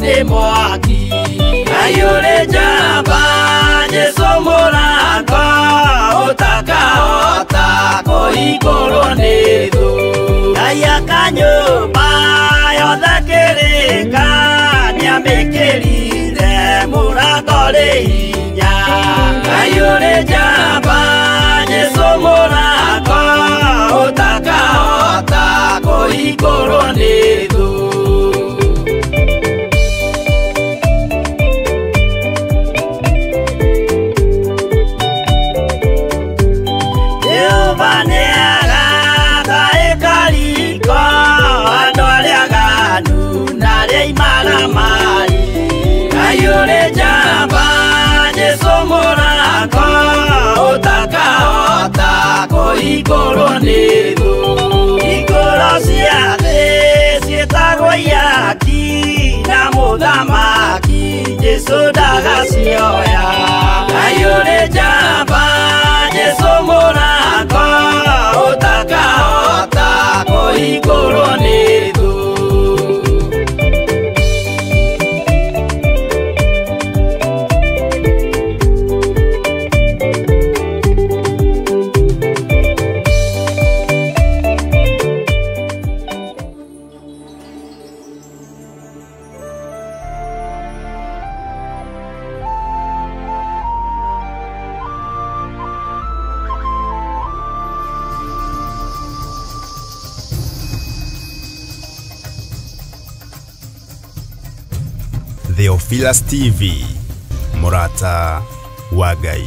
nĩ mwaki. Ngai ũrĩ njamba Jesũ mũrango ũtakahota kũhingũrwo nĩ thũ. Ngai aka nyũmba yothe kĩrĩka nĩamĩkĩrire mũrango rĩ hinya. Ngai ũrĩ njamba Jesũ mũrango ũtakahota kũhingũrwo nĩ thũ. Jehova nĩagaka ĩkariko andũ arĩa aganu na arĩa imaramari. Ngai ũrĩ njamba Jesũ mũrango ũtakahota kũhingũrwo nĩ thũ. Hingũro cia thĩ ciĩtagwo ihaki na mũthamaki Jesũ ndagacioya. Ngai ũrĩ njamba Jesũ mũrango ũtakahota kũhingũrwo nĩ thũ. Theophilus TV, Murata wa Ngai.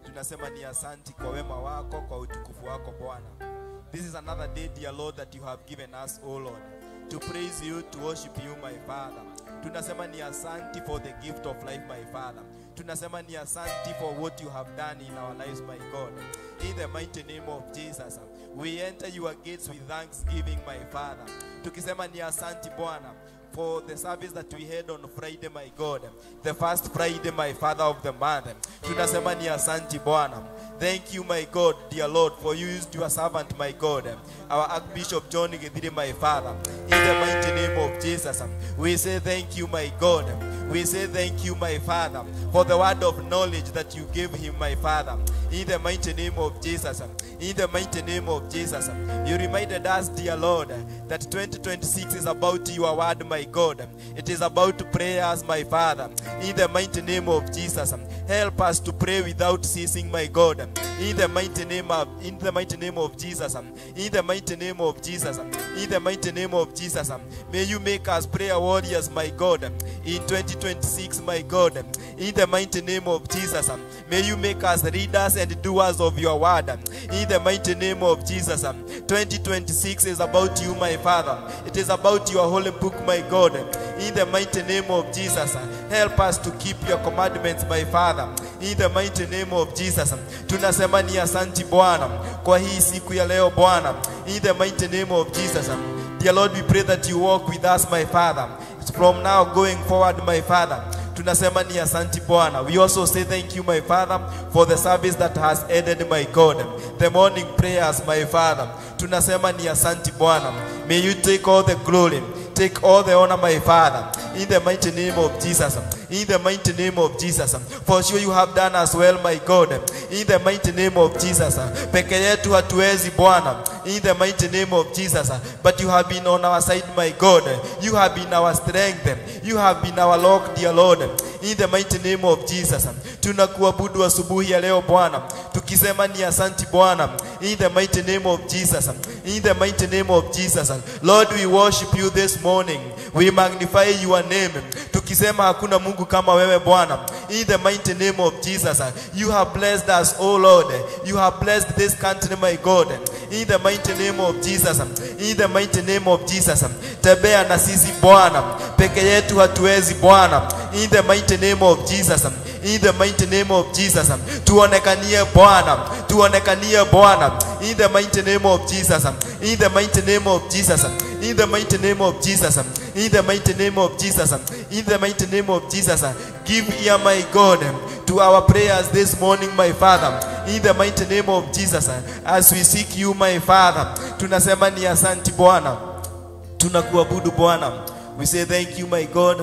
Tunasema ni asanti kwa wema wako, kwa utukufu wako Bwana. This is another day, dear Lord, that you have given us, O Lord, to praise you, to worship you, my Father. Tunasema ni asanti for the gift of life, my Father. Tunasema ni asanti for what you have done in our lives, my God. In the mighty name of Jesus, we enter your gates with thanksgiving, my Father. Tukisema ni asanti Bwana for the service that we had on Friday, my God. The first Friday, my Father, of the month. Tunasema ni asanti Bwana. Thank you, my God, dear Lord, for you used your servant, my God, our Archbishop John Githiri, my Father. In the mighty name of Jesus, we say thank you, my God. We say thank you, my Father, for the word of knowledge that you gave him, my Father. In the mighty name of Jesus, in the mighty name of Jesus, you reminded us, dear Lord, that 2026 is about your word, my my God. It is about prayers, my Father. In the mighty name of Jesus, help us to pray without ceasing, my God. In the mighty name of, in the mighty name of Jesus, in the mighty name of Jesus, in the mighty name of Jesus, may you make us prayer warriors, my God. In 2026, my God, in the mighty name of Jesus, may you make us readers and doers of your word. In the mighty name of Jesus, 2026 is about you, my Father. It is about your holy book, my God. In the mighty name of Jesus, help us to keep your commandments, my Father. In the mighty name of Jesus, tunasema ni asanti Bwana kwa hii siku ya leo Bwana. In the mighty name of Jesus, dear Lord, we pray that you walk with us, my Father. From now going forward, my Father. Tunasema ni asanti Bwana. We also say thank you, my Father, for the service that has ended, my God. The morning prayers, my Father. Tunasema ni asanti Bwana. May you take all the glory, take all the honor, my Father. In the mighty name of Jesus. In the mighty name of Jesus. For sure you have done as well, my God. In the mighty name of Jesus. Peke yetu hatuwezi Bwana. In the mighty name of Jesus. But you have been on our side, my God. You have been our strength. You have been our rock, dear Lord. In the mighty name of Jesus. Tunakuabudu asubuhi ya leo Bwana, tukisema ni asanti Bwana. In the mighty name of Jesus. In the mighty name of Jesus. Lord, we worship you this morning. We magnify your name. Tukisema hakuna Mungu kama wewe Bwana. In the mighty name of Jesus. You have blessed us, O Lord. You have blessed this country, my God. In the mighty name of Jesus. In the mighty name of Jesus. Tembea na sisi Bwana. Peke yetu hatuwezi Bwana. In the mighty name of Jesus. In the mighty name of Jesus. Tuonekanie Bwana. Tuonekanie Bwana. In the mighty name of Jesus. In the mighty name of Jesus. In the mighty name of Jesus. In the mighty name of Jesus. In the mighty name of Jesus. Give ear, my God, to our prayers this morning, my Father. In the mighty name of Jesus. As we seek you, my Father. Tunasema ni asanti Bwana. Tunakuabudu Bwana. We say thank you, my God,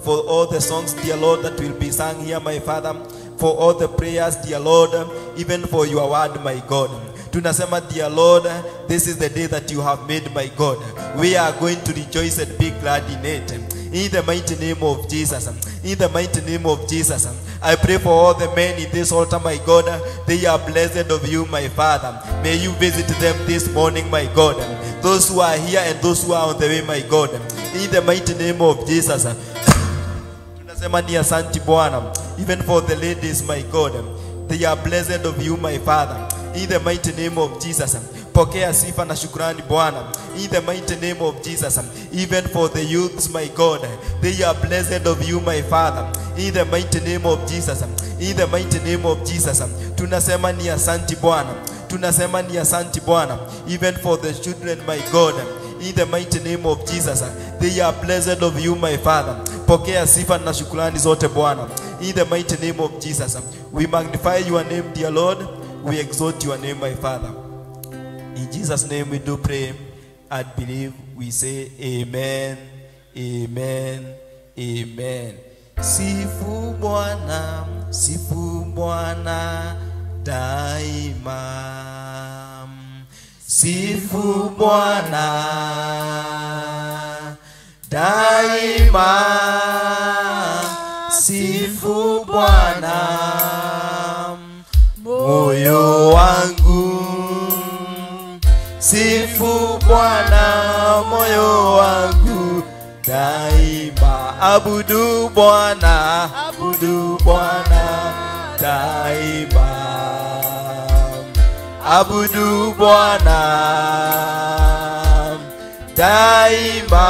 for all the songs, dear Lord, that will be sung here, my Father. For all the prayers, dear Lord, even for your word, my God. Tunasema, dear Lord, this is the day that you have made, my God. We are going to rejoice and be glad in it. In the mighty name of Jesus. In the mighty name of Jesus. I pray for all the men in this altar, my God. They are blessed of you, my Father. May you visit them this morning, my God. Those who are here and those who are on the way, my God. In the mighty name of Jesus. Tunasema ni asanti Bwana. Even for the ladies, my God. They are blessed of you, my Father. In the mighty name of Jesus. Pokea sifa na shukrani Bwana. In the mighty name of Jesus. Even for the youths, my God. They are blessed of you, my Father. In the mighty name of Jesus. In the mighty name of Jesus. Tunasema ni asanti Bwana. Tunasema ni asanti Bwana. Even for the children, my God. In the mighty name of Jesus. They are blessed of you, my Father. Pokea sifa na shukrani zote Bwana. In the mighty name of Jesus. We magnify your name, dear Lord. We exalt your name, my Father. In Jesus' name we do pray and believe. We say amen, amen, amen. Sifu Bwana, sifu Bwana daima. Sifu Bwana daima. Sifu Bwana moyo wangu. Sifu Bwana moyo wangu daima. Abudu Bwana, abudu Bwana daima. Abudu Bwana daima.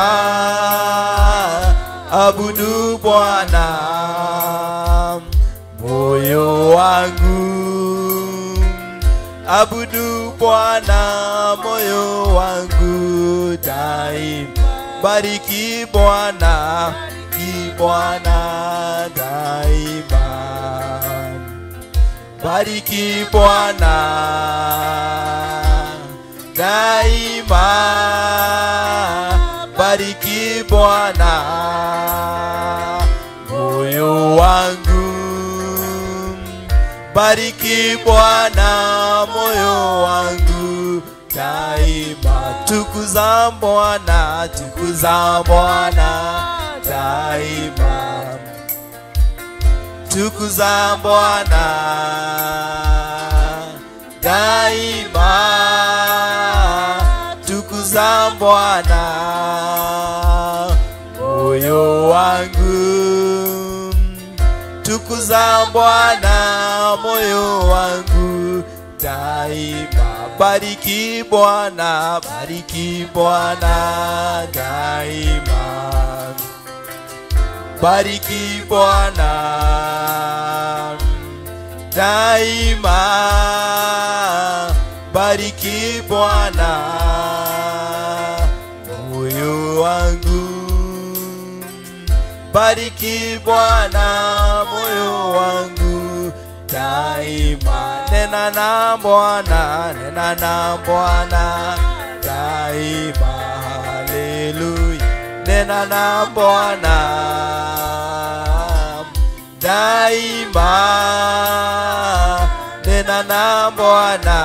Abudu Bwana moyo wangu. Abudu Bwana moyo wangu daima. Bariki Bwana, bariki Bwana daima. Bariki Bwana daima. Bariki Bwana moyo wangu. Bariki Bwana moyo wangu daima. Tukuza Bwana, tukuza Bwana daima, tukuza Bwana daima, tukuza Bwana moyo wangu, tukuza Bwana moyo wangu daima. Bariki Bwana, bariki Bwana daima, bariki Bwana daima, bariki Bwana moyo wangu, bariki Bwana moyo wangu daima. Nena na Bwana, nena na Bwana daima, haleluya. Nena na Bwana daima, nena na Bwana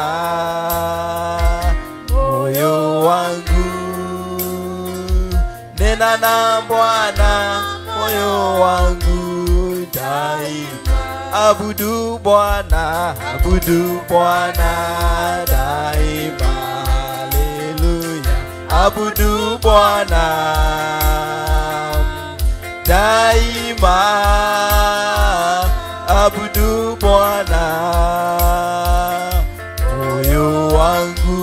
moyo wangu, nena na Bwana moyo wangu daima. Abudu Bwana, abudu Bwana daima, haleluya. Abudu Bwana daima, abudu Bwana moyo wangu,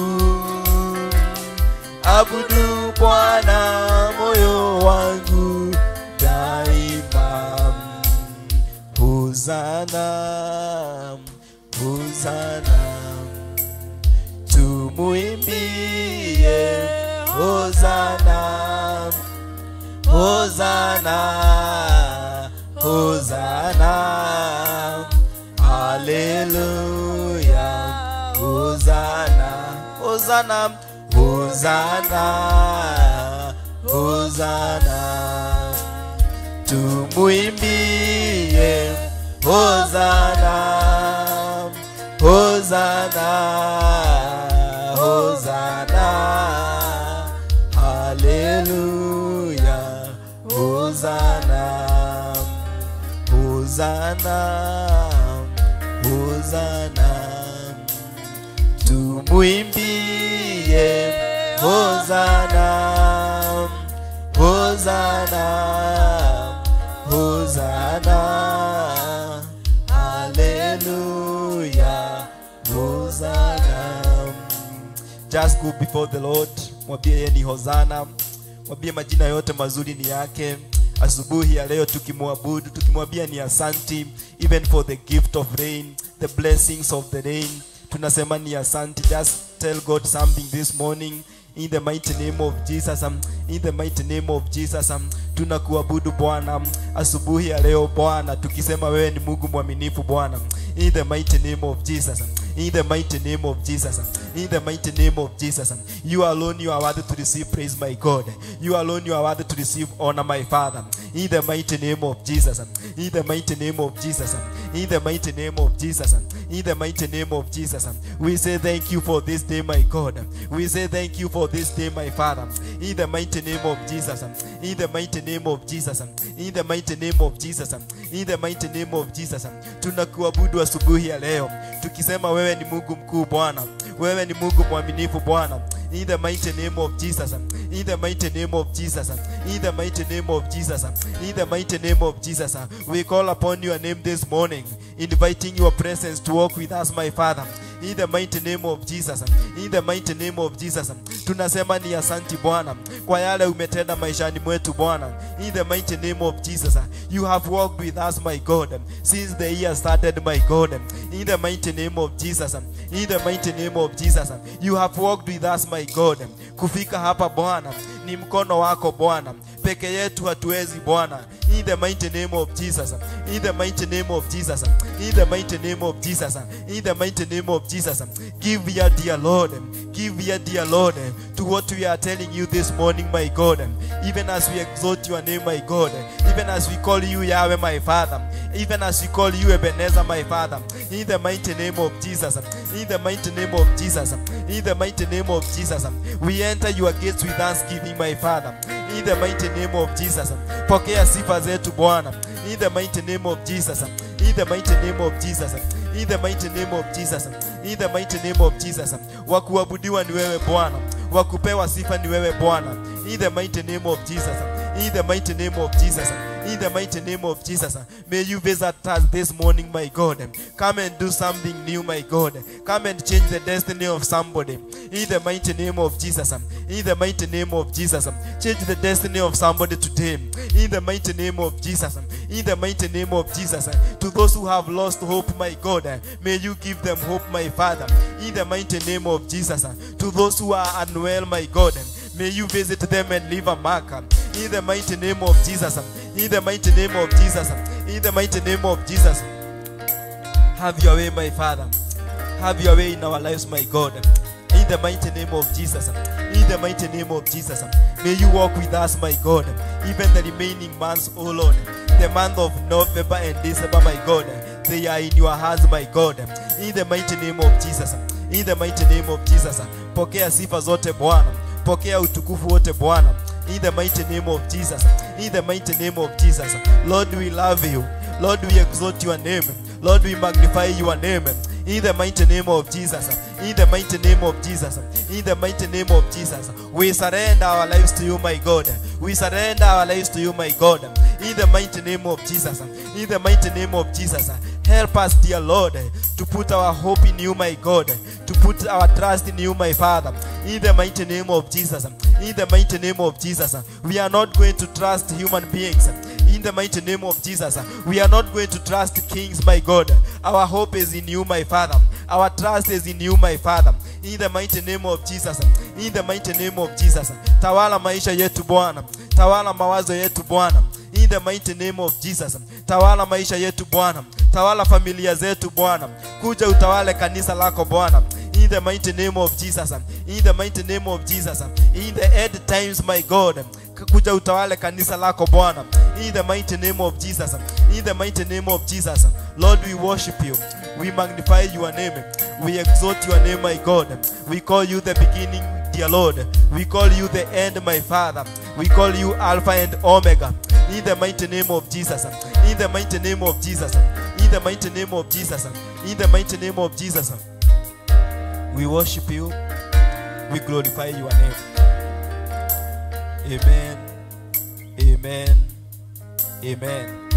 abudu Bwana moyo wangu daima. Hosanna, Hosanna, tumuimbie Hosanna, Hosanna, Hosanna, haleluya. Hosanna, Hosanna, Hosanna, Hosanna, tumuimbie Hosanna, Hosanna, Hosanna, haleluya. Hosanna, Hosanna, Hosanna, tumuimbie Hosanna, Hosanna, Hosanna, haleluya, Hosanna. Just go before the Lord, mwambie yeye ni Hosanna, mwambie majina yote mazuri ni yake. Asubuhi ya leo tukimwabudu, tukimwambia ni asanti, even for the gift of rain, the blessings of the rain. Tunasema ni asanti. Just tell God something this morning. In the mighty name of Jesus, in the mighty name of Jesus, tunakuabudu Bwana asubuhi ya leo Bwana, tukisema wewe ni Mungu mwaminifu Bwana. In the mighty name of Jesus, in the mighty name of Jesus, in the mighty name of Jesus, you alone, you are worthy to receive praise, my God. You alone, you are worthy to receive honor, my Father. In the mighty name of Jesus, in the mighty name of Jesus, in the mighty name of Jesus, in the mighty name of Jesus, we say thank you for this day, my God. We say thank you for this day, my Father. In the mighty name of Jesus, in the mighty name of Jesus, in the mighty name of Jesus, in the mighty name of Jesus, tunakuabudu asubuhi ya leo tukisema wewe ni Mungu mkuu Bwana, wewe ni Mungu mwaminifu Bwana. In the mighty name of Jesus, in the mighty name of Jesus, in the mighty name of Jesus, in the mighty name of Jesus, we call upon your name this morning, inviting your presence to walk with us, my Father. In the mighty name of Jesus, in the mighty name of Jesus, tunasema ni asanti Bwana kwa yale umetenda maishani mwetu Bwana. In the mighty name of Jesus, you have walked with us, my God, since the year started, my God. In the mighty name of Jesus, in the mighty name of Jesus, you have walked with us, my God. Kufika hapa Bwana ni mkono wako Bwana, peke yetu hatuwezi Bwana. In the mighty name of Jesus, in the mighty name of Jesus, in the mighty name of Jesus, in the mighty name of Jesus, give your dear Lord, give your dear Lord to what we are telling you this morning, my God. Even as we exalt your name, my God, even as we call you Yahweh, my Father, even as we call you Ebenezer, my Father, in the mighty name of Jesus, in the mighty name of Jesus, in the mighty name of Jesus, we enter your gates with thanksgiving, my Father. In the mighty name of Jesus. Pokea sifa zetu Bwana. In the mighty name of Jesus. In the mighty name of Jesus. In the mighty name of Jesus. In the mighty name of Jesus. Wakuabudiwa ni wewe Bwana. Wakupewa sifa ni wewe Bwana. In the mighty name of Jesus. In the mighty name of Jesus. In the mighty name of Jesus. May you visit us this morning, my God. Come and do something new, my God. Come and change the destiny of somebody. In the mighty name of Jesus. In the mighty name of Jesus. Change the destiny of somebody today. In the mighty name of Jesus. In the mighty name of Jesus. To those who have lost hope, my God, may you give them hope, my Father. In the mighty name of Jesus. To those who are unwell, my God, may you visit them and leave a mark. In the mighty name of Jesus. In the mighty name of Jesus. In the mighty name of Jesus. Have your way, my Father. Have your way in our lives, my God. In the mighty name of Jesus. In the mighty name of Jesus. May you walk with us, my God. Even the remaining months, O Lord. The month of November and December, my God. They are in your hands, my God. In the mighty name of Jesus. In the mighty name of Jesus. Pokea sifa zote Bwana. Pokea utukufu wote Bwana. In the mighty name of Jesus. In the mighty name of Jesus. Lord, we love you. Lord, we exalt your name. Lord, we magnify your name. In the mighty name of Jesus. In the mighty name of Jesus. In the mighty name of Jesus. We surrender our lives to you, my God. We surrender our lives to you, my God. In the mighty name of Jesus. In the mighty name of Jesus. Help us, dear Lord, to put our hope in you, my God. To put our trust in you, my Father. In the mighty name of Jesus. In the mighty name of Jesus. We are not going to trust human beings. In the mighty name of Jesus. We are not going to trust kings, my God. Our hope is in you, my Father. Our trust is in you, my Father. In the mighty name of Jesus. In the mighty name of Jesus. Tawala maisha yetu Bwana. Tawala mawazo yetu Bwana. In the mighty name of Jesus. Tawala maisha yetu Bwana. Tawala familia zetu Bwana. Kuja utawale kanisa lako Bwana. In the mighty name of Jesus. In the mighty name of Jesus. In the end times, my God. Kuja utawale kanisa lako Bwana. In the mighty name of Jesus. In the mighty name of Jesus. Lord, we worship you. We magnify your name. We exalt your name, my God. We call you the beginning, dear Lord. We call you the end, my Father. We call you Alpha and Omega. In the mighty name of Jesus. In the mighty name of Jesus. In the mighty name of Jesus. In the mighty name of Jesus. We worship you. We glorify your name. Amen. Amen. Amen.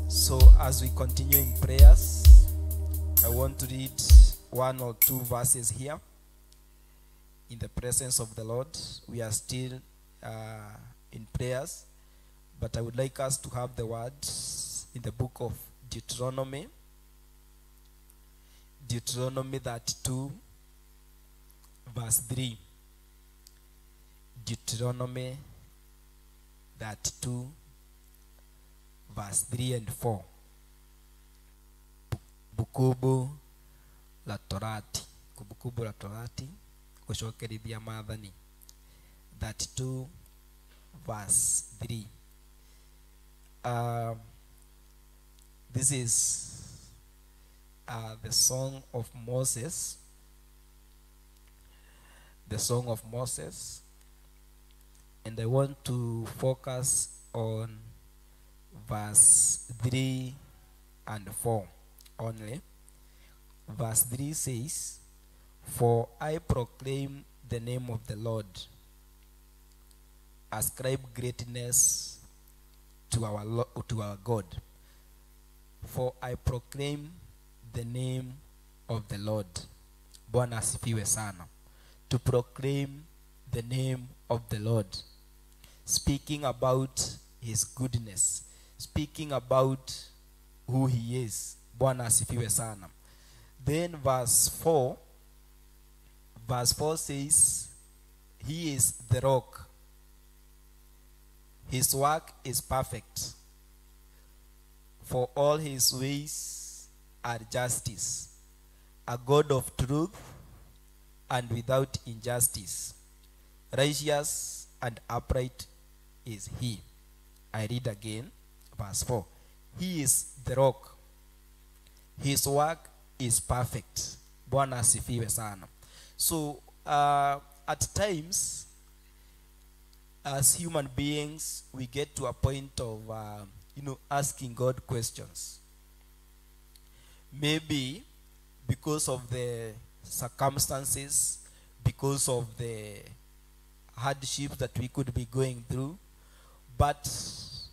So as we continue in prayers, I want to read one or two verses here. In the presence of the Lord, we are still in prayers, but I would like us to have the words in the book of Deuteronomy. Deuteronomy 32, verse 3. Deuteronomy 32, verse 3 and 4. Bukubu la Torati. Kubukubu la Torati. Gũcokerithia maathani. 32, verse 3. This is the song of Moses. The song of Moses. And I want to focus on verse 3 and 4 only. Verse 3 says, "For I proclaim the name of the Lord. Ascribe greatness to our God. For I proclaim the name of the Lord." Bwana asifiwe sana. To proclaim the name of the Lord. Speaking about his goodness. Speaking about who he is. Bwana asifiwe sana. Then verse 4. Verse 4 says, "He is the rock. His work is perfect. For all his ways are justice. A God of truth and without injustice. Righteous and upright is he." I read again, verse 4. "He is the rock. His work is perfect." Bwana asifiwe sana. So, At times, as human beings, we get to a point of, asking God questions. Maybe because of the circumstances, because of the hardships that we could be going through, but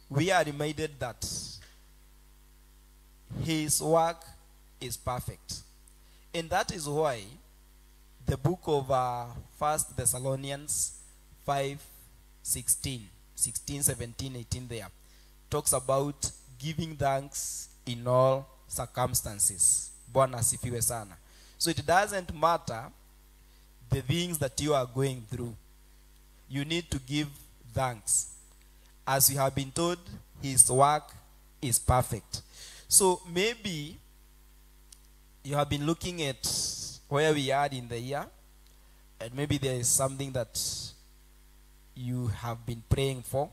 we are reminded that His work is perfect. And that is why the book of 1 Thessalonians 5:16, 16, 17, 18 there, talks about giving thanks in all circumstances. Bwana asifiwe sana. So it doesn't matter the things that you are going through. You need to give thanks. As we have been told, His work is perfect. So maybe you have been looking at where we are in the year, and maybe there is something that you have been praying for,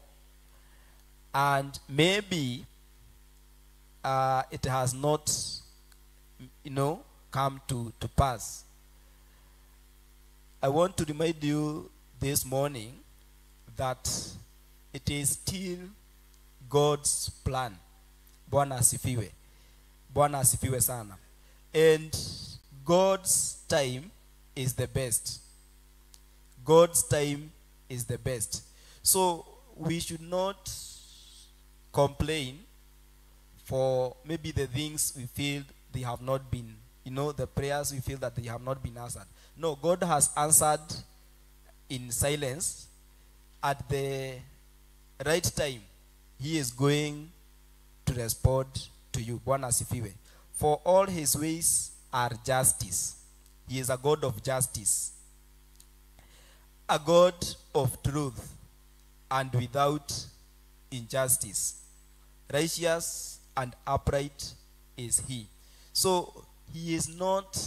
and maybe it has not, come to pass. I want to remind you this morning that it is still God's plan. Bwana asifiwe. Bwana asifiwe sana. And God's time is the best. God's time is the best. So we should not complain for maybe the things we feel they have not been, the prayers we feel that they have not been answered. No, God has answered in silence. At the right time, He is going to respond to you. Bwana asifiwe. For all His ways are justice. He is a God of justice, a God of truth, and without injustice. Righteous and upright is He. So He is not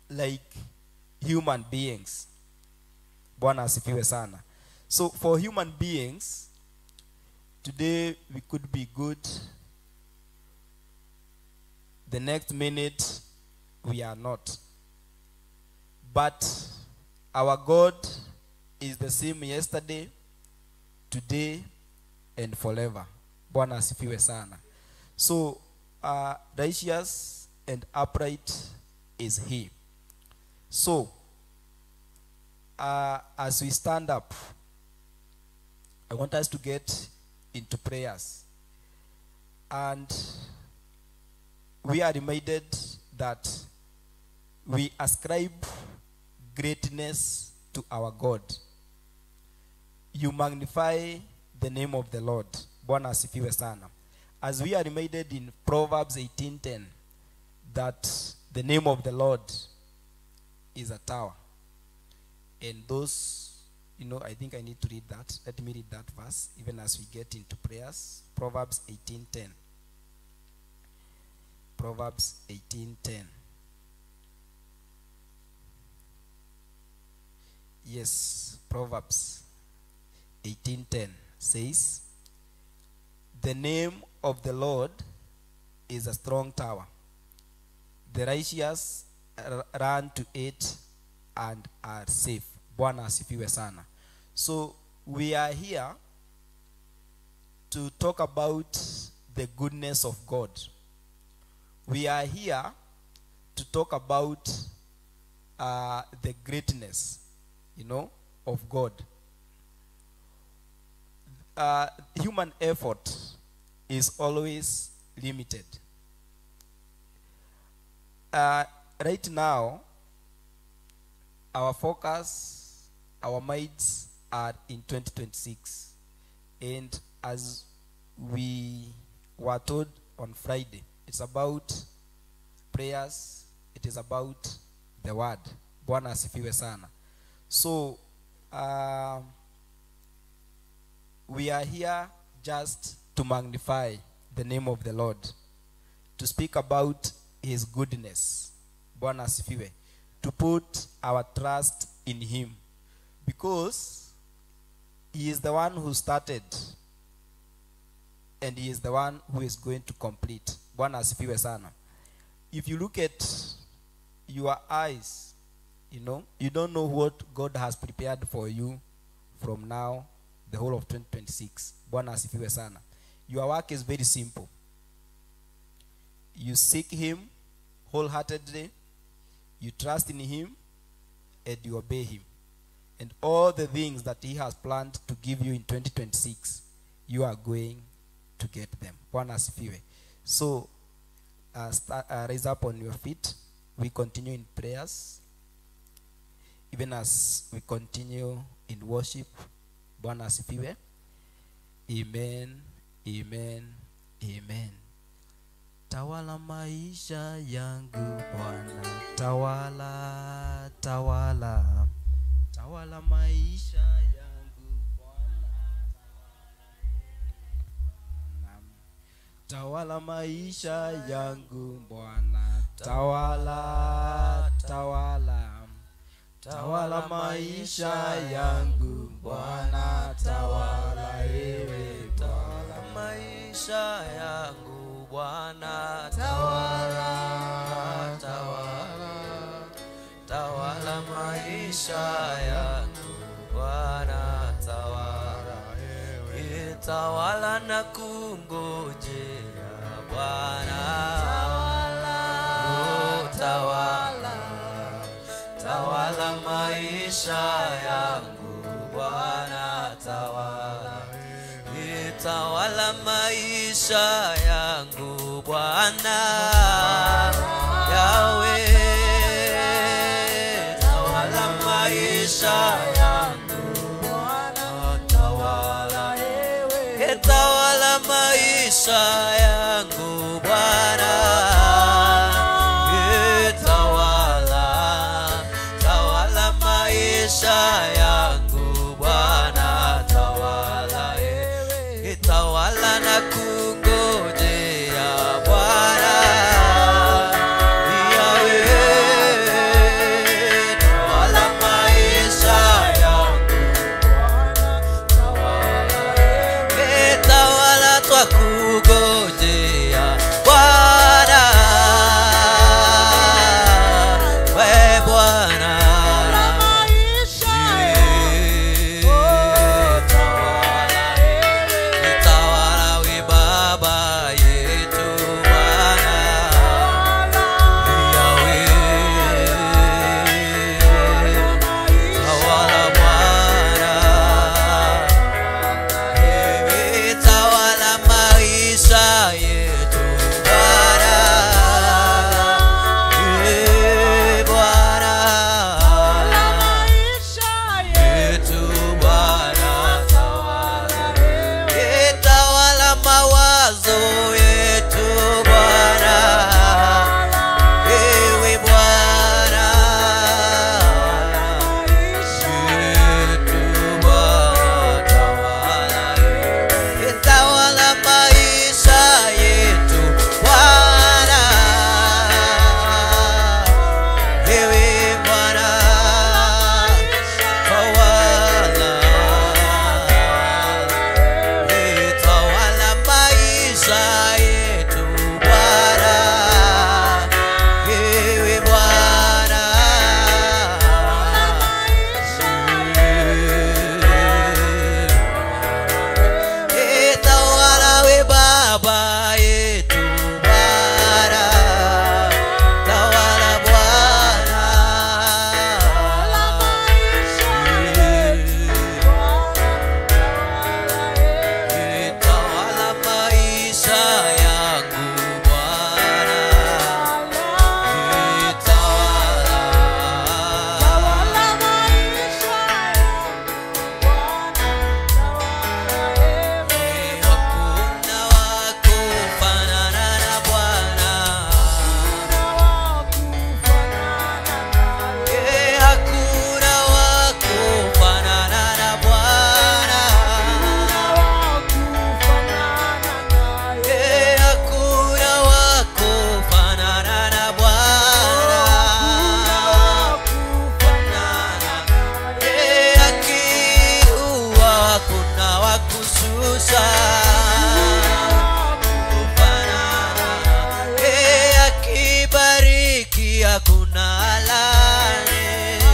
like human beings. Bwana asifiwe sana. So for human beings, today we could be good. The next minute, we are not. But our God is the same yesterday, today, and forever. Bwana asifiwe sana. So, righteous and upright is He. So, as we stand up, I want us to get into prayers. And we are reminded that we ascribe greatness to our God. You magnify the name of the Lord. Bwana asifiwe sana. As we are reminded in Proverbs 18:10 that the name of the Lord is a tower. And those, I think I need to read that. Let me read that verse even as we get into prayers. Proverbs 18:10. Proverbs 18:10. Yes, Proverbs 18:10 says, "The name of the Lord is a strong tower. The righteous run to it and are safe." Bwana asifiwe sana. So we are here to talk about the goodness of God. We are here to talk about the greatness, of God. Human effort is always limited. Right now, our focus, our minds are in 2026. And as we were told on Friday, it's about prayers, it is about the word. Bwana asifiwe sana. So, we are here just to magnify the name of the Lord, to speak about His goodness. Bwana asifiwe. To put our trust in Him, because He is the one who started and He is the one who is going to complete. Bwana asifiwe sana. If you look at your eyes, You know, you don't know what God has prepared for you from now, the whole of 2026. Bwana asifiwe sana. Your work is very simple. You seek him wholeheartedly, you trust in him, and you obey him. And all the things that he has planned to give you in 2026, you are going to get them. Bwana asifiwe. So, raise up on your feet. We continue in prayers. Even as we continue in worship. Bwana asifiwe. Amen, amen, amen. Tawala maisha yangu Bwana, tawala, tawala. Tawala maisha yangu Bwana. Tawala maisha yangu Bwana, tawala, tawala. Tawala maisha yangu Bwana, tawala ewe. Tawala maisha yangu Bwana, tawala, tawala. Tawala maisha yangu Bwana, tawala ewe. Tawala na kungojea Bwana, tawala, oh, tawala. Tawala maisha yangu Bwana, tawala. Tawala maisha yangu Bwana, Yahweh. Tawala maisha yangu Bwana, tawala. Tawala maisha yangu Bwana. Maisha yangu Bwana, tawala. Tawala na kungojea Bwana, Yahweh. Tawala maisha yangu Bwana, tawala. Tawala twakungojea Bwana, we Bwana. Hakuna laani.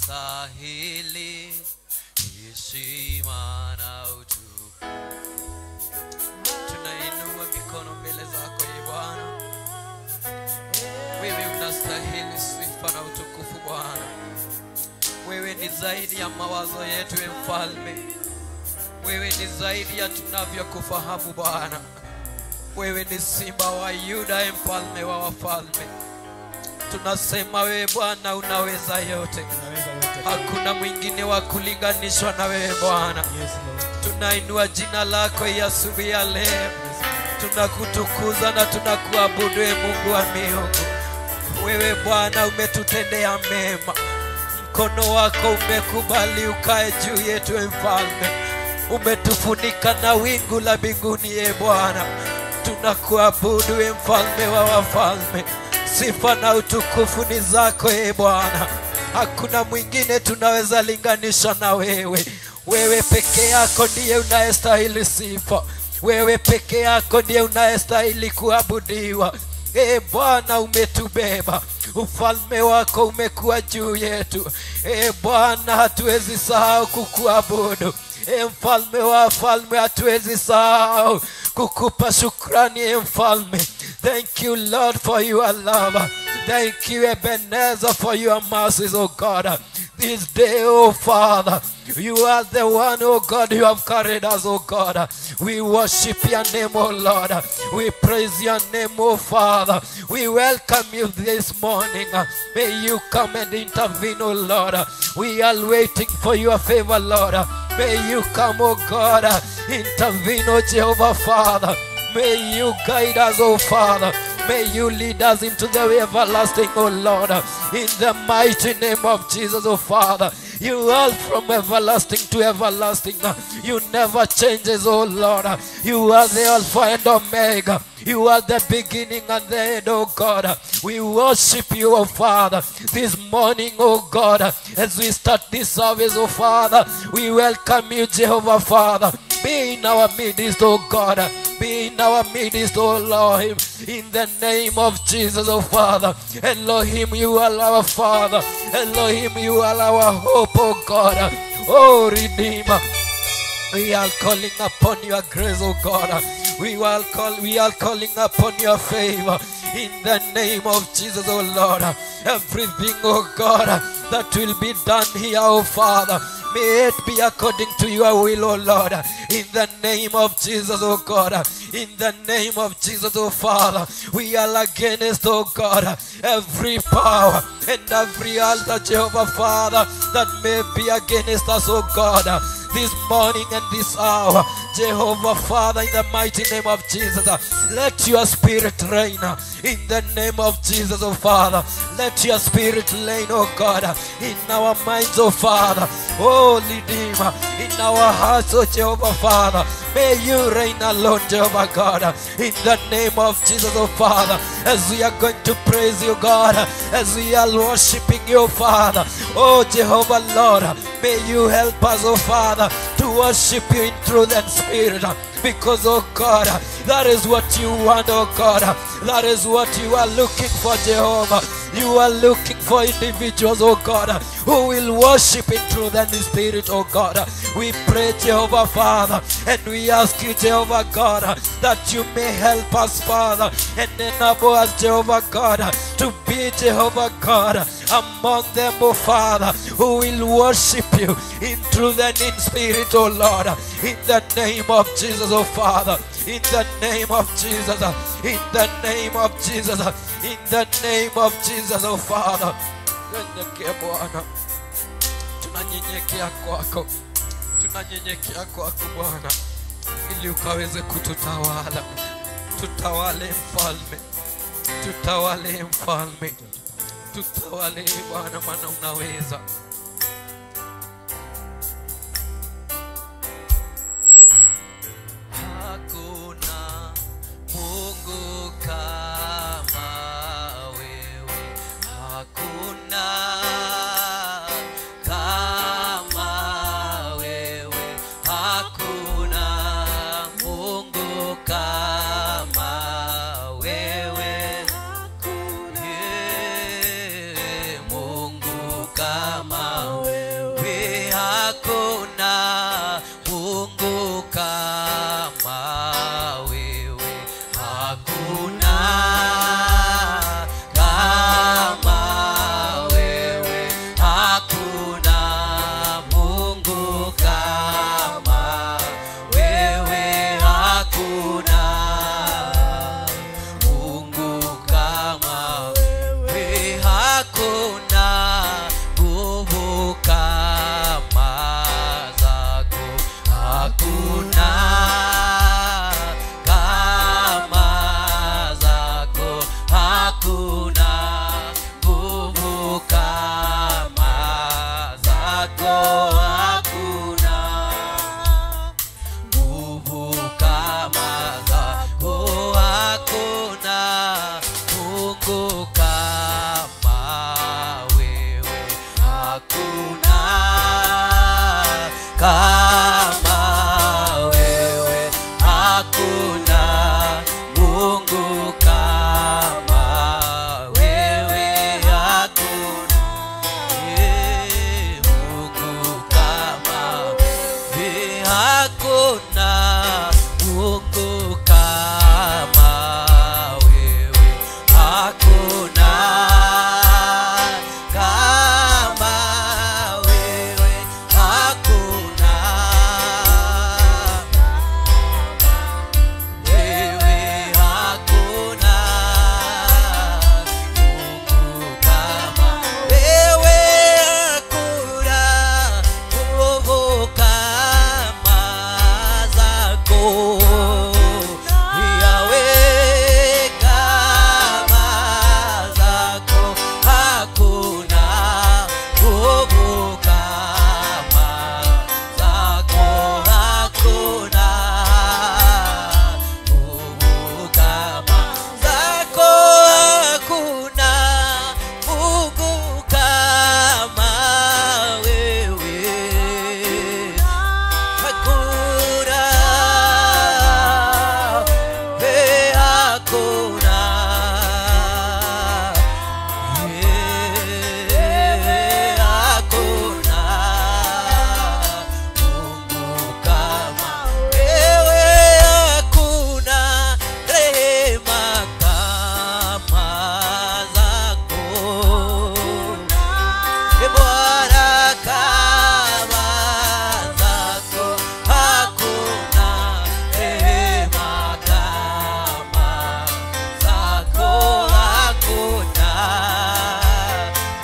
Unastahili heshima na utukufu. Tunainua mikono mbele zako ee Bwana. Wewe unastahili sifa na utukufu Bwana. Wewe ni zaidi ya mawazo yetu ee Mfalme. Wewe ni zaidi ya tunavyokufahamu Bwana. Wewe ni simba wa Yuda ee Mfalme wa wafalme. Tunasema wewe Bwana unaweza yote. Hakuna mwingine wa kulinganishwa na wewe Bwana. Tunainua jina lako ya asubuhi ya leo. Tunakutukuza na tunakuabudu ee Mungu wa miungu. Wewe Bwana umetutendea mema. Mkono wako umekubali ukae juu yetu ee Mfalme. Umetufunika na wingu la mbinguni ee Bwana. Tunakuabudu ee Mfalme wa wafalme. Sifa na utukufu ni zako ee Bwana. Hakuna mwingine tunaweza linganisha na wewe. Wewe peke yako ndiye unayestahili sifa. Wewe peke yako ndiye unayestahili kuabudiwa. Ee Bwana umetubeba. Ufalme wako umekuwa juu yetu. Ee Bwana hatuwezi sahau kukuabudu. Ee Mfalme wa wafalme hatuwezi sahau kukupa shukrani ee Mfalme. Thank you Lord for your love. Thank you Ebenezer for your mercies, O God. This day, O Father, you are the one, O God, you have carried us, O God. We worship your name, O Lord. We praise your name, O Father. We welcome you this morning. May you come and intervene, O Lord. We are waiting for your favor, Lord. May you come, O God. Intervene, O Jehovah, Father. May you guide us, O Father. May you lead us into the way everlasting, O Lord. In the mighty name of Jesus, O Father. You are from everlasting to everlasting. You never changes, O Lord. You are the Alpha and Omega. You are the beginning and the end, O God. We worship you, O Father. This morning, O God, as we start this service, O Father, we welcome you, Jehovah, Father. Be in our midst, O God. Be in our midst, O Lord. In the name of Jesus, O Father. Elohim, you are our Father. Elohim, you are our hope, O God. O Redeemer, we are calling upon your grace, O God. We are calling upon your favor. In the name of Jesus, O Lord. Everything, O God, that will be done here, O Father, may it be according to your will, O Lord. In the name of Jesus, O God. In the name of Jesus, O Father. We are against, O God, every power and every altar, Jehovah, Father, that may be against us, O God. This morning and this hour, Jehovah, Father, in the mighty name of Jesus, let your spirit reign. In the name of Jesus, O Father, let your spirit reign, O God, in our minds, O Father, O Redeemer, in our hearts, O Jehovah, Father. May you reign alone, Jehovah God, in the name of Jesus, O Father. As we are going to praise you, God, as we are worshiping you, Father, O Jehovah, Lord, may you help us, O Father, to worship you in truth and spirit. Because, oh God, that is what you want, oh God. That is what you are looking for, Jehovah. You are looking for individuals, oh God, who will worship in truth and in spirit, oh God. We pray, Jehovah, Father, and we ask you, Jehovah God, that you may help us, Father, and enable us, Jehovah God, to be, Jehovah God, among them, oh Father, who will worship you in truth and in spirit, oh Lord. In the name of Jesus, oh Father. In the name of Jesus, in the name of Jesus, in the name of Jesus, oh Father. Tunanyenyekea Bwana, tunanyenyekea kwako, tunanyenyekea kwako Bwana, ili ukaweze kututawala. Tutawale Mfalme, tutawale Mfalme, tutawale Bwana, maana unaweza. Hakuna Mungu kama wewe, hakuna kama wewe, hakuna Mungu kama wewe, hakuna Mungu kama Hakuna nguvu kama zako, hakuna nguvu kama zako, hakuna Mungu kama wewe, hakuna kama wewe, hakuna Mungu kama wewe, hakuna Mungu kama wewe, hakuna Mungu kama wewe, hakuna kama wewe, hakuna wewe, hakuna Mungu kama wewe, hakuna nguvu kama zako, Yawe, kama zako, hakuna nguvu kama zako, hakuna nguvu kama zako, hakuna Mungu kama wewe, hakuna, hakuna, hakuna Mungu kama wewe, hakuna rehema kama zako, Bwana, kama zako, hakuna rehema kama zako, hakuna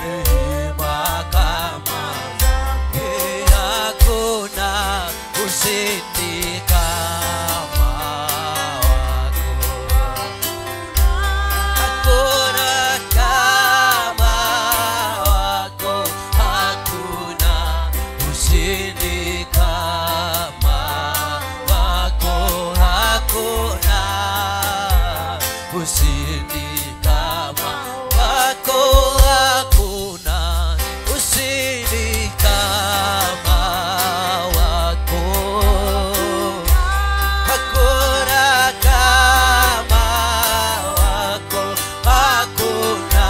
rehema kama zako, hakuna ushindi kama wako, hakuna kama wako, hakuna ushindi kama wako, hakuna ushindi kama wako, hakuna ushindi kama wako, hakuna kama wako, hakuna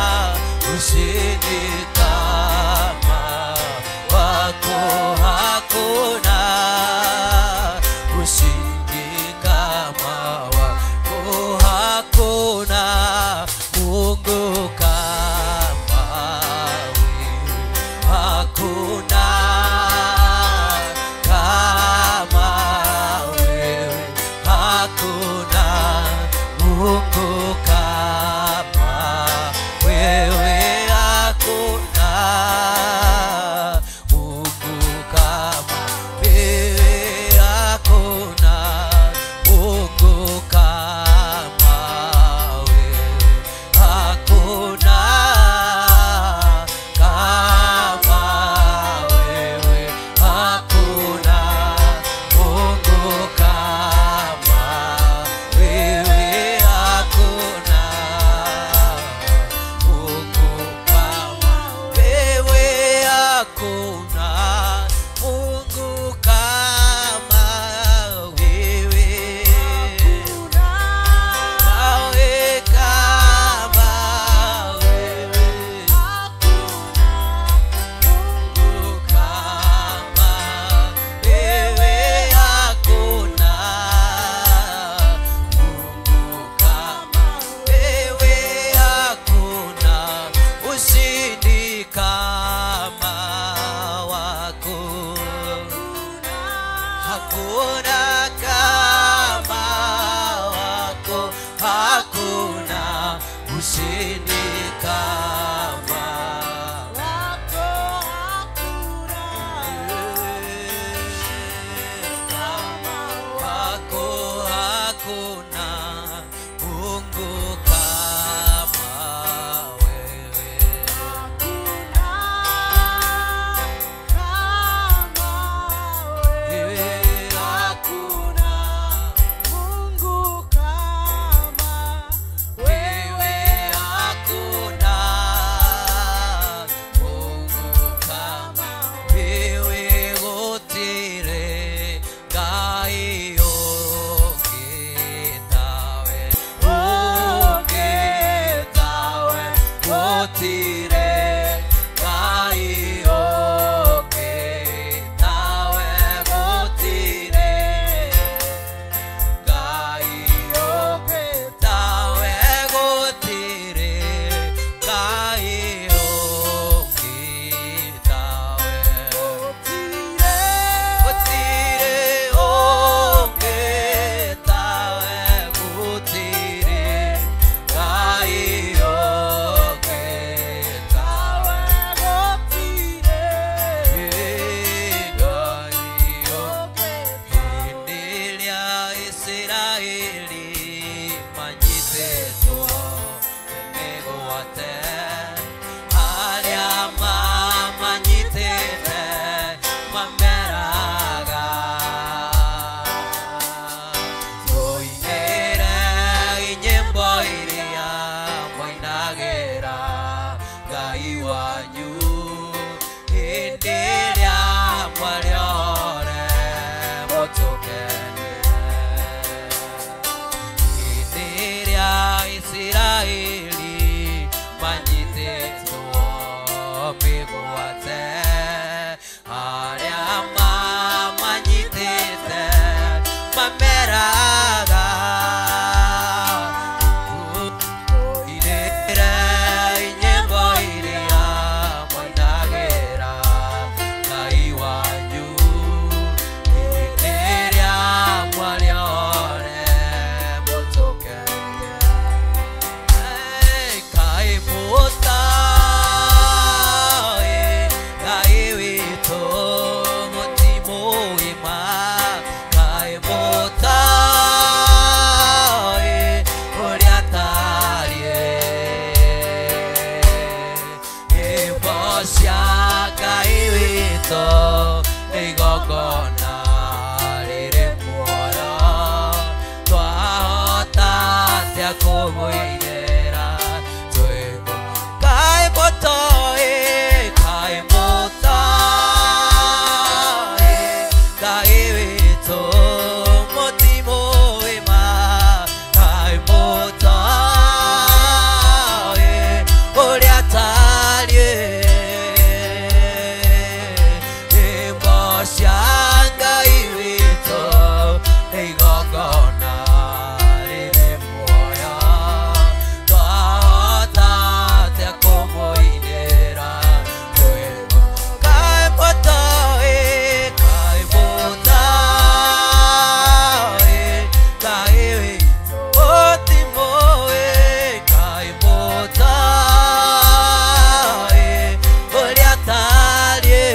ushindi kama wako, hakuna ushindi kama wako, hakuna Mungu kama wewe, hakuna kama wewe, hakuna Mungu kama wewe, hakuna Mungu kama wewe, hakuna Mungu kama wewe, hakuna kama wewe, hakuna Mungu kama wewe, hakuna Mungu kama wewe, hakuna Mungu kama wewe, nawe kama wewe, Mungu kama wewe, hakuna Mungu kama wewe, hakuna ushindi kama wako, hakuna kama wako, hakuna ushindi kama wako, hakuna kama wako, hakuna Mungu kama gũtirĩ Ngai ũngĩ tawe, gũtirĩ Ngai ũngĩ tawe, gũtirĩ Ngai ũngĩ tawe, gũtirĩ ũngĩ tawe, gũtirĩ Ngai ũngĩ tawe, gũtirĩ Ngai ũngĩ. Hĩndĩ ĩrĩa Isiraeli manyitĩtwo mĩgwate, arĩa mamanyitĩte mameraga, tũinĩre nyĩmbo iria mwainagĩra Ngai wanyu hĩndĩ ĩrĩa mwarĩ ore mũtũkenie. Hĩndĩ ĩrĩa Isiraeli manyitĩtwo mĩgwate, arĩa mamanyitĩte mameraga, tũinĩre nyĩmbo iria mwainagĩra Ngai wanyu hĩndĩ ĩrĩa mwarĩ ore mũtũkenie. Kaĩ mũtaĩ Ngai witũ mũtimũima, kaĩ mũtaĩ ũrĩa atariĩ. Nyĩmbo cia Ngai witũ nĩ igongona rĩrĩ muoyo, twahota atĩa kũmũinĩra twĩgo? Kaĩ mũtoĩ, kaĩ mũtoĩ Ngai witũ mũtimũima, kaĩ mũtoĩ ũrĩa atariĩ. Nyĩmbo cia Ngai witũ nĩ igongona rĩrĩ muoyo, twahota atĩa kũmũinĩra twĩgo? Kaĩ mũtoĩ, kaĩ mũtoĩ Ngai witũ mũtimũĩ, kaĩ mũtoĩ ũrĩa atariĩ.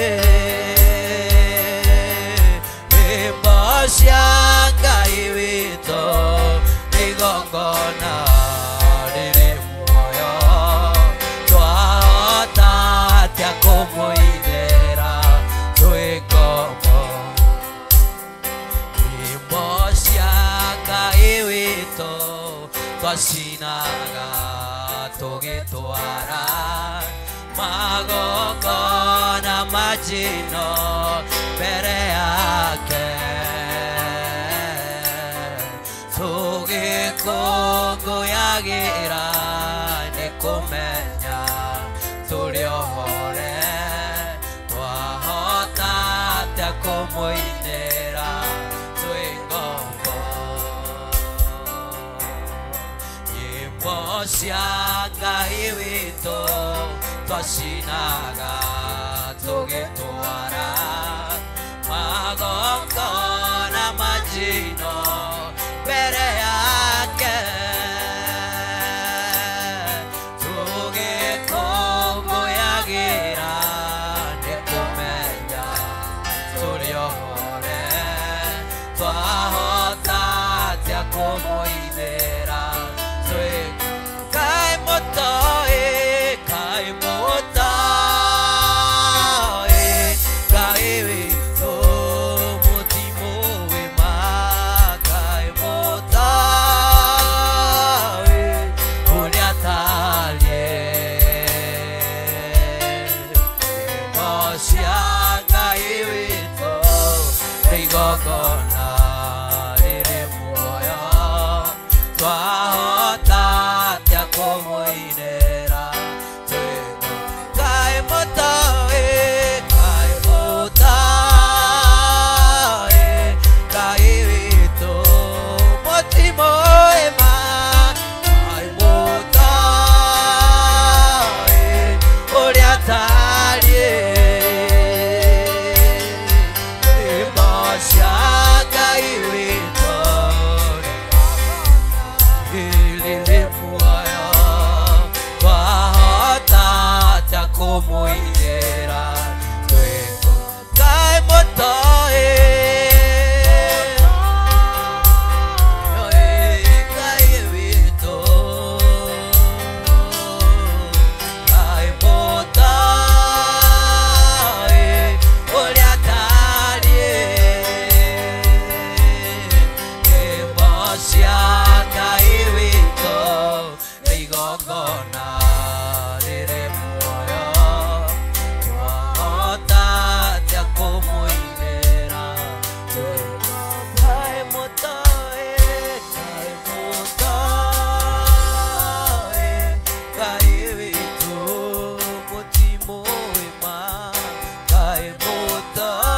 Nyĩmbo cia Ngai witũ nĩ igongona rĩrĩ muoyo, twahota atĩa kũmũinĩra twĩ ngombo? Nyĩmbo cia Ngai witũ twacinaga tũgĩtwara magongona ma njino mbere yake, tũgĩkũngũyagĩra nĩ kũmenya tũrĩ ohore, twahota atĩa kũmũinĩra twĩ ngombo? Nyĩmbo cia Ngai witũ twacinaga tũgĩtwara magongona ma njino mbere yake, tũgĩkũngũyagĩra nĩ kũmenya tũrĩ ohore, twahota atĩa kũmũinĩra twĩ? Kaĩ mũtoĩ, kaĩ mũtoĩ Ngai witũ mũtimũĩ ma, kaĩ mũtoĩ ũrĩa atariĩ. Nyĩmbo cia Ngai witũ nĩ igongona rĩrĩ muoyo, twahota atĩa kũmũinĩra twĩ kũmũinĩra twĩko Ngai mũtoĩ Ngai witũ Ngai mũtoĩ ũrĩa atariĩ nyĩmbo cia Ngai witũ nĩ igongona rĩrĩ muoyo twahota atĩa kũmũinĩra twĩko Ngai mũtoĩ Ngai mũtoĩ Ngai witũ mũtimũĩ ma Ngai mũtoĩ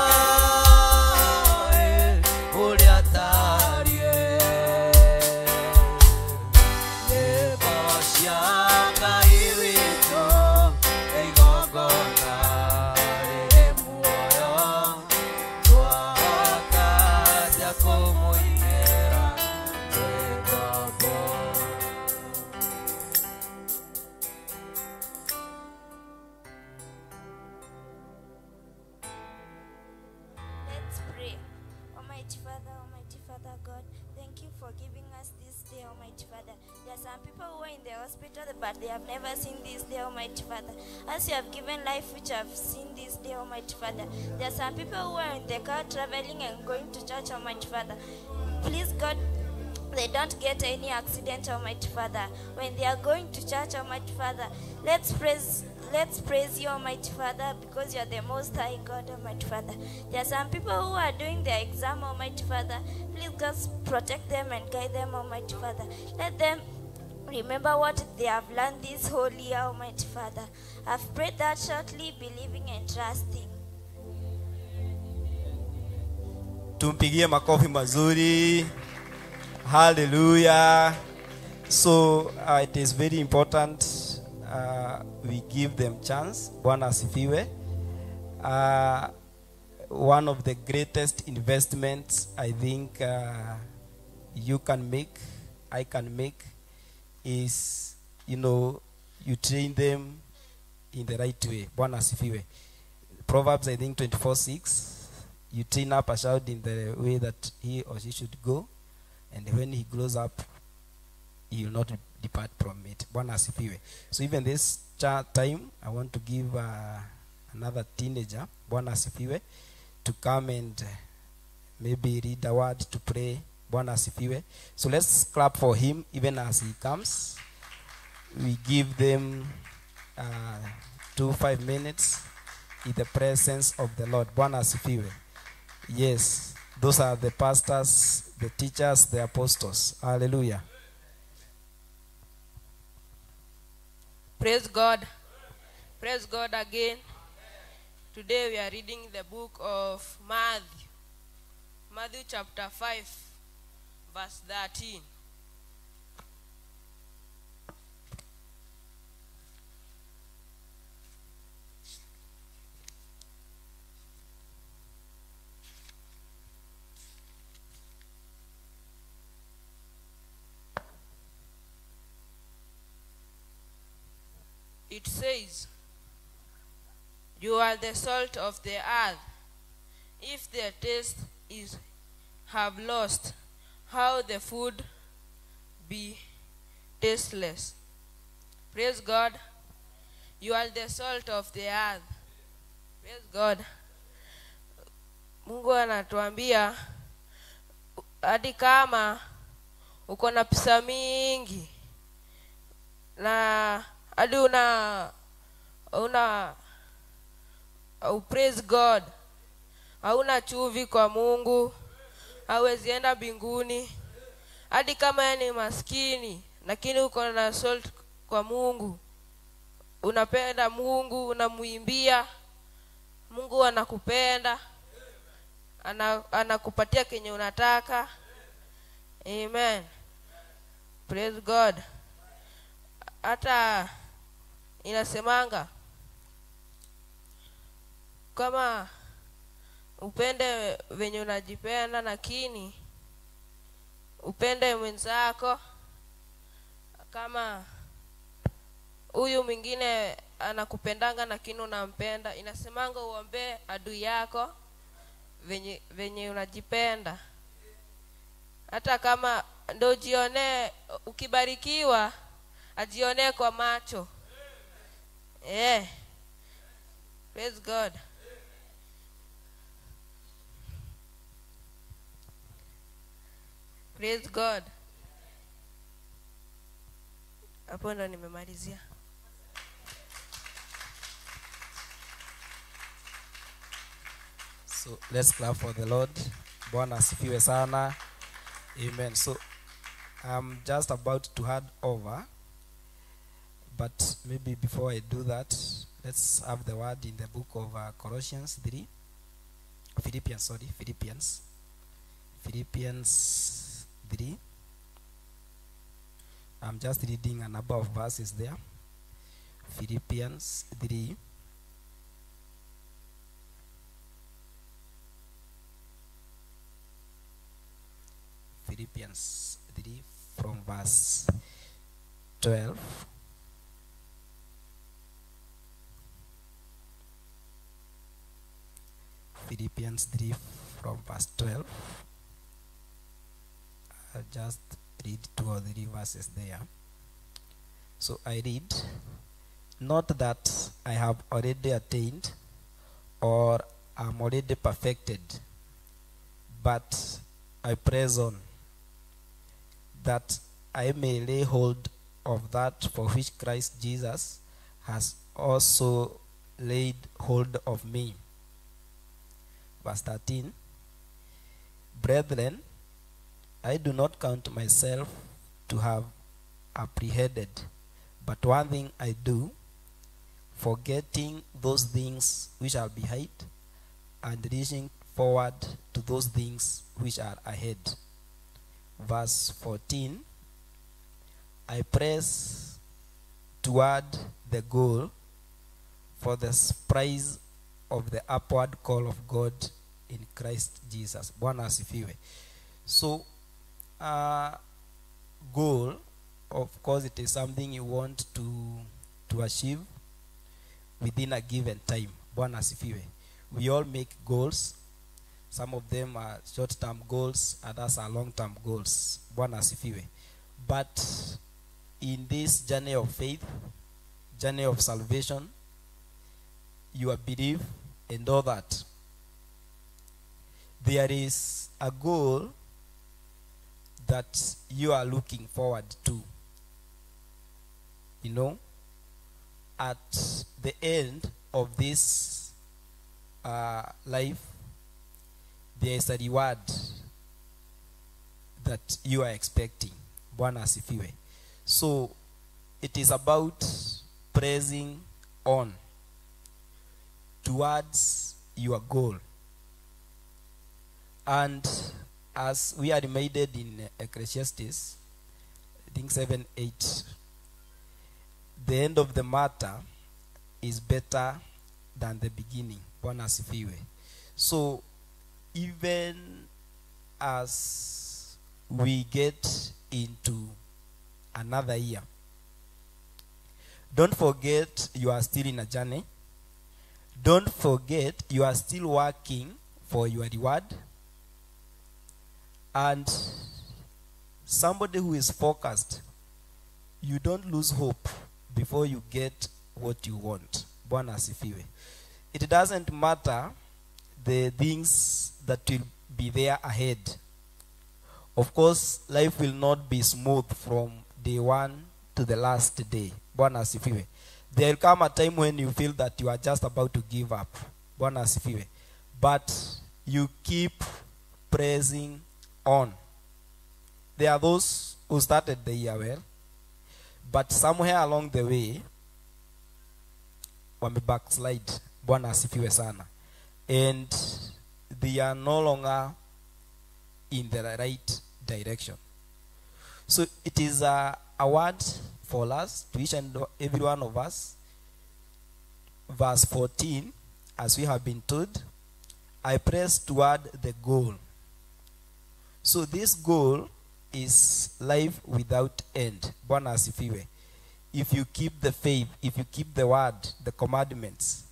ũrĩa atariĩ nyĩmbo cia Ngai witũ nĩ igongona rĩrĩ muoyo twahota atĩa kũmũinĩra twĩ ngombo. Let's pray. Almighty Father God, thank you for giving us this day, Almighty Father. There are some people who are in the hospital, but they have never seen this day, Almighty Father. As you have given life, which have seen this day, Almighty Father. There are some people who are in the car traveling and going to church, Almighty Father. Please, God, they don't get any accident, Almighty Father. When they are going to church, Almighty Father, let's praise you, Almighty Father, because you are the Most High God, Almighty Father. There are some people who are doing their exam, Almighty Father. Please, God, protect them and guide them, Almighty Father. Let them remember what they have learned this whole year, Almighty Father. I've prayed that shortly, believing and trusting. Tumpigie makofi mazuri. Hallelujah. So it is very important we give them chance. Bwana asifiwe. One of the greatest investments I think you can make, I can make, is, you know, you train them in the right way. Bwana asifiwe. Proverbs, I think, 24:6. You train up a child in the way that he or she should go, and when he grows up, he will not depart from it. Bwana asifiwe. So even this time, I want to give another teenager, Bwana asifiwe, to come and maybe read a word, to pray. Bwana asifiwe. So let's clap for him even as he comes. We give them 2-5 minutes in the presence of the Lord. Bwana asifiwe. Yes, those are the pastors, the teachers, the apostles. Hallelujah. Praise God. Praise God again. Today we are reading the book of Matthew. Matthew chapter 5, verse 13. It says, "You are the salt of the earth. If their taste is have lost, how the food be tasteless?" Praise God. You are the salt of the earth. Praise God. Mungu anatuambia hadi kama uko na pesa mingi na hadi una praise God, hauna chuvi kwa Mungu, hawezi enda mbinguni. Hadi kama yeye ni maskini, lakini uko na salt kwa Mungu, unapenda Mungu, unamuimbia Mungu, anakupenda, anakupatia kenye unataka. Amen. Praise God. Hata inasemanga kama upende venye unajipenda, lakini upende mwenzako. Kama huyu mwingine anakupendanga lakini unampenda. Inasemanga uombee adui yako venye unajipenda. Hata kama ndo ujionee, ukibarikiwa ajionee kwa macho. Yeah. Praise God. Praise God. Hapo ndo nimemalizia. So let's clap for the Lord. Bwana asifiwe sana. Amen. So I'm just about to hand over, but maybe before I do that, let's have the word in the book of Colossians 3. Philippians, sorry, Philippians. Philippians 3. I'm just reading a number of verses there. Philippians 3. Philippians 3 from verse 12. Philippians 3 from verse 12. I'll just read 2 or 3 verses there. So I read, "Not that I have already attained or am already perfected, but I press on, that I may lay hold of that for which Christ Jesus has also laid hold of me." Verse 13, "Brethren, I do not count myself to have apprehended, but one thing I do, forgetting those things which are behind and reaching forward to those things which are ahead." Verse 14, "I press toward the goal for the prize of the upward call of God in Christ Jesus." Bwana asifiwe. So, goal, of course, it is something you want to achieve within a given time. Bwana asifiwe. We all make goals. Some of them are short-term goals, others are long-term goals. Bwana asifiwe. But in this journey of faith, journey of salvation, your belief and all that, there is a goal that you are looking forward to. You know, at the end of this life, there is a reward that you are expecting. Bwana asifiwe. So it is about pressing on towards your goal. And as we are reminded in Ecclesiastes, I think 7:8, the end of the matter is better than the beginning. Bwana asifiwe. So even as we get into another year, don't forget you are still in a journey. Don't forget you are still working for your reward. And somebody who is focused, you don't lose hope before you get what you want. Bwana asifiwe. It doesn't matter the things that will be there ahead. Of course, life will not be smooth from day one to the last day. Bwana asifiwe. There will come a time when you feel that you are just about to give up. Bwana asifiwe. But you keep pressing on. There are those who started the year well, but somewhere along the way, wame backslide. Bwana asifiwe sana. And they are no longer in the right direction. So it is a word for us, to each and every one of us. Verse 14, as we have been told, I press toward the goal. So this goal is life without end. Bwana asifiwe. If you keep the faith, if you keep the word, the commandments.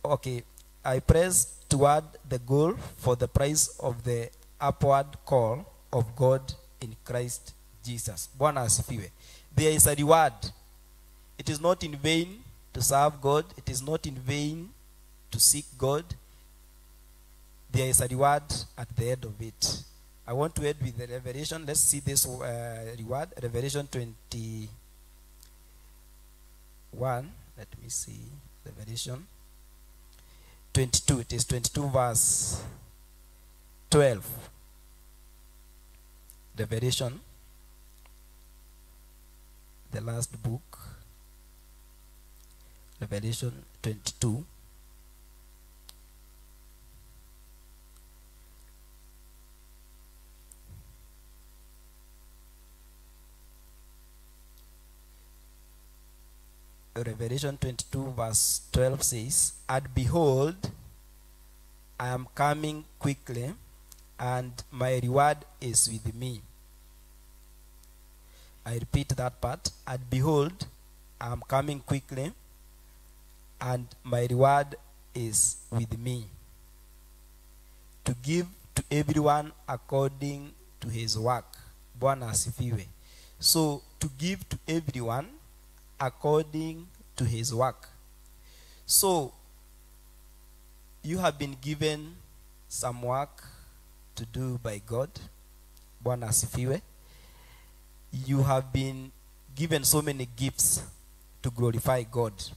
Okay, I press toward the goal for the prize of the upward call of God in Christ Jesus. Bwana asifiwe. There is a reward. It is not in vain to serve God. It is not in vain to seek God. There is a reward at the end of it. I want to end with the Revelation. Let's see this reward. Revelation 21. Let me see. Revelation 22. It is 22 verse 12. Revelation, the last book. Revelation 22. Revelation 22 verse 12 says, "And behold, I am coming quickly, and my reward is with me." I repeat that part. "And behold, I am coming quickly, and my reward is with me, to give to everyone according to his work." Bwana asifiwe. So, to give to everyone according to his work. So, you have been given some work to do by God. Bwana asifiwe. You have been given so many gifts to glorify God.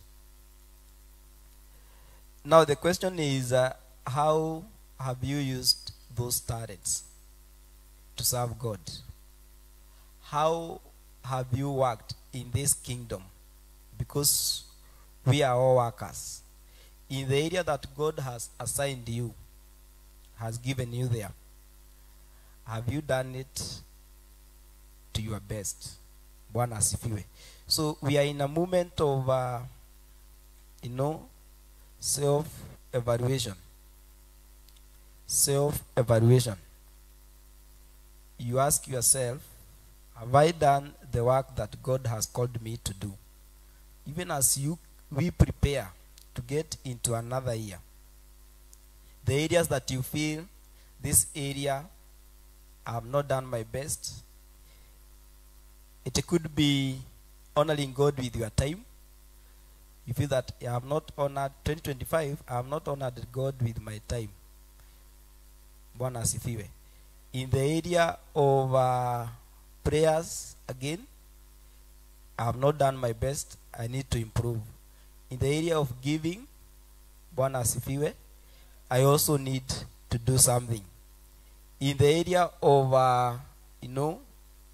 Now the question is, how have you used those talents to serve God? How have you worked in this kingdom? Because we are all workers. In the area that God has assigned you, has given you there, have you done it to your best? Bwana asifiwe. So we are in a moment of, self-evaluation. Self-evaluation. You ask yourself, have I done the work that God has called me to do? Even as we prepare to get into another year, the areas that you feel, this area, I have not done my best. It could be honoring God with your time. You feel that I have not honored 2025, I have not honored God with my time. Bwana asifiwe. In the area of prayers, again, I have not done my best. I need to improve. In the area of giving, Bwana asifiwe, I also need to do something. In the area of,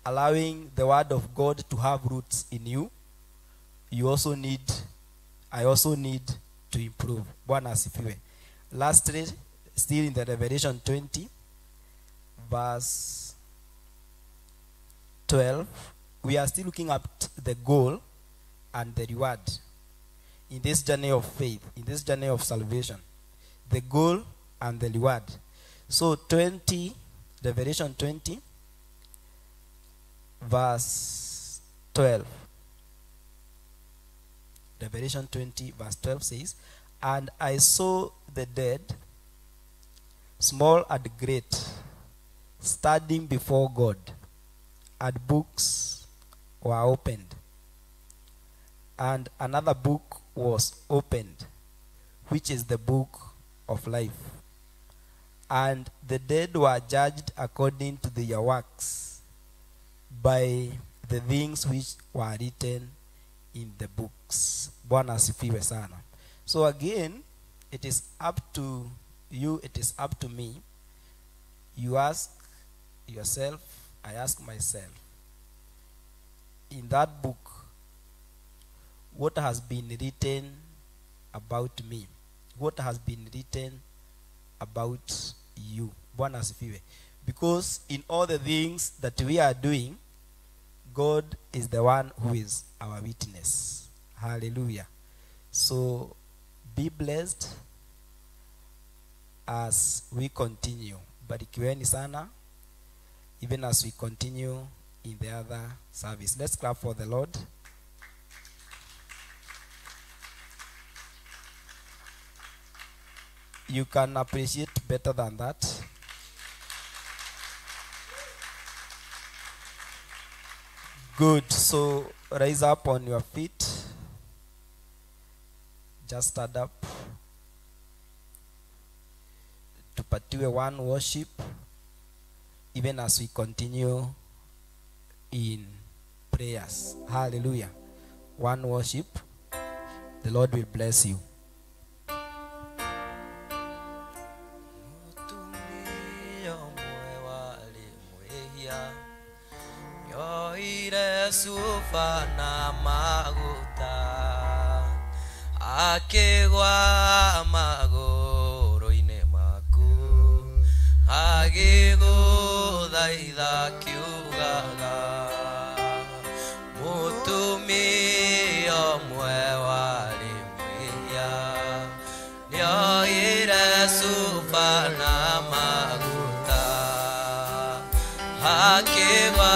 allowing the word of God to have roots in you, I also need to improve. Bwana asifiwe. Lastly, still in the Revelation 20, verse 12, we are still looking at the goal and the reward in this journey of faith, in this journey of salvation. The goal and the reward. So Revelation 20, verse 12. Revelation 20, verse 12 says, "And I saw the dead, small and great, standing before God, and books were opened. And another book was opened, which is the book of life. And the dead were judged according to their works by the things which were written in the books." Bwana asifiwe sana. So again, it is up to you, it is up to me. You ask yourself, I ask myself, in that book, what has been written about me? What has been written about you? Bwana asifiwe. Because in all the things that we are doing, God is the one who is our witness. Hallelujah. So be blessed as we continue. Barikiweni sana, even as we continue in the other service. Let's clap for the Lord. You can appreciate better than that. Good. So rise up on your feet. Just stand up. Tupatiwe one worship, even as we continue in prayers. Hallelujah. One worship. The Lord will bless you. Sufa na maguta akegwa magoro-inĩ maku agĩgũthaitha kiugaga mũtumia ũmwe warĩ mwĩhia nĩoire cuba na maguta akĩgwa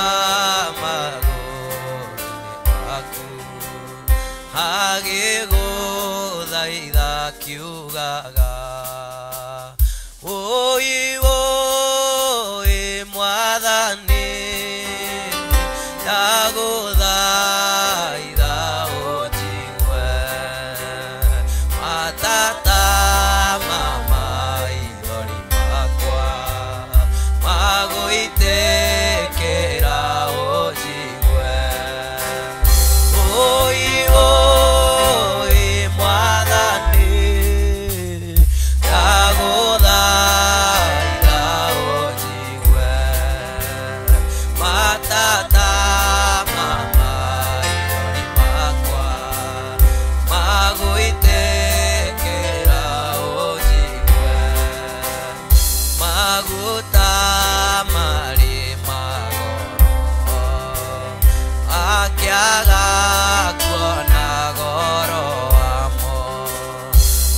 agĩgũthaitha kiugaga Oi oi mwathani ndagũthaitha ũnjigue matata ma maithori makwa magũitĩkĩra ũnjigue Oi oi mwathani ndagũthaitha ũnjigue matata ma maithori makwa magũitĩkĩra ũnjigue maguta marĩ magoro akĩaga kuona goro wamo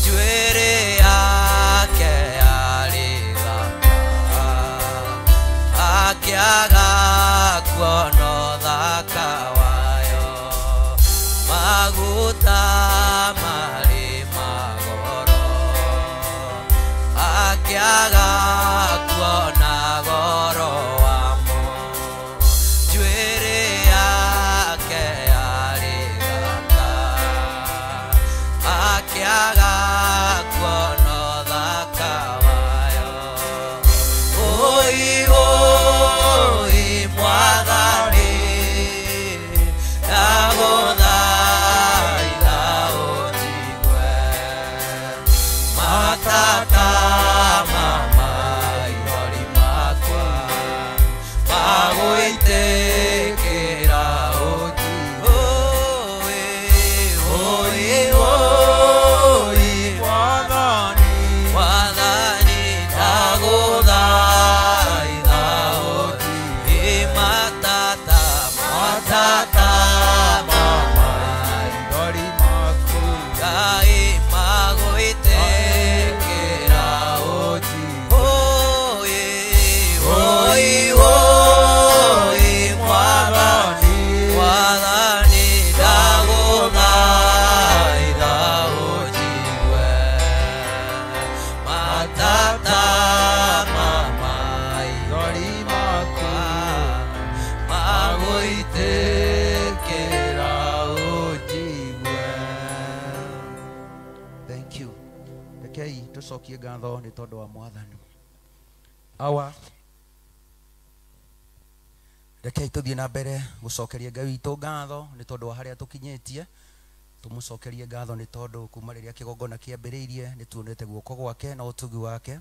njuĩrĩ yake yarĩ thaka akĩaga kuona ũthaka wayo maguta marĩ magoro akĩaga kuona goro wamo njuĩrĩ yake yarĩ thaka akĩaga kuona ũthaka wayo Oi oi mwathani ndagũthaitha ũnjigue matata ma maithori makwa magũitĩkĩra ũnjigue Oi oi mwathani ndagũthaitha ũnjigue matata matata ma maithori Ngai magũitĩkĩra ũnjigue Oi oi oi mwathani mwathani ndagũthaitha ũnjigue matata ma maithori makwa magũitĩkĩra ũnjigue. Thank you. Rekei tũcokie ngatho nĩ tondũ wa mwathani. Awa rekei tũthiĩ na mbere gũcokeria Ngai witũ ngatho nĩ tondũ wa harĩa tũkinyĩtie. Tũmũcokerie ngatho nĩ tondũ kuma rĩrĩa kĩgongona kĩambĩrĩirie nĩ tuonete guoko gwake na ũtugi wake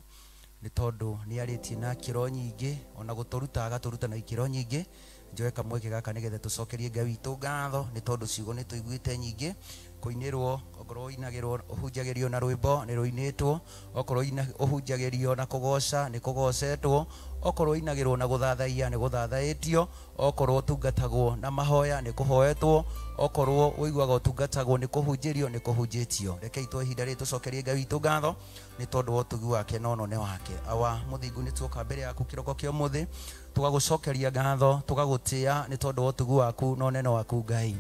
nĩ tondũ nĩ arĩtie na ikĩro nyingĩ ona gũtũruta agatũruta na ikĩro nyingĩ. Njoe kamweke gaka nĩgetha tũcokerie Ngai witũ ngatho nĩ tondũ ciugo nĩ tũiguĩte nyingĩ kũinĩrwo okorwo inagĩrwo ũhunjagĩrio na rwĩmbo nĩ rũinĩtwo okorwo ũhunjagĩrio na kũgoca nĩ kũgocetwo Okorwo inagirwo na guthathaiya ni guthathaitio, okorwo tungatagwo na mahoya ni kuhoetwo, okorwo uiguaga utungatagwo ni kuhunjirio ni kuhunjitio. Rekei twa ihinda rĩrĩ tũcokerie Ngai witũ ngatho nĩ tondũ wa ũtugi wake na ũnene wake. Awa mũthingu, nĩ tuoka mbere yaku kĩroko kĩa ũmũthĩ, tũgagũcokeria ngatho, tũgagũtĩa nĩ tondũ wa ũtugi waku na ũnene waku Ngai.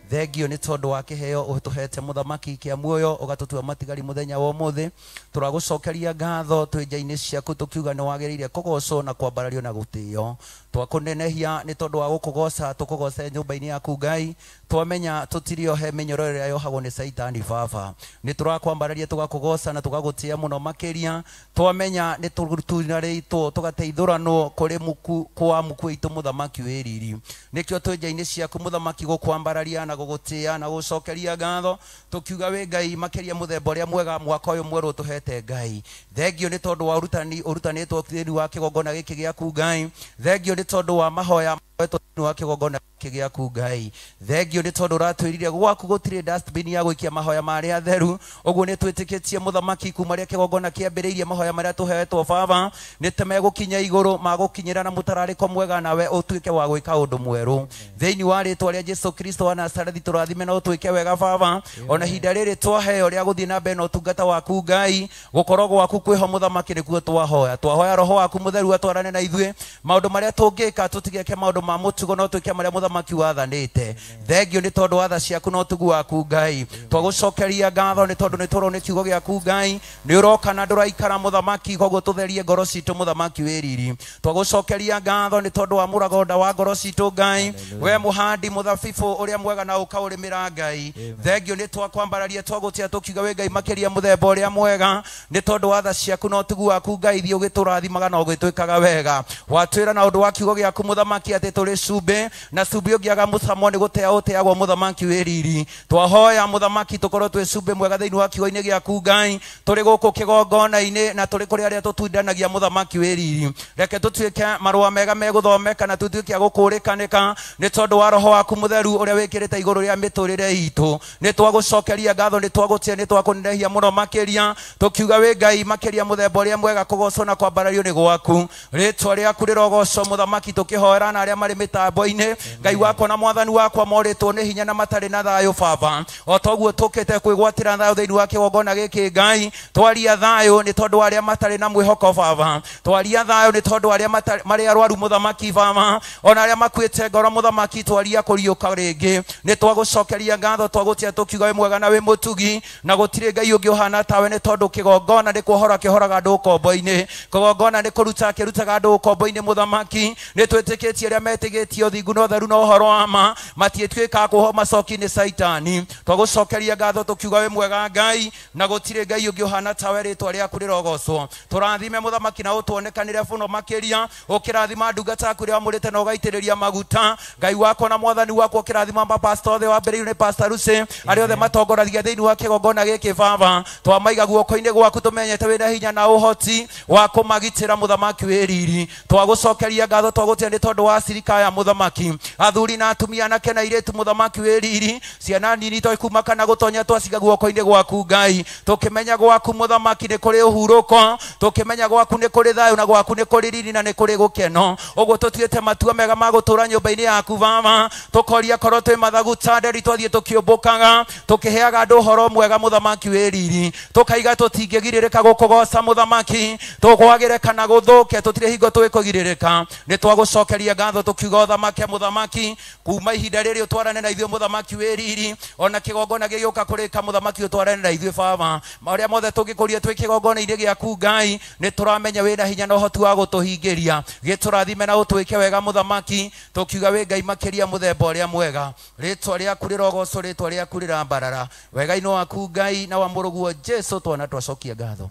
Thengio nĩ tondũ wa kĩheo ũtũhete mũthamaki kĩa muoyo, ũgatũtua matigari mũthenya wa ũmũthĩ. Tũragũcokeria ngatho twĩ nja-inĩ ciaku tũkiuga nĩ wagĩrĩire kũgocwo na kwambarario na gũtĩo. Twakũnenehia nĩ tondũ wa gũkũgoca, tũkũgoce nyũmba-inĩ yaku Ngai. Twamenya tũtirĩ ohe mĩnyororo ĩrĩa yohagwo nĩ Caitani baba. Nĩ tũrakwambararia tũgakũgoca na tũgagũtĩa mũno makĩria. Twamenya nĩ tũtunarĩtwo tũgateithũranwo kũrĩ muku kwa muku witũ mũthamaki wĩ riri. Nĩkĩo twĩ nja-inĩ ciaku mũthamaki gũkwambararia na gũgũtĩa na gũcokeria ngatho, tũkiuga wĩ Ngai makĩria mũthemba ũrĩa mwega mwaka ũyũ mwerũ ũtũhete Ngai. Thengio nĩ tondũ wa ũrutani ũrutanĩtwo thĩinĩ wa kĩgongona gĩkĩ gĩaku Ngai. Thengio nĩ tondũ wa mahoya mahoetwo thĩinĩ wa kĩgongona gĩkĩ gĩaku Ngai. Thengio nĩ tondũ ũratwĩrire gwaku gũtirĩ dustbin ya gũikia mahoya marĩa atheru. Ũguo nĩ twĩtĩkĩtie mũthamaki kuma rĩa kĩgongona kĩambĩrĩirie mahoya marĩa tũheetwo baba nĩ ta megũkinya igũrũ, magũkinyĩra na mũtararĩko mwega, nawe ũtuĩke wa gwĩka ũndũ mwerũ thĩinĩ wa rĩtwa rĩa Jesu Kristo wa Nazarethi. Tũrathime na ũtuĩke wega baba. Ona ihinda rĩrĩ twaheo rĩa gũthiĩ na mbere na ũtungata waku Ngai, gũkorwo gwaku kwĩho mũthamaki nĩkuo twahoya. Twahoya roho waku mũtheru atwarane na ithuĩ maũndũ marĩa tũngĩka, tũtigeke maũndũ ma mũtugo no twĩke marĩa mũthamaki wathanĩte. Thengio nĩ tondũ wa tha ciaku na ũtugu waku Ngai. Twagũcokeria ngatho nĩ tondũ nĩ tũrona nĩ kiugo gĩaku Ngai nĩ ũroka na ndũraikara mũthamaki, koguo tũtherie ngoro citũ mũthamaki wĩ riri. Twagũcokeria ngatho nĩ tondũ wa mũragonda wa ngoro citũ Ngai, we mũhandi mũthabibũ ũrĩa mwega na ũkaũrĩmĩra Ngai. Thengio nĩ twakwambararia twagũtĩa tũkiuga wĩ Ngai makĩria mũthemba ũrĩa mwega nĩ tondũ wa tha ciaku na ũtugu waku Ngai. Thiĩ ũgĩtũrathimaga na ũgĩtwĩkaga wega. Watwĩra na ũndũ wa kiugo gĩaku mũthamaki atĩ tũrĩ cumbĩ, na cumbĩ ũngĩaga mũcamo nĩ gũtea ũteagwo mũthamaki wĩ riri. Twahoya mũthamaki tũkorwo twĩ cumbĩ mwega thĩinĩ wa kiugo-inĩ gĩaku Ngai, tũrĩ gũkũ kĩgongona-inĩ na tũrĩ kũrĩ arĩa tũtundanagia mũthamaki wĩ riri. Reke tũtuĩke marũa mega megũthomeka na tũtuĩke a gũkũrĩkanĩka nĩ tondũ wa roho waku mũtheru ũrĩa wĩkĩrĩte igũrũ rĩa mĩtũrĩre itũ. Nĩ twagũcokeria ngatho, nĩ twagũtĩa, nĩ twakũnenehia mũno makĩria, tũkiuga wĩ Ngai makĩria mũthemba ũrĩa mwega kũgocwo na kwambarario nĩ gwaku. Rĩtwa rĩaku rĩrogocwo mũthamaki, tũkĩhoera na arĩa marĩ mĩtambo-inĩ. Ngai wakwa na mwathani wakwa morĩtwo nĩ hinya na matarĩ na thayũ baba, o toguo tũkĩte kwĩgwatĩra thayũ thĩinĩ wa kĩgongona gĩkĩ Ngai. Twaria thayũ nĩ tondũ wa arĩa matarĩ na mwĩhoko baba, twaria thayũ nĩ tondũ arĩa marĩ arwaru mũthamaki baba, ona arĩa makuĩte ngoro mũthamaki, twaria kũriũka rĩngĩ. Nĩ twagũcokeria ngatho, twagũtĩa tũkiuga wĩ mwega na wĩ mũtugi, na gũtirĩ Ngai ũngĩ ũhana tawe, nĩ tondũ kĩgongona nĩ kuohora kĩhoraga andũ ũkombo-inĩ, kĩgongona nĩ kũruta kĩrutaga andũ ũkombo-inĩ mũthamaki. Nĩ twĩtĩkĩtie arĩa metĩkĩtie ũthingu na ũtheru na ũhoro wa ma matiĩtuĩkaga kuohwo macoki nĩ Caitani. Twagũcokeria ngatho tũkiuga wĩ mwega Ngai, na gũtirĩ Ngai ũngĩ ũhana tawe, rĩtwa rĩaku rĩrogocwo. Tũrathime mũthamaki na ũtuonekanĩre mũno makĩria, ũkĩrathima ndungata yaku ĩrĩa wamũrĩte na ũgaitĩrĩria maguta. Ngai wakwa na mwathani wakwa, ũkĩrathima mapastor othe, wambĩrĩirio nĩ Pastor Lucy, arĩa othe matongoragia thĩinĩ wa kĩgongona gĩkĩ baba. Twamaiga guoko-inĩ gwaku tũmenyete wĩna hinya na ũhoti wa kũmagitĩra mũthamaki wĩ riri. Twagũcokeria ngatho, twagũtĩa nĩ tondũ wa cirika ya mũthamaki, athuri na atumia, anake na airĩtu, mũthamaki wĩ riri, ciana nini twakuma kana gũtonya twaciga guoko-inĩ gwaku Ngai, tũkĩmenya gwaku mũthamaki nĩ kũrĩ ũhurũko, tũkĩmenya gwaku nĩ kũrĩ thayũ, na gwaku nĩ kũrĩ riri na nĩ kũrĩ gũkeno. Ũguo tũtuĩte matua mega ma gũtũra nyũmba-inĩ yaku baba, tũkoria korwo twĩ mathaguta nderi, twathiĩ tũkĩũmbũkaga tũkĩheaga andũ ũhoro mwega mũthamaki wĩ riri, tũkaiga tũtingĩgirĩrĩka gũkũgoca mũthamaki, tũkwagĩre kana gũthũke tũtirĩ hingo twĩkũgirĩrĩka. Nĩ twagũcokeria ngatho tũkiuga ũthamake mũthamaki kuma ihinda rĩrĩ ũtwarane na ithuĩ mũthamaki wĩ riri, ona kĩgongona gĩgĩũka kũrĩka mũthamaki ũtwarane na ithuĩ baba. Marĩa mothe tũngĩkũria twĩ kĩgongona-inĩ gĩaku Ngai, nĩ tũramenya wĩna hinya na ũhoti wa gũtũhingĩria. Gĩtũrathime na ũtwĩke wega mũthamaki, tũkiuga wĩ Ngai makĩria mũthemba ũrĩa mwega. Rĩtwa rĩaku rĩrogocwo, rĩtwa rĩaku rĩrambarara. Wega-inĩ waku Ngai na wa mũrũguo Jesu twana twacokia ngatho.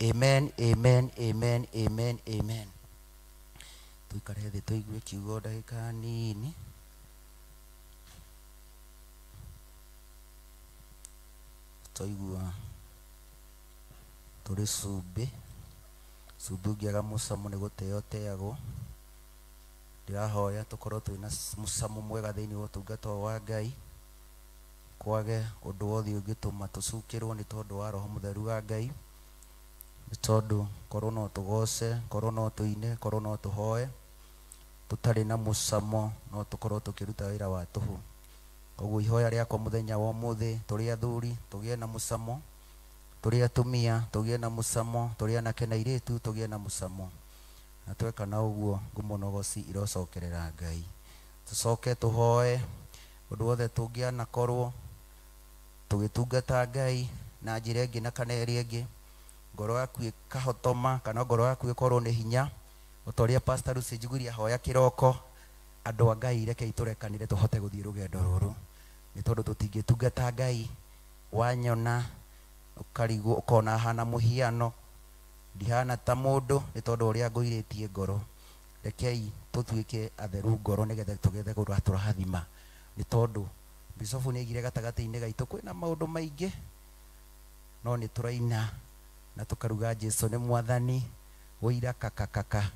Amen, amen, amen, amen, amen. Tuikare thĩ tũigue kiugo ndagĩka nini. Twaigua tũrĩ cumbĩ, cumbĩ ũngĩaga mũcamo nĩ gũteo ũteagwo. Ndĩrahoya tũkorwo twĩna mũcamo mwega thĩinĩ wa ũtungata wa Ngai, kwage ũndũ wothe ũngĩtũma tũcukĩrwo nĩ tondũ wa roho mũtheru wa Ngai. Nĩ tondũ korwo no tũgoce, korwo no tũine, korwo no tũhoe tũtarĩ na mũcamo, no tũkorwo tũkĩruta wĩra wa tũhũ. Koguo ihoya rĩakwa mũthenya wa ũmũthĩ, tũrĩ athuri tũgĩe na mũcamo, tũrĩ atumia tũgĩe na mũcamo, tũrĩ anake na airĩtu tũgĩe na mũcamo. Na tweka na ũguo ngumo na ũgoci irocokerera Ngai. Tũcoke tũhoe ũndũ wothe tũngĩanakorwo tũgĩtungata Ngai na njĩra ĩngĩ na kana ĩrĩa ĩngĩ, ngoro yaku ĩkahotoma kana ngoro yaku ĩkorwo nĩ hinya, o ta ũrĩa Pastor Lucy njiguire ahoya kĩroko. Andũ a Ngai, rekei tũrekanĩre tũhote gũthiĩ rũgendo rũrũ, nĩ tondũ tũtingĩtungata Ngai wanyona ũkarigwo ũkona hana mũhiano, ndihana ta mũndũ, nĩ tondũ ũrĩa ngũirĩtie ngoro. Rekei tũtuĩke atheru ngoro nĩgetha tũgethe tũrathima, nĩ tondũ bicobu nĩ aigire gatagatĩ-inĩ gaitũ kwĩna maũndũ maingĩ, no nĩ tũraina na tũkaruga Jesu nĩ mwathani. Ũira kakakaka,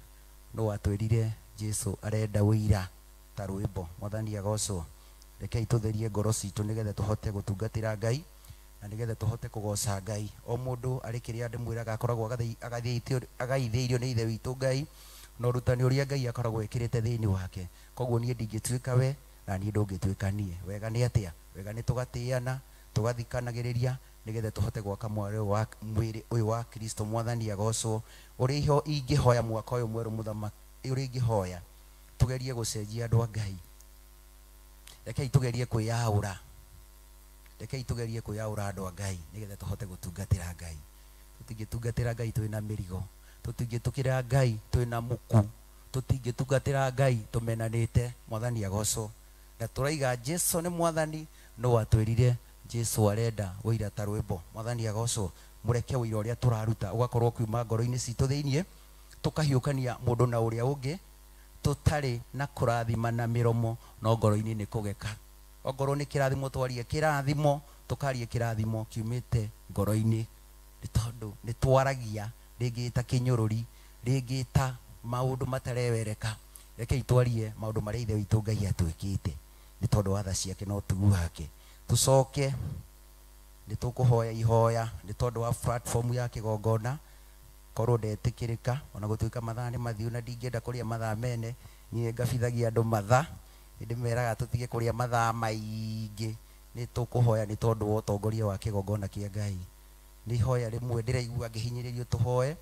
no atwĩrire Jesu arenda ũira ta rwĩmbo. Mwathani agocwo. Rekei tũtherie ngoro citũ nĩgetha tũhote gũtungatĩra Ngai na nĩgetha tũhote kũgoca Ngai. O mũndũ arĩ kĩrĩa ndĩmwĩraga akoragwo agaithĩirio nĩ Ithe witũ Ngai na ũrutani ũrĩa Ngai akoragwo ĩkĩrĩte thĩinĩ wake. Koguo niĩ ndingĩtuĩka we na niĩ ndũngĩtuĩka niĩ. Wega nĩ atĩa? Wega nĩ tũgatĩana, tũgathikanagĩrĩria nĩgetha tũhote gwaka mwĩrĩ ũyũ wa Kristo. Mwathani agocwo. Ũrĩa ingĩhoya mwaka ũyũ mwerũ mũthamaki, ũrĩa ingĩhoya tũgerie gũcenjia andũ a Ngai. Rekei tũgerie kwĩyaũra, rekei tũgerie kwĩyaũra andũ a Ngai nĩgetha tũhote gũtungatĩra Ngai. Tũtingĩtungatĩra Ngai twĩna mĩrigo, tũtingĩtũkĩra Ngai twĩna muku, tũtingĩtungatĩra Ngai tũmenanĩte. Mwathani agocwo. Na tũraiga Jesu nĩ mwathani, no atwĩrire Jesu arenda ũira ta rwĩmbo. Mwathani agocwo. Mũreke ũira ũrĩa tũraruta ũgakorwo kiuma ngoro-inĩ citũ thĩiniĩ, tũkahiũkania mũndũ na ũrĩa ũngĩ, tũtarĩ na kũrathima na mĩromo, no ngoro-inĩ nĩ kũgeka. Ongorwo nĩ kĩrathimo twarie kĩrathimo, tũkarie kĩrathimo kiumĩte ngoro-inĩ, nĩ tondũ nĩ twaragia rĩngĩ ta kĩnyũrũri, rĩngĩ ta maũndũ matarewereka. Rekei twarie maũndũ marĩa Ithe witũ Ngai atwĩkĩte, nĩ tondũ wa tha ciake na ũtugi wake. Tũcoke nĩ tũkũhoya ihoya nĩ tondũ wa platform ya kĩgongona, korwo ndetĩkĩrĩka, ona gũtuĩka mathaa nĩ mathiu na ndingĩenda kũrĩa mathaa mene. Niĩ ngabithagia andũ mathaa, nĩndĩmeraga tũtige kũrĩa mathaa maingĩ. Nĩ tũkũhoya nĩ tondũ wa ũtongoria wa kĩgongona kĩa Ngai. Nĩ ihoya rĩmwe ndĩraigua ngĩhinyĩrĩrio tũhoe.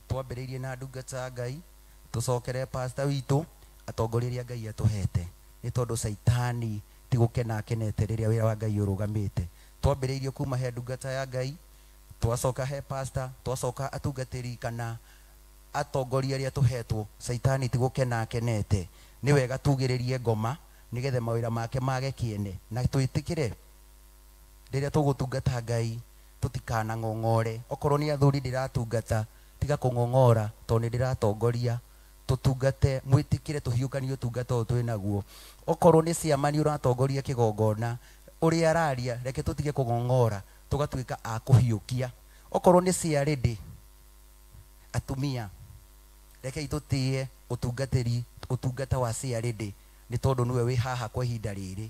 Twambĩrĩirie na ndungata ya Ngai, tũcokere pastor witũ atongoria arĩa Ngai atũhete, nĩ tondũ Caitani ti gũkena akenete rĩrĩa wĩra wa Ngai ũrũgamĩte. Twambĩrĩirie kuma he ndungata ya Ngai, twacoka he pastor, twacoka atungatĩri kana atongoria arĩa tũhetwo. Caitani ti gũkena akenete. Nĩ wega tugĩrĩrie ngoma nĩgetha mawĩra make mage kĩene, na twĩtĩkĩre rĩrĩa tũgũtungata Ngai tũtikanang'ong'ore. Okorwo nĩ athuri ndĩratungata, tiga kũng'ong'ora tondũ nĩ ndĩratongoria. Tũtungate, mwĩtĩkĩre tũhiũkanie ũtungata ũyũ twĩnaguo. Okorwo nĩ ciama nĩ ũratongoria kĩgongona, ũrĩa araria reke tũtige kũng'ong'ora, tũgatuĩka a kũhiũkia. Okorwo nĩ ciarĩndĩ atumia, rekei tũtĩe ũtungatĩri, ũtungata wa ciarĩndĩ, nĩ tondũ nĩwe wĩ haha kwa ihinda rĩrĩ,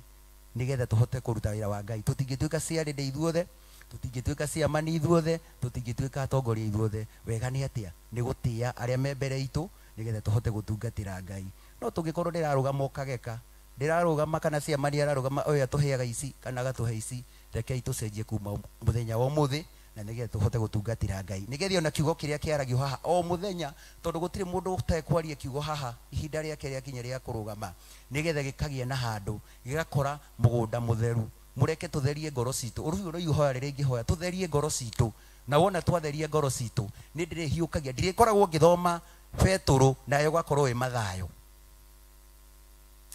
nĩgetha tũhote kũruta wĩra wa Ngai. Tũtingĩtuĩka ciarĩndĩ ithuothe, tũtingĩtuĩka ciamani ithuothe, tũtingĩtuĩka atongoria ithuothe. Wega nĩ atĩa? Nĩ gũtĩa arĩa me mbere itũ nĩgetha tũhote gũtungatĩra Ngai. No tũngĩkorwo ndĩrarũgama ũkageka, ndĩrarũgama kana ciamani ararũgama ũyũ atũheaga ici kana agatũhe ici, rekei tũcenjie kuma mũthenya wa ũmũthĩ, na nĩgetha tũhote gũtungatĩra Ngai, nĩgetha ona kiugo kĩrĩa kĩaragio haha o mũthenya, tondũ gũtirĩ mũndũ ũtekwaria kiugo haha ihinda rĩake rĩakinya rĩa kũrũgama, nĩgetha gĩkagĩa na handũ, gĩgakora mũgũnda mũtheru. Mũreke tũtherie ngoro citũ. Ũrũhiũ no ihoya rĩrĩa ingĩhoya, tũtherie ngoro citũ. Na wona twatheria ngoro citũ, nĩ ndĩrĩhiũkagia, ndirĩkoragwo ngĩthoma Betũrũ nayo ũgakorwo wĩ Mathayo.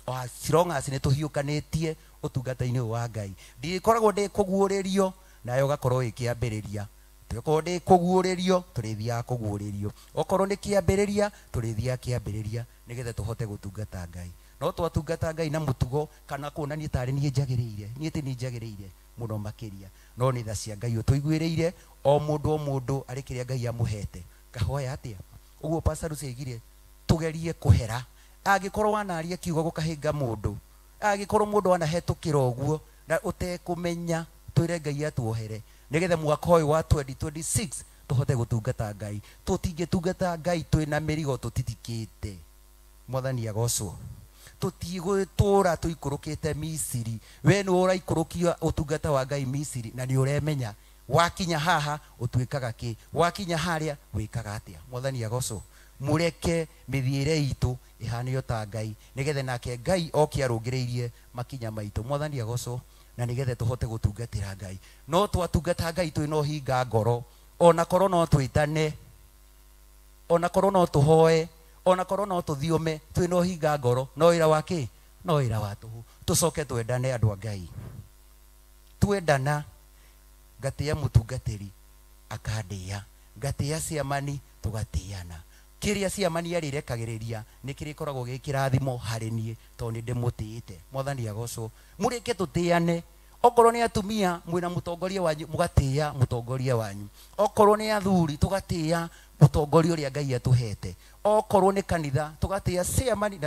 As long as nĩ tũhiũkanĩtie ũtungata-inĩ ũyũ wa Ngai, ndirĩkoragwo ndĩ kũguũrĩrio nayo ũgakorwo wĩ kĩambĩrĩria. Tũkorwo ndĩ kũguũrĩrio, tũrĩthiaga kũguũrĩrio. Okorwo nĩ kĩambĩrĩria, tũrĩthiaga kĩambĩrĩria, nĩgetha tũhote gũtungata Ngai. No twatungata Ngai na mũtugo kana kuonania tarĩ niĩ njagĩrĩire, niĩ ti niĩ njagĩrĩire mũno makĩria, no nĩ tha cia Ngai ũtũiguĩrĩire. O mũndũ o mũndũ arĩ kĩrĩa Ngai amũhete. Ngahoya atĩa? Ũguo Pastor Lucy aigire tũgerie kũhera. Angĩkorwo wanaria kiugo gũkahĩnga mũndũ, angĩkorwo mũndũ anahetũkĩra ũguo na ũtekũmenya, twĩre Ngai atuohere, nĩgetha mwaka ũyũ wa 2026 tũhote gũtungata Ngai. Tũtingĩtungata Ngai twĩna mĩrigo tũtitikĩte. Mwathani agocwo. Tũtigũtũra tũikũrũkĩte Misiri. We nĩ ũraikũrũkia ũtungata wa Ngai Misiri na nĩ ũremenya wakinya haha ũtuĩkaga kĩ, wakinya harĩa wĩkaga atĩa. Mwathani agocwo. Mũreke mĩthiĩre itũ ĩhanio ta Ngai nĩgetha nake Ngai oke arũngĩrĩirie makinya maitũ. Mwathani agocwo. Na nĩgetha tũhote gũtungatĩra Ngai. No twatungata Ngai twĩna ũhinga ngoro, ona korwo no twĩtane, ona korwo no tũhoe, ona korwo no tũthiome, twĩna ũhinga ngoro, no wĩra wa kĩ? No wĩra wa tũhũ. Tũcoke twendane andũ a Ngai. Twendana, ngatĩa mũtungatĩri akandĩa, ngatĩa ciamani tũgatĩana. Kĩrĩa ciamani arĩrekagĩrĩria nĩ kĩrĩkoragwo gĩ kĩrathimo harĩ niĩ tondũ nĩ ndĩmũtĩĩte. Mwathani agocwo. Mũrĩke tũtĩane. Okorwo nĩ atumia mwĩna mũtongoria wanyu mũgatĩĩa mũtongoria wanyu. Okorwo nĩ athuri tũgatĩĩa mũtongoria ũrĩa Ngai atũhete. Okorwo nĩ kanitha tũgatĩĩa ciamani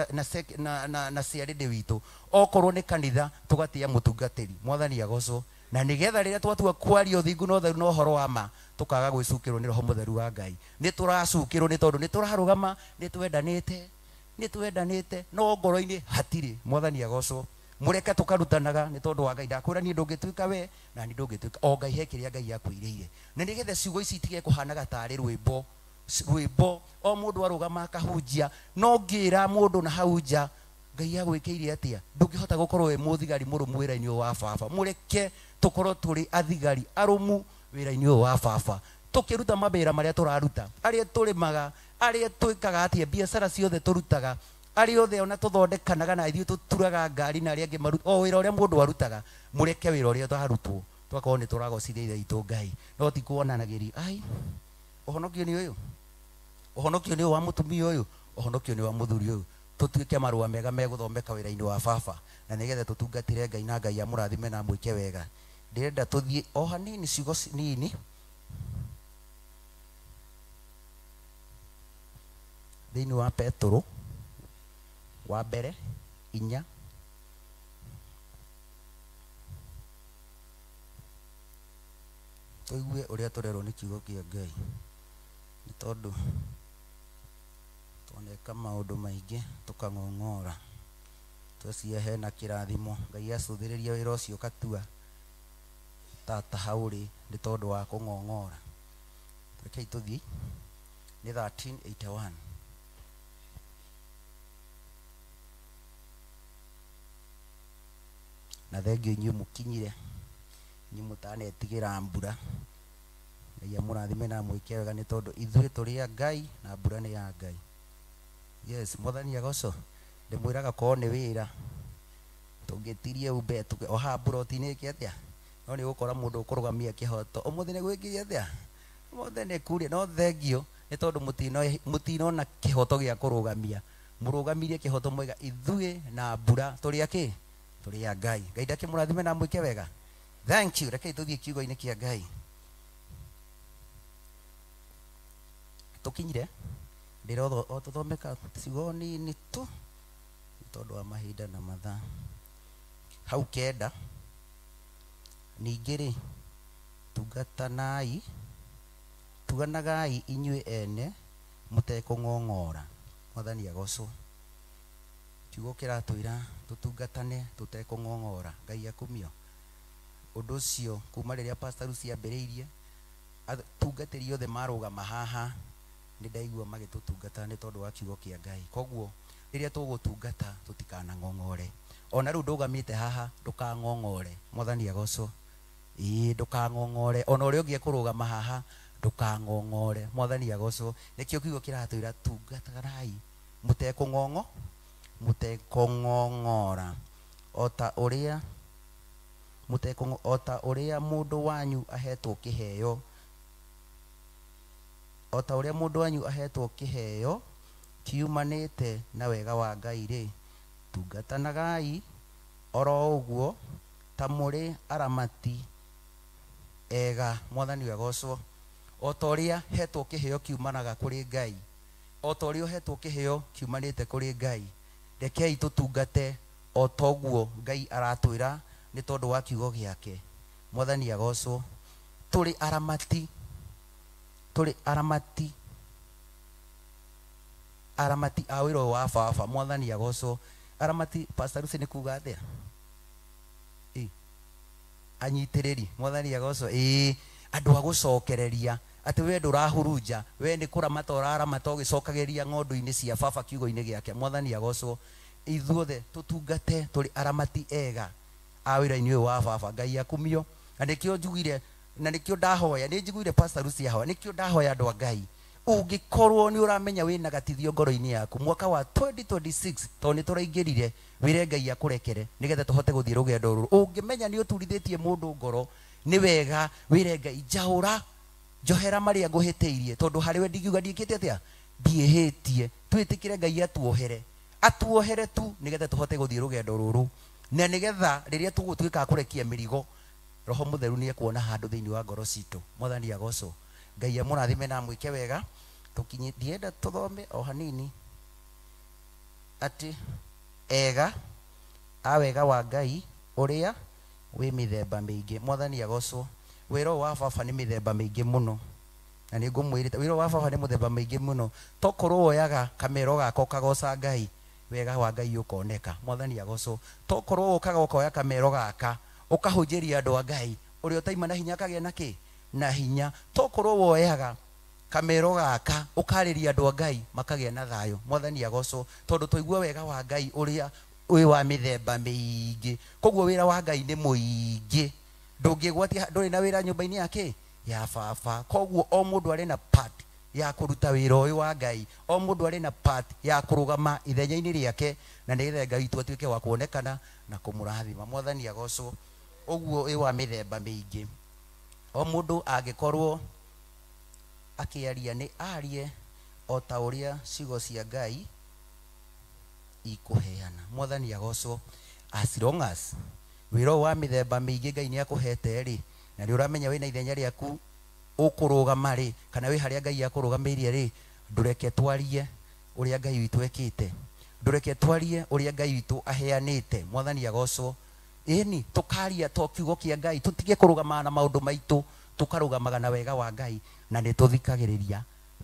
na ciarĩndĩ witũ. Okorwo nĩ kanitha tũgatĩĩa mũtungatĩri. Mwathani agocwo. Na nĩgetha rĩrĩa twatua kwaria ũthingu na ũtheru na ũhoro wa ma tũkaga gwĩcukĩrwo nĩ Roho Mũtheru wa Ngai. Nĩ tũracukĩrwo nĩ tondũ nĩ tũrarũgama, nĩ twendanĩte, no ngoro-inĩ hatirĩ. Mwathani agocwo. Mũreke tũkarutanaga nĩ tondũ wa Ngai. Ndakwĩra niĩ ndũngĩtuĩka we na niĩ ndũngĩtuĩka o Ngai he kĩrĩa Ngai akwĩrĩire. Na nĩgetha ciugo ici itige kũhanaga tarĩ rwĩmbo rwĩmbo o mũndũ arũgama akahunjia, no ngĩra mũndũ na hau nja Ngai agwĩkĩire atĩa, ndũngĩhota gũkorwo wĩ mũthigari mũrũmu wĩra-inĩ ũyũ wa baba. Mũreke tũkorwo tũrĩ athigari arũmu wĩra-inĩ ũyũ wa baba, tũkĩruta mawĩra marĩa tũraruta, arĩa tũrĩmaga, arĩa twĩkaga atĩa, biacara ciothe tũrutaga, arĩa othe ona tũthondekanaga na ithuĩ tũturaga ngari na arĩa angĩ maruta o wĩra ũrĩa mũndũ arutaga. Mũreke wĩra ũrĩa twarutwo tũgakorwo nĩ tũragocithia Ithe witũ Ngai, no ti kuonanagĩria ai ũhonokio nĩ ũyũ, ũhonokio nĩ ũyũ wa mũtumia ũyũ, ũhonokio nĩ wa mũthuri ũyũ. Tũtuĩke marũa mega megũthomeka wĩra-inĩ wa baba na nĩgetha tũtungatĩre Ngai na Ngai amũrathime na amwĩke wega. Ndĩrenda tũthiĩ o hanini ciugo nini thĩinĩ wa Petũrũ wa mbere 4 tũigue ũrĩa tũrerwo nĩ kiugo kĩa Ngai, nĩ tondũ twaneka maũndũ maingĩ tũkang'ong'ora tweciria hena kĩrathimo. Ngai acũthĩrĩria wĩra ũcio ũkatua tata haũrĩ nĩ tondũ wa kũng'ong'ora. Rekei tũthiĩ nĩ 1381. Na thengio inyuĩ mũkinyire, inyuĩ mũtanetigĩra mbura. Ngai amũrathime na amwĩke wega nĩ tondũ ithuĩ tũrĩ a Ngai na mbura nĩ ya Ngai. Yes, Mwathani agocwo. Ndĩmwĩraga korwo nĩ wĩra tũngĩtirie umbe o haha mbura ũtinĩke atĩa, no nĩ ũgũkora mũndũ ũkũrũgamia kĩhoto ũmũthĩ nĩ gwĩkire atĩa, ũmũthĩ nĩ kurie. No thengio nĩ tondũ mũtinona kĩhoto gĩa kũrũgamia, mũrũgamirie kĩhoto mwega. Ithuĩ na mbura tũrĩ a kĩ? Tũrĩ a Ngai. Ngai ndakĩmũrathime na amwĩke wega. Thank you. Rekei tũthiĩ kiugo-inĩ kĩa Ngai. Tũkinyire ndĩrotho o tũthomeka ciugo nini tu nĩ tondũ wa mahinda na mathaa. Hau 9, ningĩ rĩ, tungatanagai tuganagai inyuĩ ene mũtekũng'ong'ora. Mwathani agocwo. Kiugo kĩratwĩra tũtungatane tũtekũng'ong'ora. Ngai akumio. Ũndũ ũcio kuma rĩrĩa Pastor Lucy ambĩrĩirie, atungatĩri othe marũgama haha nĩ ndaigua magĩtũtungata nĩ tondũ wa kiugo kĩa Ngai. Koguo rĩrĩa tũgũtungata tũtikanang'ong'ore. Ona rĩu ndũgamĩte haha ndũkang'ong'ore. Mwathani agocwo. Ĩĩ, ndũkang'ong'ore. Ona ũrĩa ũngĩ ekũrũgama haha ndũkang'ong'ore. Mwathani agocwo. Nĩkĩo kiugo kĩratwĩra tungatagarai mũtekũng'ong'o, mũtekũng'ong'ora. O ta ũrĩa o ta ũrĩa mũndũ wanyu ahetwo kĩheo, o ta ũrĩa mũndũ wanyu ahetwo kĩheo kiumanĩte na wega wa Ngai rĩ, tungatanagai oro ũguo ta mũrĩ aramati ega. Mwathani agocwo. O ta ũrĩa hetwo kĩheo kiumanaga kũrĩ Ngai, o ta ũrĩa ũhetwo kĩheo kiumanĩte kũrĩ Ngai, rekei tũtungate o ta ũguo Ngai aratwĩra nĩ tondũ wa kiugo gĩake. Mwathani agocwo. Tũrĩ aramati, Tũrĩ aramati aramati a wĩra ũyũ wa baba. Mwathani agocwo. Aramati, Pastor Lucy, nĩ kuga atĩa? Ĩ, anyitĩrĩri. Mwathani agocwo. Ĩĩ, andũ a gũcokereria atĩ we ndũrahurunja, we nĩ kũramata ũraramata ũgĩcokagĩria ng'ondu-inĩ cia baba kiugo-inĩ gĩake. Mwathani agocwo. Ithuothe tũtungate tũrĩ aramati ega a wĩra-inĩ ũyũ wa baba. Ngai akumio. Na nĩkĩo njugire, na nĩkĩo ndahoya, nĩ njiguire Pastor Lucy ahoya, nĩkĩo ndahoya andũ a Ngai, ũngĩkorwo nĩ ũramenya wĩna gatithio ngoro-inĩ yaku mwaka wa 2026, tondũ nĩ tũraingĩrire, wĩre Ngai akũrekere nĩgetha tũhote gũthiĩ rũgendo rũrũ. Ũngĩmenya nĩ ũturithĩtie mũndũ ngoro, nĩ wega wĩre Ngai, njaũra, njohera marĩa ngũhĩtĩirie, tondũ harĩ we ndingiuga ndiĩkĩte atĩa, ndiĩhĩtie. Twĩtĩkĩre Ngai atuohere, atuohere tu nĩgetha tũhote gũthiĩ rũgendo rũrũ, na nĩgetha rĩrĩa tũgũtuĩka a kũrekia mĩrigo, Roho Mũtheru nĩ ekuona handũ thĩinĩ wa ngoro citũ. Mwathani agocwo. Ngai amũrathime na amwĩke wega. Tũkinye, ndienda tũthome o hanini atĩ ega a wega wa Ngai ũrĩa wĩ mĩthemba mĩingĩ. Mwathani agocwo. Wĩra ũyũ wa baba nĩ mĩthemba mĩingĩ mũno, na nĩ ngũmwĩrĩte wĩra ũyũ wa baba nĩ mũthemba mĩingĩ mũno. Tokorwo woyaga kamero gaka ũkagoca Ngai, wega wa Ngai ũkoneka. Mwathani agocwo. Tokorwo ũkaga ũkoya kamero gaka ũkahunjĩria andũ a Ngai, ũrĩa ũtaima na hinya akagĩa na kĩ? Na hinya. Tokorwo woyaga kamero gaka ũkarĩria andũ a Ngai makagĩa na thayũ. Mwathani agocwo. Tondũ twaigua wega wa Ngai ũrĩa wĩ wa mĩthemba mĩingĩ, koguo wĩra wa Ngai nĩ mũingĩ, ndũngĩgwatia, ndũrĩ na wĩra nyũmba-inĩ ya kĩ? Ya baba. Koguo o mũndũ arĩ na part ya kũruta wĩra ũyũ wa Ngai, o mũndũ arĩ na part ya kũrũgama ithenya-inĩ rĩake, na nĩgetha Ngai witũ atuĩke wa kuonekana na kũmũrathima. Mwathani agocwo. Ũguo wĩ wa mĩthemba mĩingĩ, o mũndũ angĩkorwo akĩaria nĩ arie o ta ũrĩa ciugo cia Ngai ikũheana. Mwathani agocwo. As long as wĩra ũyũ wa mĩthemba mĩingĩ Ngai nĩ akũhete rĩ, na nĩ ũramenya wĩna ithenya rĩaku ũkũrũgama rĩ, kana wĩ harĩa Ngai akũrũgamĩirie rĩ, ndũreke twarie ũrĩa Ngai witũ ekĩte, ndũreke twarie ũrĩa Ngai witũ aheanĩte. Mwathani agocwo. Ĩni, tũkaria to kiugo kĩa Ngai, tũtige kũrũgamaga na maũndũ maitũ, tũkarũgamaga na wega wa Ngai, na nĩ tũthikagĩrĩria.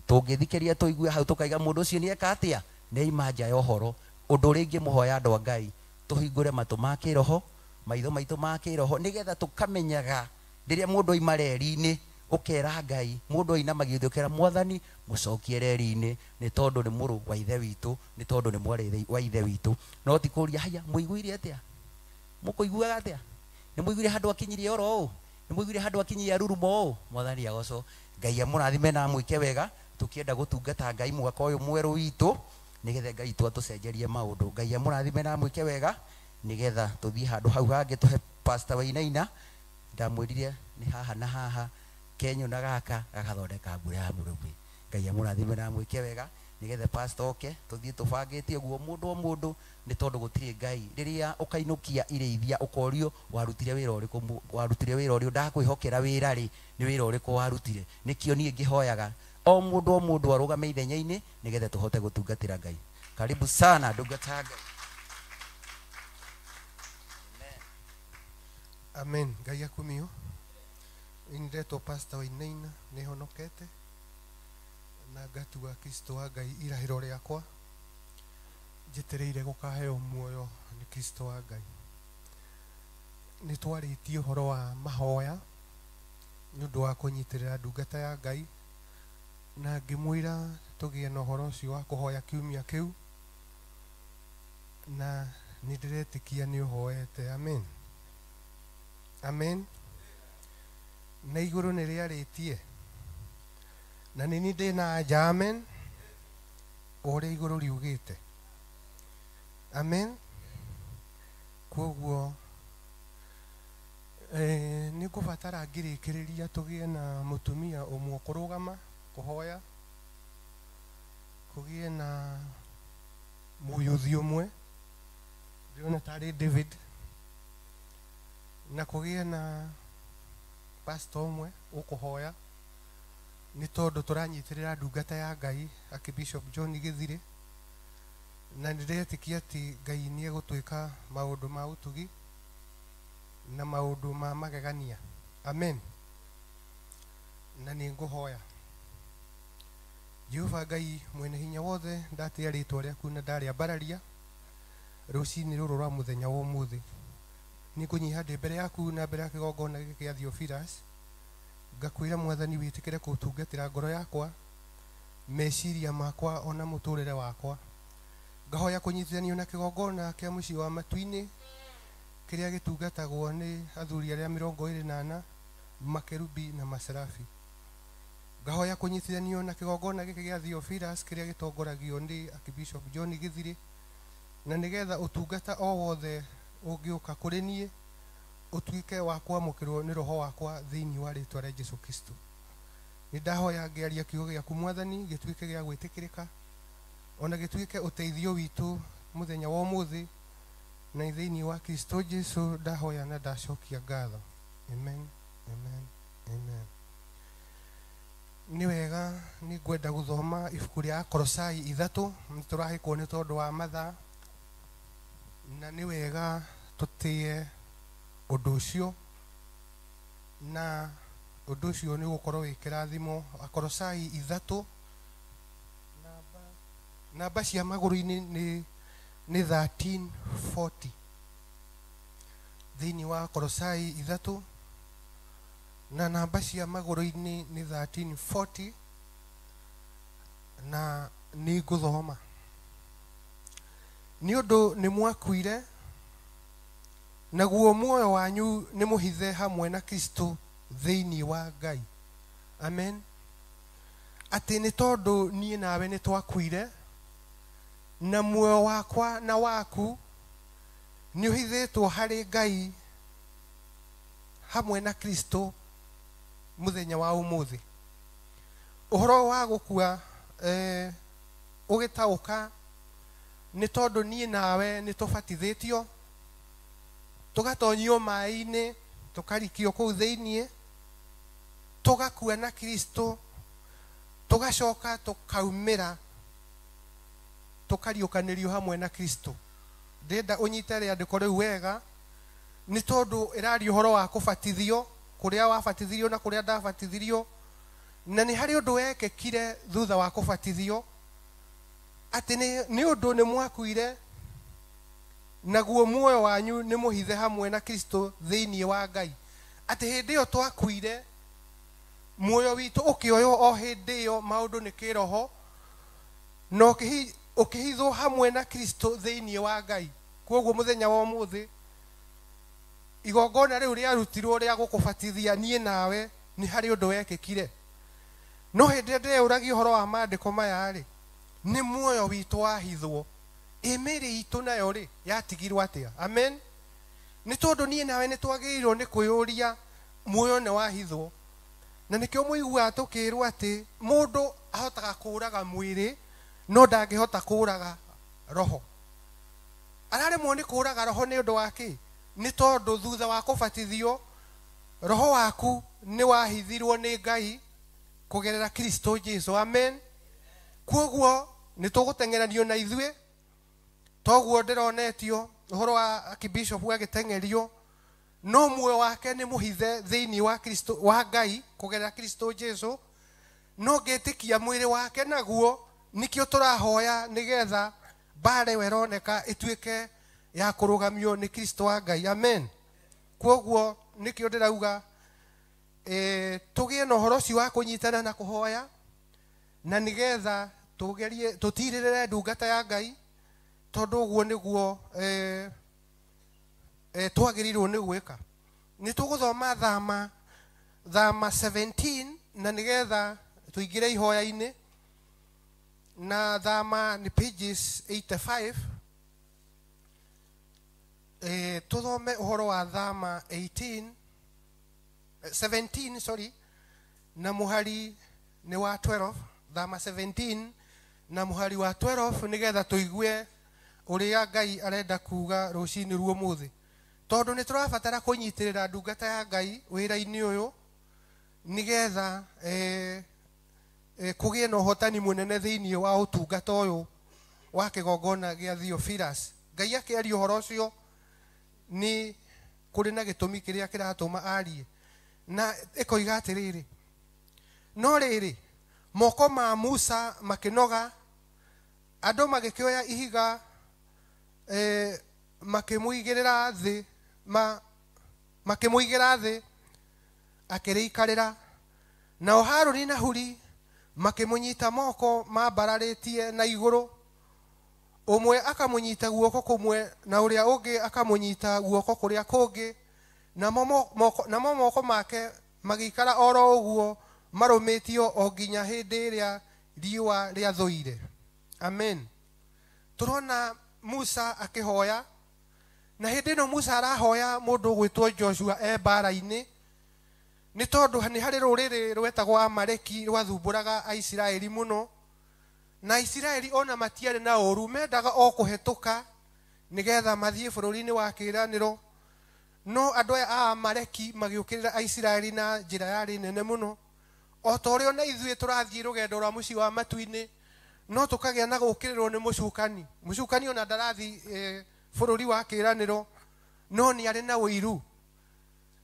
Tũngĩthikĩrĩria tũigue hau, tũkaiga mũndũ ũcio nĩ eka atĩa, nĩ aima nja ya ũhoro. Ũndũ ũrĩa ingĩmũhoya andũ a Ngai, tũhingũre matũ ma kĩroho, maitho maitũ ma kĩroho, nĩgetha tũkamenyaga rĩrĩa mũndũ aima reri-inĩ, ũkera Ngai, mũndũ ainamagia ũthiũ ũkera Mwathani mũcokie reri-inĩ, nĩ tondũ nĩ mũrũ wa ithe witũ, nĩ tondũ nĩ mwarĩ wa ithe witũ. No ti kũria haya, mũiguire atĩa? Mũkũiguaga atĩa? Nĩ mũiguire handũ akinyirie oro ũũ? Nĩ mũiguire handũ akinyirie arurumo ũũ? Mwathani agocwo. Ngai amũrathime na amwĩke wega. Tũkĩenda gũtungata Ngai mwaka ũyũ mwerũ witũ, nĩgetha Ngai witũ atũcenjerie maũndũ. Ngai amũrathime na amwĩke wega, nĩgetha tũthiĩ handũ hau hangĩ tũhe Pastor Wainaina. Ndamwĩrire nĩ haha na haha, kenyũ na gaka gagathondeka mbura ya mũrũmwe. Ngai amũrathime na amwĩke wega, nĩgetha pastor oke tũthiĩ tũbangĩte ũguo mũndũ o mũndũ, nĩ tondũ gũtirĩ Ngai. Rĩrĩa ũkainũkia irĩithia ũkorio warutire wĩra ũrĩkũ, warutire wĩra ũrĩkũ, ndakwĩhokera wĩra rĩ, nĩ wĩra ũrĩkũ warutire. Nĩkĩo niĩ ngĩhoyaga o mũndũ o mũndũ arũgame ithenya-inĩ, nĩgetha tũhote gũtungatĩra Ngai. Karibu sana ndungata ya Ngai. Amen. Ngai akumio. Ndetwo Pastor Wainaina, nĩ honokete na ngatua Kristo wa Ngai irahĩro rĩakwa, njetereire gũkaheo muoyo nĩ Kristo wa Ngai. Nĩ twarĩtie ũhoro wa mahoya nĩ ũndũ wa kũnyitĩrĩra ndungata ya Ngai, na ngĩmwĩra tũgĩe na ũhoro ũcio wa kũhoya kiumia kĩu, na nĩ ndĩretĩkia nĩ ũhoete. Amen. Amen. Na igũrũ nĩ rĩarĩtie, na nĩ niĩ ndĩ na anja. Amen. O ũrĩa igũrũ riugĩte. Amen. Koguo nĩ ngũbatara ngĩrĩkĩrĩria tũgĩe na mũtumia ũmwe kũrũgama kũhoya, kũgĩe na mũyũthi ũmwe, ndĩrona tarĩ David, na kũgĩe na pastor ũmwe ũkũhoya, nĩ tondũ tũranyitĩrĩra ndungata ya Ngai Archbishop John Gĩthirĩ, na nĩ ndĩretĩkia atĩ Ngai nĩ egũtwĩka maũndũ ma ũtugi na maũndũ ma magegania. Amen. Na nĩ ngũhoya. Jehova Ngai mwene hinya wothe, ndatia rĩtwa rĩaku na ndarĩambararia rũcinĩ rũrũ rwa mũthenya wa ũmũthĩ. Nĩngũnyiha ndĩ mbere yaku na mbere ya kĩgongona gĩkĩ gĩa Theophilus, ngakwĩra Mwathani wĩtĩkĩre kũtungatĩra ngoro yakwa, meciria makwa ona mũtũrĩre wakwa. Ngahoya kũnyitithanio na kĩgongona kĩa mũciĩ wa matu-inĩ kĩrĩa gĩtungatagwo nĩ athuri arĩa 24, makerubi na maserafi. Ngahoya kũnyitithanio na kĩgongona gĩkĩ gĩa Theophilus kĩrĩa gĩtongoragio nĩ Archbishop John Githiri, na nĩgetha ũtungata o wothe ũngĩũka kũrĩ niĩ ũtuĩke wa kwamũkĩrwo nĩ roho wakwa thĩinĩ wa rĩtwa rĩa Jesu Kristo. Nĩ ndahoya ngĩaria kiugo gĩaku Mwathani gĩtuĩke gĩa gwĩtĩkĩrĩka, ona gĩtuĩke ũteithio witũ mũthenya wa ũmũthĩ, na thĩinĩ wa Kristo Jesu ndahoya na ndacokia ngatho. Amen, amen, amen. Nĩ wega nĩ ngwenda gũthoma ibuku rĩa Akolosai 3, nĩ tũrahĩkwo nĩ tondũ wa mathaa, na nĩ wega tũtĩe ũndũ ũcio, na ũndũ ũcio nĩ ũgũkorwo wĩ kĩrathimo. Akolosai 3, namba cia magũrũ-inĩ nĩ 1340. Thĩinĩ wa Akolosai 3 na namba cia magũrũ-inĩ nĩ 1340, na nĩ ngũthoma. Nĩ ũndũ nĩ mwakuire, naguo muoyo wanyu nĩ mũhithe hamwe na Kristo thĩinĩ wa Ngai. Amen. Atĩ nĩ tondũ niĩ nawe nĩ twakuire, na muoyo wakwa na waku nĩ ũhithĩtwo harĩ Ngai hamwe na Kristo mũthenya wa ũmũthĩ. Ũhoro wa gũkua ũgĩtaũka nĩ tondũ niĩ nawe nĩ tũbatithĩtio, tũgatonyio maĩ-inĩ, tũkarikio kũu thĩinĩ, tũgakua na Kristo, tũgacoka tũkaumĩra, tũkariũkanĩrio hamwe na Kristo. Ndĩrenda ũnyite rĩandĩko rĩu wega, nĩ tondũ ĩraria ũhoro wa kũbatithio, kũrĩa wabatithirio na kũrĩa ndabatithirio, na nĩ harĩ ũndũ wekĩkire thutha wa kũbatithio, atĩ nĩ ũndũ nĩ mwakuire, naguo muoyo wanyu nĩ mũhithe hamwe na Kristo thĩinĩ wa Ngai. Atĩ hĩndĩ ĩyo twakuire, muoyo witũ ũkĩoywo o hĩndĩ ĩyo maũndũ nĩ kĩroho, na ũkĩhithwo hamwe na Kristo thĩinĩ wa Ngai. Kwoguo mũthenya wa ũmũthĩ, igongona rĩu rĩarutirwo rĩa gũkũbatithia niĩ nawe, nĩ harĩ ũndũ wekĩkire. No hĩndĩ ĩrĩa ndĩreũragia ũhoro wa maandĩko maya rĩ, nĩ muoyo witũ wahithwo, ĩ mĩĩrĩ itũ nayo rĩ yatigirwo atĩa? Amen. Nĩ tondũ niĩ nawe nĩ twagĩrĩirwo nĩ kwĩyũria muoyo nĩ wahithwo, na nĩkĩo mũiguaga tũkĩrwo atĩ mũndũ ahotaga kũũraga mwĩrĩ no ndangĩhota kũũraga roho. Araremwo nĩ kũũraga roho nĩ ũndũ wa kĩ? Nĩ tondũ thutha wa kũbatithio roho waku nĩ wahithirwo nĩ Ngai kũgerera Kristo Jesu. Amen. Kwoguo nĩ tũgũteng'eranio na ithuĩ, toguo ndĩronetio ũhoro wa Archbishop agĩteng'erio, no muoyo wake nĩ mũhithe thĩinĩ wa Kristo wa Ngai kũgerera Kristo Jesu, no ngĩtĩkia mwĩrĩ wake naguo nĩkĩo tũrahoya nĩgetha mbara ĩyo ĩroneka ĩtuĩke ya kũrũgamio nĩ Kristo wa Ngai. Amen. Kwoguo nĩkĩo ndĩrauga tũgĩe na ũhoro ũcio wa kũnyitana na kũhoya, na nĩgetha tũgerie tũtirĩrĩre ndungata ya Ngai, tondũ ũguo nĩguo twagĩrĩirwo nĩ gwĩka. Nĩ tũgũthoma thama 17 na nĩgetha tũingĩre ihoya-inĩ, na thama nĩ pages 85. Tũthome ũhoro wa thama 17, sorry, na mũhari nĩ wa 12, thama 17 na mũhari wa 12, nĩgetha tũigue ũrĩa Ngai arenda kuga rũcinĩ ruo mũthĩ, tondũ nĩ tũrabatara kũnyitĩrĩra ndungata ya Ngai wĩra-inĩ ũyũ, nĩgetha kũgĩe na ũhotani mũnene thĩinĩ wa ũtungata ũyũ wa kĩgongona gĩa Theophilus. Ngai akĩaria ũhoro ũcio nĩ kũrĩ na gĩtũmi kĩrĩa kĩratũma arie, na ĩkoiga atĩrĩrĩ, no rĩrĩ Moko ma Musa makĩnoga, andũ magĩkĩoya ihiga makĩmũigĩrĩra thĩ, makĩmũigĩra thĩ akĩrĩikarĩra. Nao Harũni na Huri makĩmũnyita moko mambararĩtie na igũrũ, ũmwe akamũnyita guoko kũmwe na ũrĩa ũngĩ akamũnyita guoko kũrĩa kũngĩ, namo moko make magĩikara oro ũguo marũmĩtio o nginya hĩndĩ ĩrĩa riũa rĩathũire. Amen. Tũrona Musa akĩhoya, na hĩndĩ ĩno Musa arahoya mũndũ ũgwĩtwo Joshua e mbara-inĩ, nĩ tondũ nĩ harĩ rũrĩrĩ rwetagwo Amaleki rwathumbũraga Aisiraeli mũno, na Aisiraeli ona matiarĩ na ũru, mendaga o kũhetũka nĩgetha mathiĩ bũrũri-inĩ wa kĩĩranĩro. No andũ aya a Amaleki magĩũkĩrĩra Aisiraeli na njĩra yarĩ nene mũno. O ta ũrĩa ona ithuĩ tũrathiĩ rũgendo rwa mũciĩ wa matu-inĩ, no tũkagĩa na gũũkĩrĩrwo nĩ mũcukani. Mũcukani ona ndarathiĩ bũrũri wa kĩĩranĩro, no nĩ arĩ na ũiru.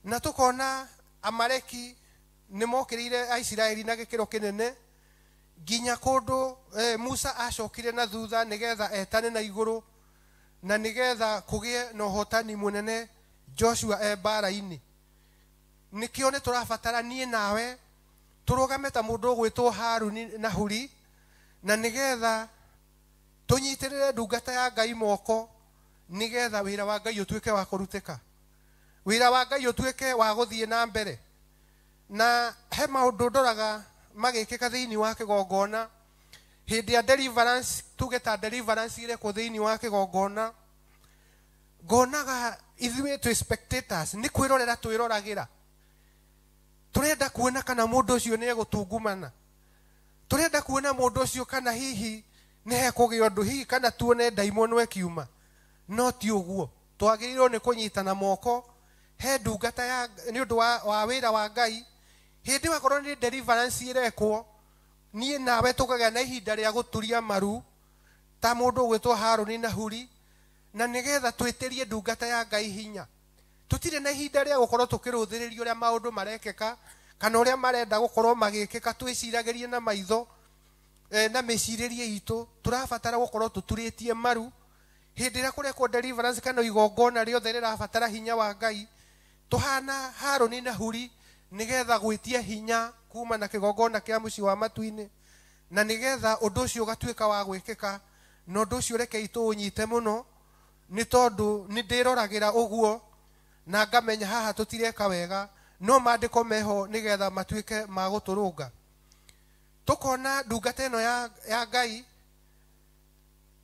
Na tũkona Amaleki nĩ mokĩrĩire Aisiraeli na gĩkĩro kĩnene nginya kũndũ Musa acokire na thutha nĩgetha etane na igũrũ na nĩgetha kũgĩe na ũhotani mũnene Joshua e mbara-inĩ. Nĩkĩo nĩ tũrabatara niĩ nawe tũrũgame ta mũndũ ũgwĩtwo Haruni na Huri, na nĩgetha tũnyitĩrĩre ndungata ya Ngai moko, nĩgetha wĩra wa Ngai ũtuĩke wa kũrutĩka, wĩra wa Ngai ũtuĩke wa gũthiĩ na mbere. Na he maũndũ ndoraga magĩkĩka thĩinĩ wa kĩgongona hĩndĩ ya deliverance, tuge ta deliverance irekwo thĩinĩ wa kĩgongona, ngonaga ithuĩ twĩ spectators, nĩ kwĩrorera twĩroragĩra. Tũrenda kuona kana mũndũ ũcio nĩ egũtungumana, tũrenda kuona mũndũ ũcio kana hihi nĩ hekũgĩa ũndũ, hihi kana tuone ndaimono ĩkiuma. No ti ũguo, twagĩrĩirwo nĩ kũnyitana moko he ndungata ya nĩ ũndũ wa wĩra wa Ngai. Hĩndĩ wakorwo nĩ deliverance ĩrekwo, niĩ nawe tũkagĩa na ihinda rĩa gũturia maru ta mũndũ ũgwĩtwo Harũni na Huri, na nĩgetha twĩtĩrie ndungata ya Ngai hinya. Tũtirĩ na ihinda rĩa gũkorwo tũkĩrũthĩrĩria ũrĩa maũndũ marekĩka kana ũrĩa marenda gũkorwo magĩkĩka, twĩciragĩrie na maitho na mĩcirĩrie itũ. Tũrabatara gũkorwo tũturĩtie maru hĩndĩ ĩrĩa kũrekwo deliverance kana igongona rĩothe rĩrabatara hinya wa Ngai, tũhana Harũni na Huri nĩgetha gwĩtia hinya kuma na kĩgongona kĩa mũciĩ wa matu-inĩ, na nĩgetha ũndũ ũcio ũgatuĩka wa gwĩkĩka. Na ũndũ ũcio rekei tũũnyite mũno, nĩ tondũ nĩ ndĩroragĩra ũguo na ngamenya haha tũtireka wega, no maandĩko meho nĩgetha matuĩke ma gũtũrũnga. Tũkona ndungata ĩno ya Ngai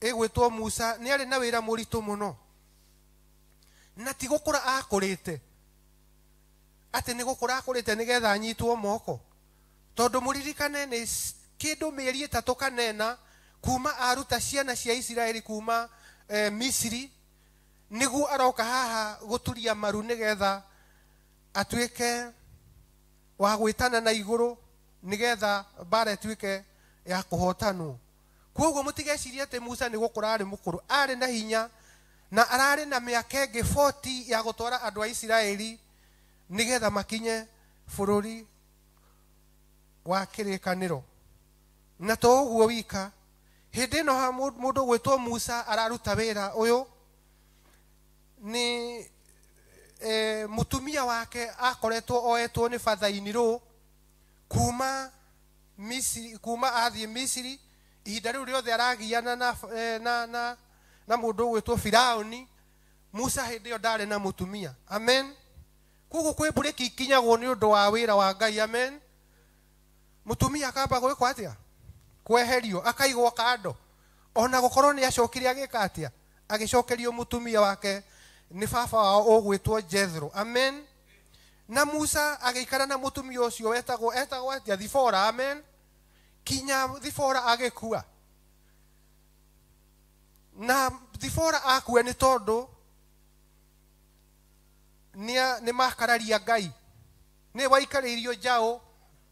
ĩgwĩtwo Musa nĩ arĩ na wĩra mũritũ mũno, na ti gũkũra akũrĩte, atĩ nĩ gũkũra akũrĩte nĩgetha anyitwo moko, tondũ mũririkane nĩ kĩndũ mĩeri 3 kana 4 kuma aruta ciana cia Isiraeli kuma Misiri, nĩguo aroka haha gũturia maru nĩgetha atuĩke wa gwĩtana na igũrũ, nĩgetha mbara ĩtuĩke ya kũhotanwo. Koguo mũtigecirie atĩ Musa nĩ gũkũra arĩ mũkũrũ, arĩ na hinya na ararĩ na mĩaka ĩngĩ 40 ya gũtwara andũ a Isiraeli nĩgetha makinye bũrũri wa kĩrĩkanĩro. Na to ũguo wika, hĩndĩ ĩno mũndũ ũgwĩtwo Musa araruta wĩra ũyũ, nĩ mũtumia wake akoretwo oetwo nĩ bathainirũ kuma Misiri, kuma athiĩ Misiri. Ihinda rĩu rĩothe aragiana na mũndũ ũgwĩtwo Firaũni. Musa hĩndĩ ĩyo ndarĩ na mũtumia. Amen. Koguo kwĩ mburĩki ikinyagwo nĩ ũndũ wa wĩra wa Ngai. Amen. Mũtumia akamba gwĩkwo atĩa? Kweherio, akaigwo kando. Ona gũkorwo nĩ acokire agĩka atĩa? Agĩcokerio mũtumia wake nĩ baba wao ũgwĩtwo Jethro. Amen. Na Musa agĩikara na mũtumia ũcio etagwo atĩa? Zipora. Amen. Kinya Zipora agĩkua. Na Zipora akua nĩ tondũ nĩ makararia Ngai, nĩ waikarĩirio njaũ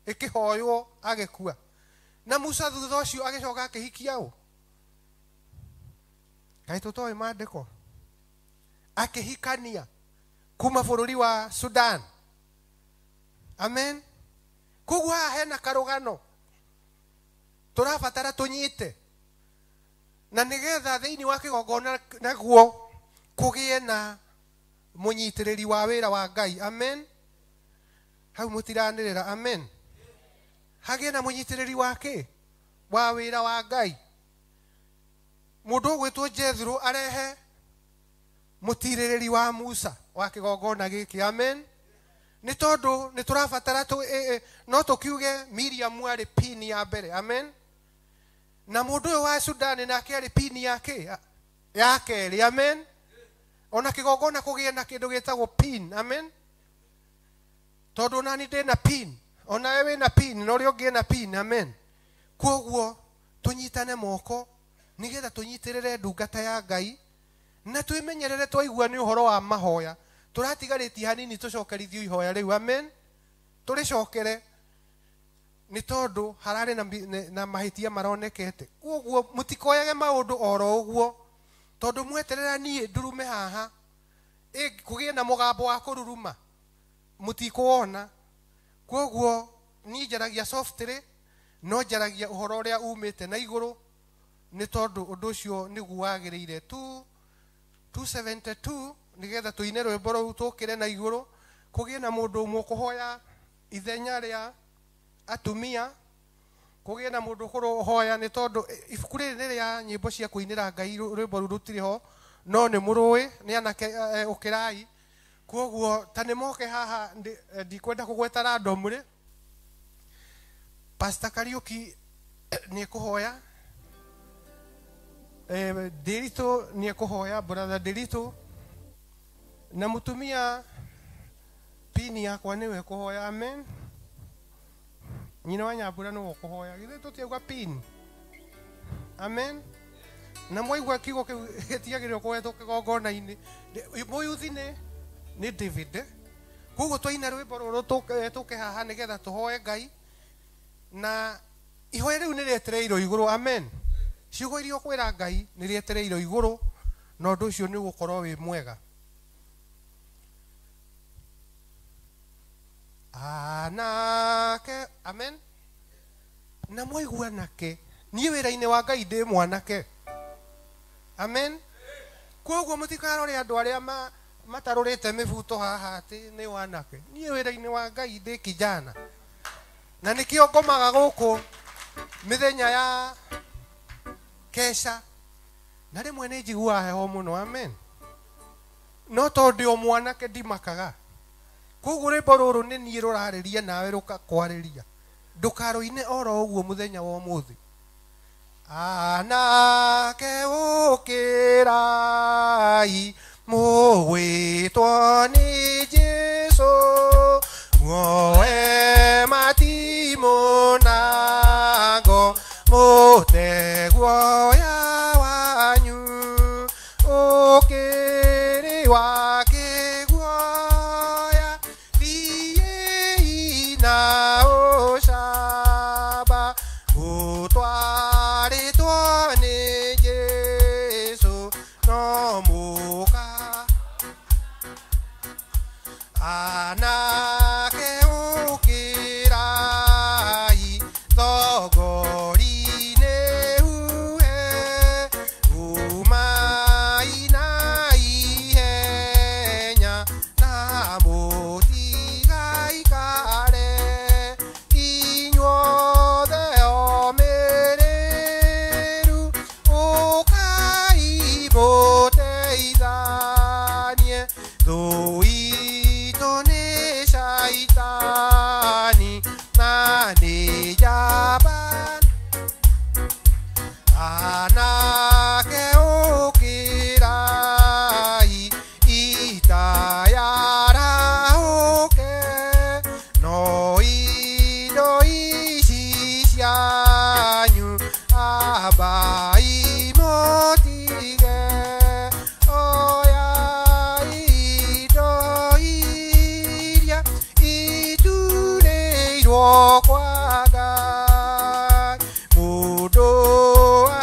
ĩkĩhoywo agĩkua. Na Musa thutha ũcio agĩcoka akĩhikia ũ? Kaĩ tũtoĩ maandĩko? Akĩhikania kuma bũrũri wa Sudan. Amen. Koguo haha hena karũgano. Tũrabatara tũnyite na nĩgetha thĩinĩ wa kĩgongona naguo kũgĩe na mũnyitĩrĩri wa wĩra wa Ngai. Amen. Hau mũtiranĩrĩra amen. Hagĩe na mũnyitĩrĩri wa kĩ? Wa wĩra wa Ngai. Mũndũ ũgwĩtwo Jethro arehe mũtirĩrĩri wa Musa wa kĩgongona gĩkĩ. Amen. Nĩ tondũ nĩ tũrabatara no tũkiuge Miriam arĩ pini ya mbere. Amen. Na mũndũ ũyũ wa Sudani nake arĩ pini yake ya kerĩ. Amen. Ona kĩgongona kũgĩe na kĩndũ gĩtagwo pin. Amen. Tondũ nani ndĩ na pin, ona we wĩna pin, na ũrĩa ũngĩ ena pin. Amen. Kwoguo tũnyitane moko nĩgetha tũnyitĩrĩre ndungata ya Ngai na twĩmenyerere twaigua nĩ ũhoro wa mahoya. Tũratigarĩtie hanini tũcokerithio ihoya rĩu. Amen. Tũrĩcokere nĩ tondũ hararĩ na mahĩtia maronekete. Kwoguo mũtikoyage maũndũ oro ũguo, tondũ mweterera niĩ ndurume haha kũgĩe na mũgambo wa kũruruma mũtikuona. Kwoguo niĩ njaragia softly, no njaragia ũhoro ũrĩa umĩte na igũrũ, nĩ tondũ ũndũ ũcio nĩguo wagĩrĩire. 272 nĩgetha tũine rwĩmbo rũu tũkĩre na igũrũ, kũgĩe na mũndũ ũmwe ũkũhoya ithenya rĩa atumia, kũgĩe na mũndũ ũkũhoya, nĩ tondũ ibuku rĩrĩ nĩ rĩa nyĩmbo cia kũinĩra Ngai, rwĩmbo rũu rũtirĩ ho, no nĩ mũrũĩ, nĩ anake ũkĩrai. Kwoguo ta nĩ moke haha, ndikwenda kũgweta randomly. Pastor Kariuki nĩ ekũhoya, Ndiritu nĩ ekũhoya, brother Ndiritu, na mũtumia pini yakwa nĩwe ekũhoya. Amen. Nyina wa Nyambura nĩwe ũkũhoya, githĩ tũtiauga pin? Amen. Na mwaigua kiugo kĩu gĩtiagĩrĩirwo kũgwetwo kĩgongona-inĩ. Mũyuthi nĩ David. Koguo twaina rwĩmbo rũrũ tũke haha nĩgetha tũhoe Ngai, na ihoya rĩu nĩ rĩetereirwo igũrũ. Amen. Ciugo iria ũkwĩra Ngai nĩ rĩetereirwo igũrũ, na ũndũ ũcio nĩ ũgũkorwo wĩ mwega. Anake. Amen. Na mwaigua anake, niĩ wĩra-inĩ wa Ngai ndĩ mwanake. Amen. Kwoguo mũtikarore andũ arĩa matarũrĩte mĩbuto haha atĩ nĩ wanake. Niĩ wĩra-inĩ wa Ngai ndĩ kijana, na nĩkĩo ngomaga gũkũ mĩthenya ya kesha, na rĩmwe nĩ njiguaga heho mũno. Amen. No tondũ ndĩ o mwanake ndimakaga. Koguo rwĩmbo rũrũ nĩ niĩ rũrarĩria nawe rũkakwarĩria, ndũkarũine oro ũguo mũthenya wa ũmũthĩ. Anake ũkĩrai, mũgwĩtwo nĩ Jesũ, muoe matimũ na ngo, mũteguoya wanyu, ũkĩrĩ wa kĩguoya, thiĩi na ũcamba, mũtwarĩtwo nĩ Jesũ, no mũka. Anake ũkĩrai, thogori-inĩ huhe, umai na ihenya, na mũtigaikare, inyuothe omĩrĩru, ũkai mũteithanie, thũ itũ nĩ Shaitani, na nĩ njamba. Anake ũkĩrai, ita yarahũke, no indo ici cianyu ambai mũtige, oyai indo iria iturĩirwo kwa Ngai, mũndũ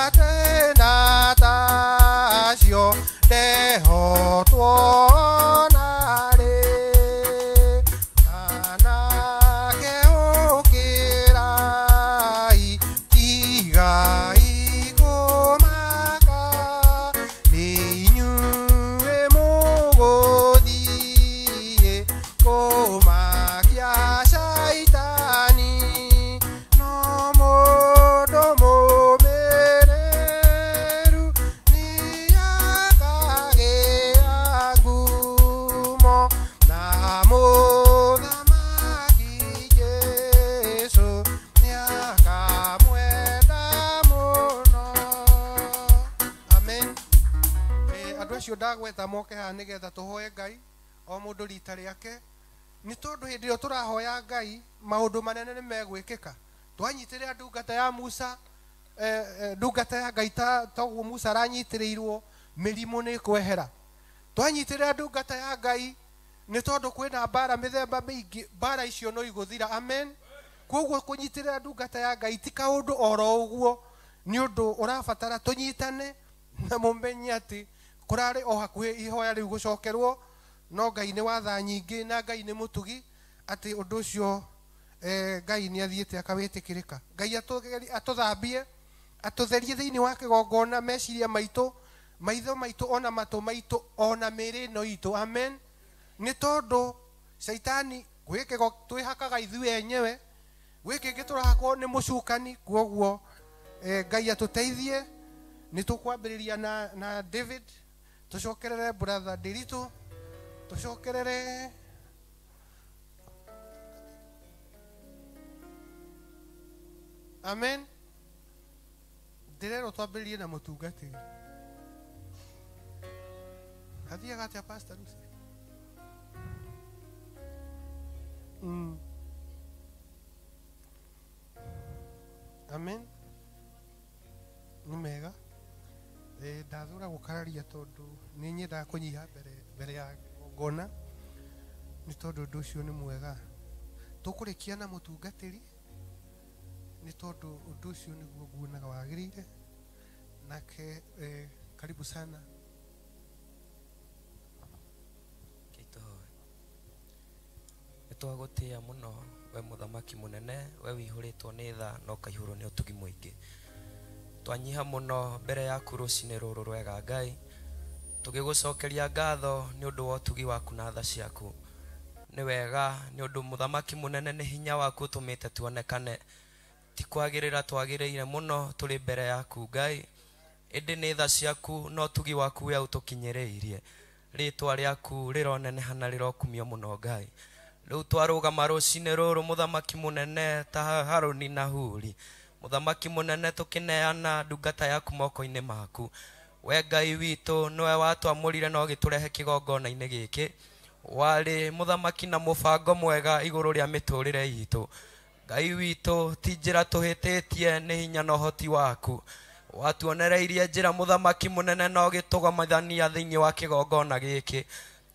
atena tacio ndehotwo narĩ. Anake ũkĩrai, tiga Acio ndagweta moke haha nĩgetha tũhoe Ngai o mũndũ rita rĩake, nĩ tondũ hĩndĩ ĩyo tũrahoya Ngai maũndũ manene nĩ megwĩkĩka. Twanyitĩrĩra ndungata ya Musa, ndungata ya Ngai ta ũguo Musa aranyitĩrĩirwo, mĩrimũ nĩ ĩkwehera. Twanyitĩrĩra ndungata ya Ngai nĩ tondũ kwĩna mbara mĩthemba mĩingĩ, mbara icio no igũthira. Amen. Koguo kũnyitĩrĩra ndungata ya Ngai ti kaũndũ oro ũguo, nĩ ũndũ ũrabatara tũnyitane na mũmenye atĩ kũrarĩ o hakuhĩ ihoya rĩu gũcokerwo, no Ngai nĩ wa tha nyingĩ na Ngai nĩ mũtugi atĩ ũndũ ũcio Ngai nĩ athiĩte akawĩtĩkĩrĩka. Ngai atũthambie, atũtherie thĩinĩ wa kĩgongona, meciria maitũ, maitho maitũ, ona matũ maitũ, ona mĩĩrĩ ĩno itũ. Amen. Nĩ tondũ caitani gwĩ kĩgo twĩhakaga ithuĩ enyewe, gwĩ kĩngĩ tũrahakwo nĩ mũcukani. Kwoguo Ngai atũteithie. Nĩ tũkwambĩrĩria na David, tũcokerere brother Ndiritu, tũcokerere amen. Ndĩrerwo twambĩrĩrie na mũtungatĩri. Hathiaga atĩa Pastor Lucy? Amen. Nĩ mega. Ndathũra gũkararia tondũ nĩ nyendaga kũnyiha mbere ya ngona, nĩ tondũ ũndũ ũcio nĩ mwega. Tũkũrĩkia na mũtungatĩri nĩ tondũ ũndũ ũcio nĩguo nguonaga wagĩrĩire. Nake karibu sana. Nĩ twagũtĩĩa mũno we mũthamaki mũnene, we wĩihũrĩtwo nĩ tha na ũkaihũrwo nĩ ũtugi mũingĩ. Twanyiha mũno mbere yaku rũcinĩ rũrũ rwega Ngai, tũgĩgũcokeria ngatho nĩ ũndũ wa ũtugi waku na tha ciaku. Nĩ wega nĩ ũndũ mũthamaki mũnene nĩ hinya waku ũtũmĩte tuonekane. Ti kwagĩrĩra twagĩrĩire mũno tũrĩ mbere yaku Ngai, ĩndĩ nĩ tha ciaku na ũtugi waku we ũtũkinyĩrĩirie. Rĩtwa rĩaku rĩroneneha na rĩrokumio mũno Ngai. Rĩu twarũgama rũcinĩ rũrũ mũthamaki mũnene ta Harũni na Huri, mũthamaki mũnene tũkĩneana ndungata yaku moko-inĩ maku. We Ngai witũ nĩwe watwamũrire na ũgĩtũrehe kĩgongona-inĩ gĩkĩ. Warĩ mũthamaki na mũbango mwega igũrũ rĩa mĩtũrĩre itũ. Ngai witũ ti njĩra tũhĩtĩtie nĩ hinya na ũhoti waku. Watuonereirie njĩra mũthamaki mũnene na ũgĩtũgomithania thĩinĩ wa kĩgongona gĩkĩ.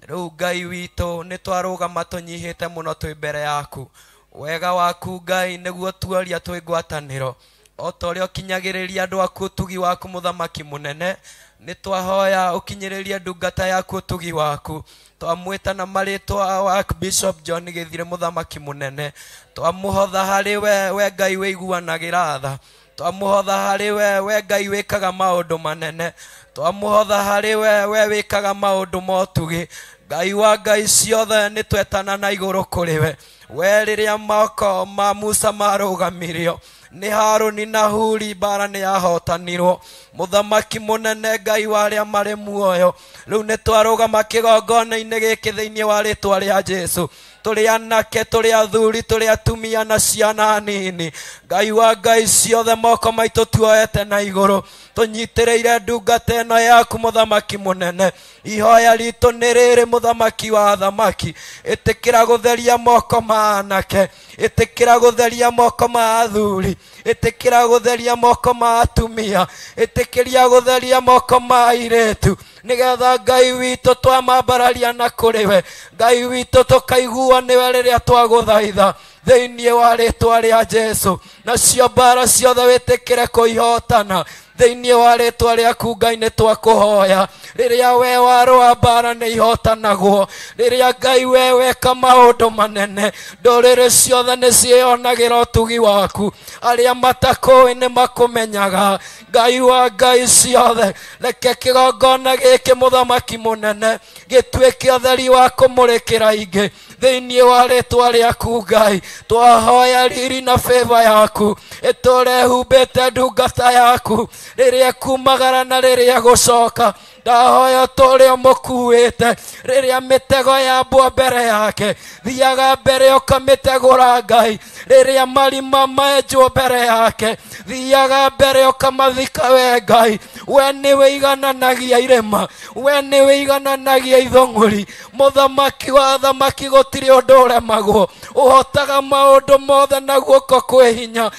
Rĩu Ngai witũ nĩ twarũgama tũnyihĩte mũno twĩ mbere yaku. Wega waku Ngai nĩguo tuoria twĩ ngwatanĩro. O ta ũrĩa ũkinyagĩrĩria andũ aku ũtugi waku mũthamaki mũnene, nĩ twahoya ũkinyĩrĩrie ndungata yaku ũtugi waku. Twamwĩta na marĩtwa wa Bishop John Gĩthire mũthamaki mũnene, twamũhotha harĩ we Ngai wĩiguanagĩra tha. Twamũhotha harĩ we Ngai wĩkaga maũndũ manene. Twamũhotha harĩ we wĩkaga maũndũ motugi. Ngai wa Ngai ciothe nĩ twetana na igũrũ kũrĩ we. We rĩrĩa moko ma Musa marũgamirio nĩ Harũni na Huri, mbara nĩ yahotanirwo. Mũthamaki mũnene Ngai wa arĩa marĩ muoyo, rĩu nĩ twarũgama kĩgongona-inĩ gĩkĩ thĩinĩ wa rĩtwa rĩa Jesũ. Tũrĩ anake, tũrĩ athuri, tũrĩ atumia na ciana nini. Ngai wa Ngai ciothe moko maitũ tuoete na igũrũ, tũnyitĩrĩire ndungata ĩno yaku mũthamaki mũnene. Ihoya ritũ nĩ rĩrĩ mũthamaki wa athamaki, ĩtĩkĩra gũtheria moko ma anake, ĩtĩkĩra gũtheria moko ma athuri, ĩtĩkĩra gũtheria moko ma atumia, ĩtĩkĩria gũtheria moko ma airĩtu, nĩgetha Ngai witũ twamambararia na kũrĩ we. Ngai witũ tũkaigua nĩwe rĩrĩa twagũthaitha thĩinĩ wa rĩtwa rĩa Jesũ. Nacio mbara ciothe wĩtĩkĩre kũihotana thĩinĩ wa rĩtwa rĩaku Ngai nĩ twakũhoya. Rĩrĩa we warũa mbara nĩ ihotanagwo, rĩrĩa Ngai we weka maũndũ manene, ndũrĩrĩ ciothe nĩ ciĩyonagĩra ũtugi waku. Arĩa matakũĩ nĩ makũmenyaga. Ngai wa Ngai ciothe, reke kĩgongona gĩkĩ mũthamaki mũnene gĩtuĩke ũtheri wa kũmũrĩkĩra ingĩ thĩinĩ wa rĩtwa rĩaku Ngai. Twahoya riri na favor yaku ĩtũre humbĩte ndungata yaku rĩrĩa kumagara na rĩrĩa gũcoka. Ndahoya tũrĩa mũkuĩte rĩrĩa mĩtego yambwo mbere yake, thiaga mbere ũkamĩtegũra Ngai. Rĩrĩa marima menjwo mbere yake, thiaga mbere ũkamathika we Ngai. We nĩwe igananagia irĩma, we nĩwe igananagia ithũng'ũri. Mũthamaki wa athamaki gũtirĩ ũndũ ũremagwo, ũhotaga maũndũ mothe na guoko kwĩ hinya.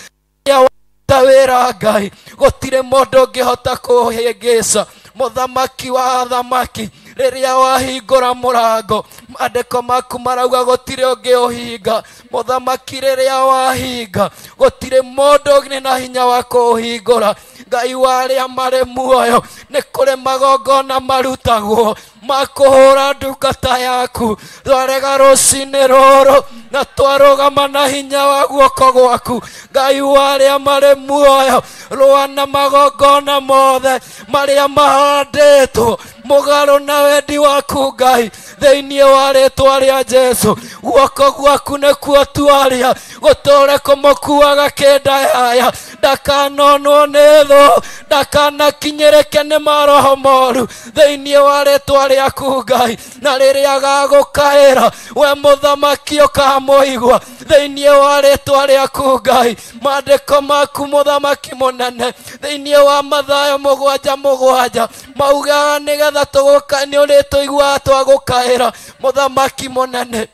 Ta wĩra Ngai, gũtirĩ mũndũ ũngĩhota kũhĩngĩca. Mũthamaki wa athamaki, rĩrĩa wahingũra mũrango, maandĩko maku marauga gũtirĩ ũngĩ ũhinga. Mũthamaki rĩrĩa wahinga, gũtirĩ mũndũ ũngĩ na hinya wa kũũhingũra. Ngai wa arĩa marĩ muoyo, nĩ kũrĩ magongona marutagwo ma kũhũra ndungata yaku. Twarega rũcinĩ rũrũ na twarũgama na hinya wa guoko gwaku. Ngai wa arĩa marĩ muoyo, rũa na magongona mothe marĩa mahandĩtwo mũgarũ na wendi waku Ngai, thĩinĩ wa rĩtwa rĩa Jesũ. Guoko gwaku nĩkuo twaria, gũtũre kũmũkuaga kĩndayaya, ndakanonwo nĩ thũ, ndakanakinyĩrĩke nĩ maroho moru, thĩinĩ wa rĩtwa rĩaku Ngai. Na rĩrĩa agagũkaĩra, we mũthamaki ũkamũigua, thĩinĩ wa rĩtwa rĩaku Ngai. Maandĩko maku mũthamaki mũnene, thĩinĩ wa Mathayo 7:7 maugaga nĩgetha tũgũka nĩ ũrĩtũiguaga twagũkaĩra. Mũthamaki mũnene,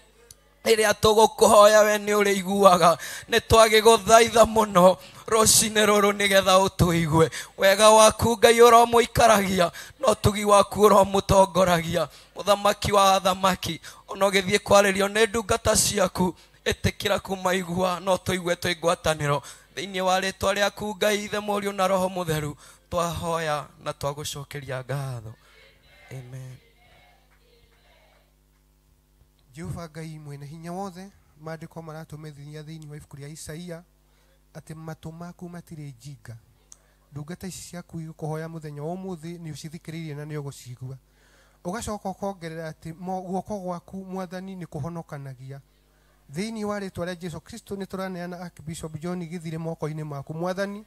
rĩrĩa tũgũkũhoya we nĩ ũrĩiguaga. Nĩ twagĩgũthaitha mũno rũcinĩ rũrũ nĩgetha ũtũigue. Wega waku Ngai ũromũikaragia, na ũtugi waku ũromũtongoragia. Mũthamaki wa athamaki, ona ũgĩthiĩ kwarĩrio nĩ ndungata ciaku, ĩtĩkĩra kũmaigua no tũigue twĩ ngwatanĩro. Thĩinĩ wa rĩtwa rĩaku Ngai Ithe, Mũriũ na Roho Mũtheru, twahoya na twagũcokeria ngatho. Amen. Jehova Ngai mwene hinya wothe, maandĩko maratũmethithia thĩinĩ wa ibuku rĩa Isaia atĩ matũ maku matirĩ njinga. Ndungata ici ciaku igũkũhoya mũthenya wa ũmũthĩ nĩ ũcithikĩrĩirie na nĩ ũgũcigua. Ũgacoka ũkongerera atĩ guoko gwaku Mwathani nĩ kũhonokanagia. Thĩinĩ wa rĩtwa rĩa Jesu Kristo nĩ tũraneana Archbishop John Githire moko-inĩ maku Mwathani,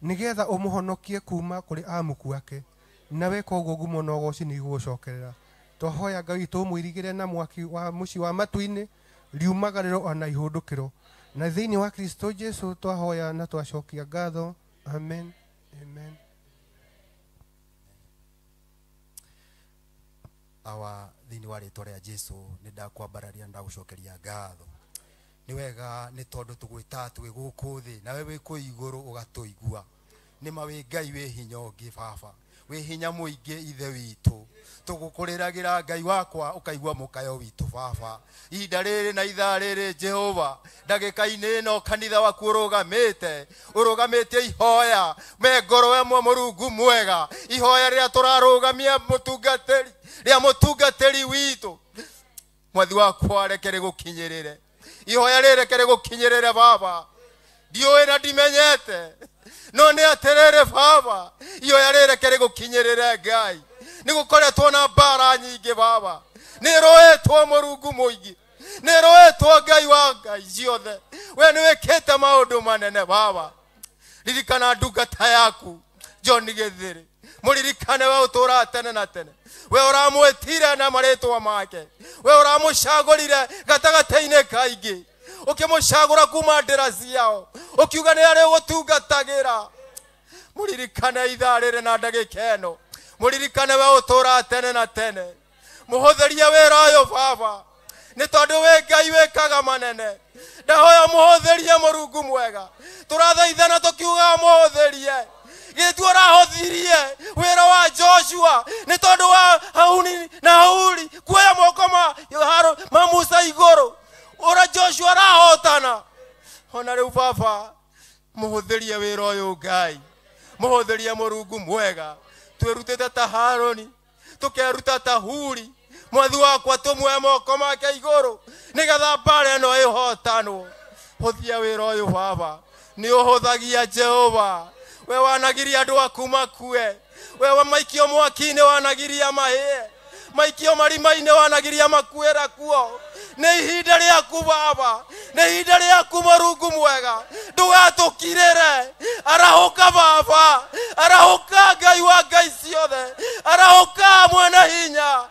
nĩgetha ũmũhonokie kuma kũrĩ amuku ake. Na weka ũguo ngumo na ũgoci nĩ igũgũcokerera. Twahoya Ngai witũ ũmũirigĩre na mwaki wa mũciĩ wa matu-inĩ, riumagarĩro ona ihũndũkĩro. Na thĩinĩ wa Kristo Jesu twahoya na twacokia ngatho. Amen. Amen. Awa thĩinĩ wa rĩtwa rĩa Jesu nĩ ndakwambararia ndagũcokeria ngatho. Nĩ wega nĩ tondũ tũgwĩtaga twĩ gũkũ thĩ, nawe wĩ kũu igũrũ ũgatũigua. Nĩ ma wĩ Ngai wĩ hinya ũngĩ baba, wĩ hinya mũingĩ Ithe witũ. Tũgũkũrĩragĩra Ngai wakwa ũkaigua mũkayo witũ baba. Ihinda rĩrĩ na ithaa rĩrĩ Jehova, ndagĩka-inĩ ĩno kanitha waku ũrũgamĩte, ũrũgamĩtie ihoya me ngoro ĩmwe Mũrungu mwega, ihoya rĩrĩa tũrarũgamia mũtungatĩri, rĩa mũtungatĩri witũ. Mwathi wakwa reke rĩgũkinyĩrĩre, ihoya rĩrĩ reke rĩgũkinyĩrĩre baba. Ndiũĩ na ndimenyete, no nĩ atĩrĩrĩ baba, ihoya rĩrĩ reke rĩgũkinyĩrĩre Ngai. Nĩ gũkoretwo na mbara nyingĩ baba, nĩ rũĩtwo Mũrungu mũingĩ, nĩ rũĩtwo Ngai wa ngai ciothe. We nĩ wĩkĩte maũndũ manene baba. Ririkana ndungata yaku John Githiri, mũririkane we ũtũũraga tene na tene. We ũramwĩtire na marĩtwa make, we ũramũcagũrire gatagatĩ-inĩ kaingĩ, ũkĩmũcagũra kuma ndĩra ciao, ũkiuga nĩ arĩ ũgũtungatagĩra. Mũririkane ithaa rĩrĩ na ndagĩka ĩno, mũririkane we ũtũũraga tene na tene. Mũhũthĩrie wĩra ũyũ baba, nĩ tondũ wĩ Ngai wĩkaga manene. Ndahoya mũhũthĩrie Mũrungu mwega, tũrathaithana tũkiugaga mũhũthĩrie. Gĩtu ũrahũthirie wĩra wa Joshua nĩ tondũ wa Haruni na Huri kuoya moko ma Musa igũrũ, ũrĩa Joshua arahotana. Ona rĩu baba, mũhũthĩrie wĩra ũyũ Ngai, mũhũthĩrie Mũrungu mwega. Twĩrutĩte ta Haruni, tũkeruta ta Huri. Mwathi wakwa tũmuoe moko make igũrũ nĩgetha mbara ĩno ĩhotanwo. Hũthia wĩra ũyũ baba, nĩ ũhũthagia Jehova. We wanagiria andũ aku makue, we wa maikio mwaki-inĩ wanagiria mahĩe, maikio marima-inĩ wanagiria makuĩra kuo. Nĩ ihinda rĩaku Baba, nĩ ihinda rĩaku Mũrungu mwega, ndũgatũkirĩre. Arahũka Baba, arahũka Ngai wa ngai ciothe, arahũka mwene hinya.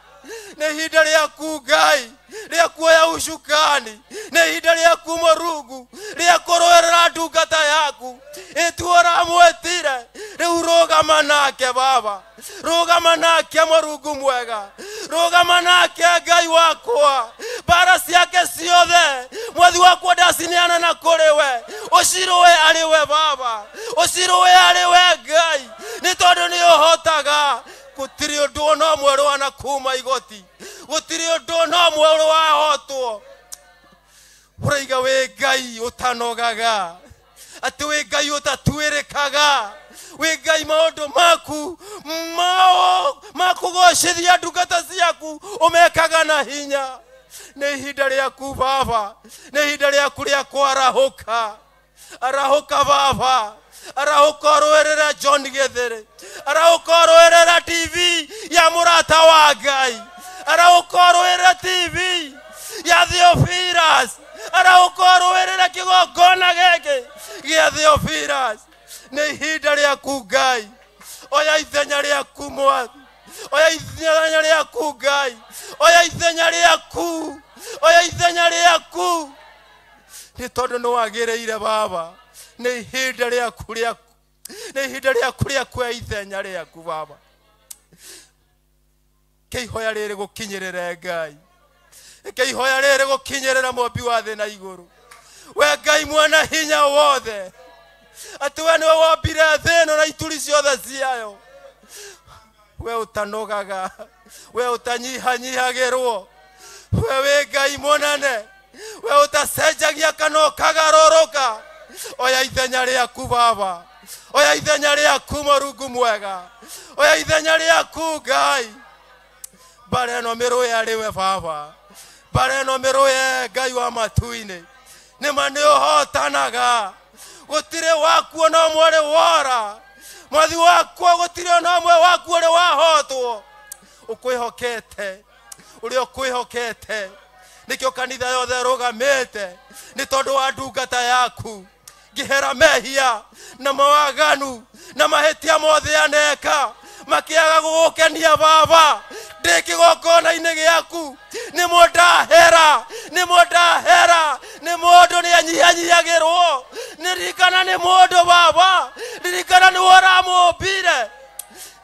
Nĩ ihinda rĩaku Ngai rĩa kuoya ucukani, nĩ ihinda rĩaku Mũrungu rĩa kũrũĩrĩra ndungata yaku ĩtuo ũramwĩtire. Rĩu rũgama nake Baba, rũgama nake Mũrungu mwega, rũgama nake Ngai wakwa. Mbara ciake ciothe mwathi wakwa ndacineana na kũrĩ we, ũcirũe arĩ we Baba, ũcirũe arĩ we Ngai, nĩ tondũ nĩ ũhotaga. Gũtirĩ ũndũ ona ũmwe rwana kuma igoti, gũtirĩ ũndũ ona ũmwe rwahotwo. Ũraiga wĩ Ngai ũtanogaga, atĩ wĩ Ngai ũtatuĩrĩkaga, wĩ Ngai maũndũ maku mao makũgocithia ndungata ciaku ũmekaga na hinya. Nĩ ihinda rĩaku Baba, nĩ ihinda rĩaku rĩa kwarahũka. Arahũka Baba, arahũka ũrũĩrĩre John Gĩthĩrĩ, arahũka ũrũĩrĩre TV ya mũrata wa Ngai, arahũka ũrũĩrĩre TV ya Theophilus, arahũka ũrũĩrĩre kĩgongona gĩkĩ gĩa Theophilus. Nĩ ihinda rĩaku Ngai, oya ithenya rĩaku Mwathi, oya ithenya rĩaku Ngai, oya ithenya rĩaku, oya ithenya rĩaku, nĩ tondũ nĩ wagĩrĩire Baba. Nĩ ihinda rĩaku rĩaku, nĩ ihinda rĩaku rĩa kuoya ithenya rĩaku Baba. Kĩihoya rĩrĩ gũkinyĩrĩre Ngai, kĩihoya rĩrĩ gũkinyĩrĩra Mũmbi wa thĩ na igũrũ. We Ngai mwene hinya wothe, atĩ we nĩwe wombire thĩ ĩno na ituri ciothe ciayo, we ũtanogaga, we ũtanyihanyihagĩrwo, we wĩ Ngai mũnene, we ũtacenjagia kana ũkagarũrũka. Oya ithenya rĩaku Baba, oya ithenya rĩaku Mũrungu mwega, oya ithenya rĩaku Ngai. Mbara ĩno mĩrũe arĩ we Baba, mbara ĩno mĩrũe Ngai wa matu-inĩ. Nĩma nĩ ũhotanaga, gũtirĩ waku ona ũmwe ũrĩ wora. Mwathi wakwa gũtirĩ ona ũmwe waku ũrĩ wahotwo. Ũkwĩhokete, ũrĩa ũkwĩhokete, nĩkĩo kanitha yothe ĩrũgamĩte nĩ tondũ wa ndungata yaku. Ngĩhera mehia na mawaganu na mahĩtia mothe aneka makĩaga gũgũkenia Baba, ndĩ kĩgongona-inĩ gĩaku nĩmo ndahera, nĩmo ndahera. Nĩ mũndũ nĩ anyihanyiihagĩrwo, nĩririkana nĩ mũndũ Baba, ririkana nĩwe ũramũmbire.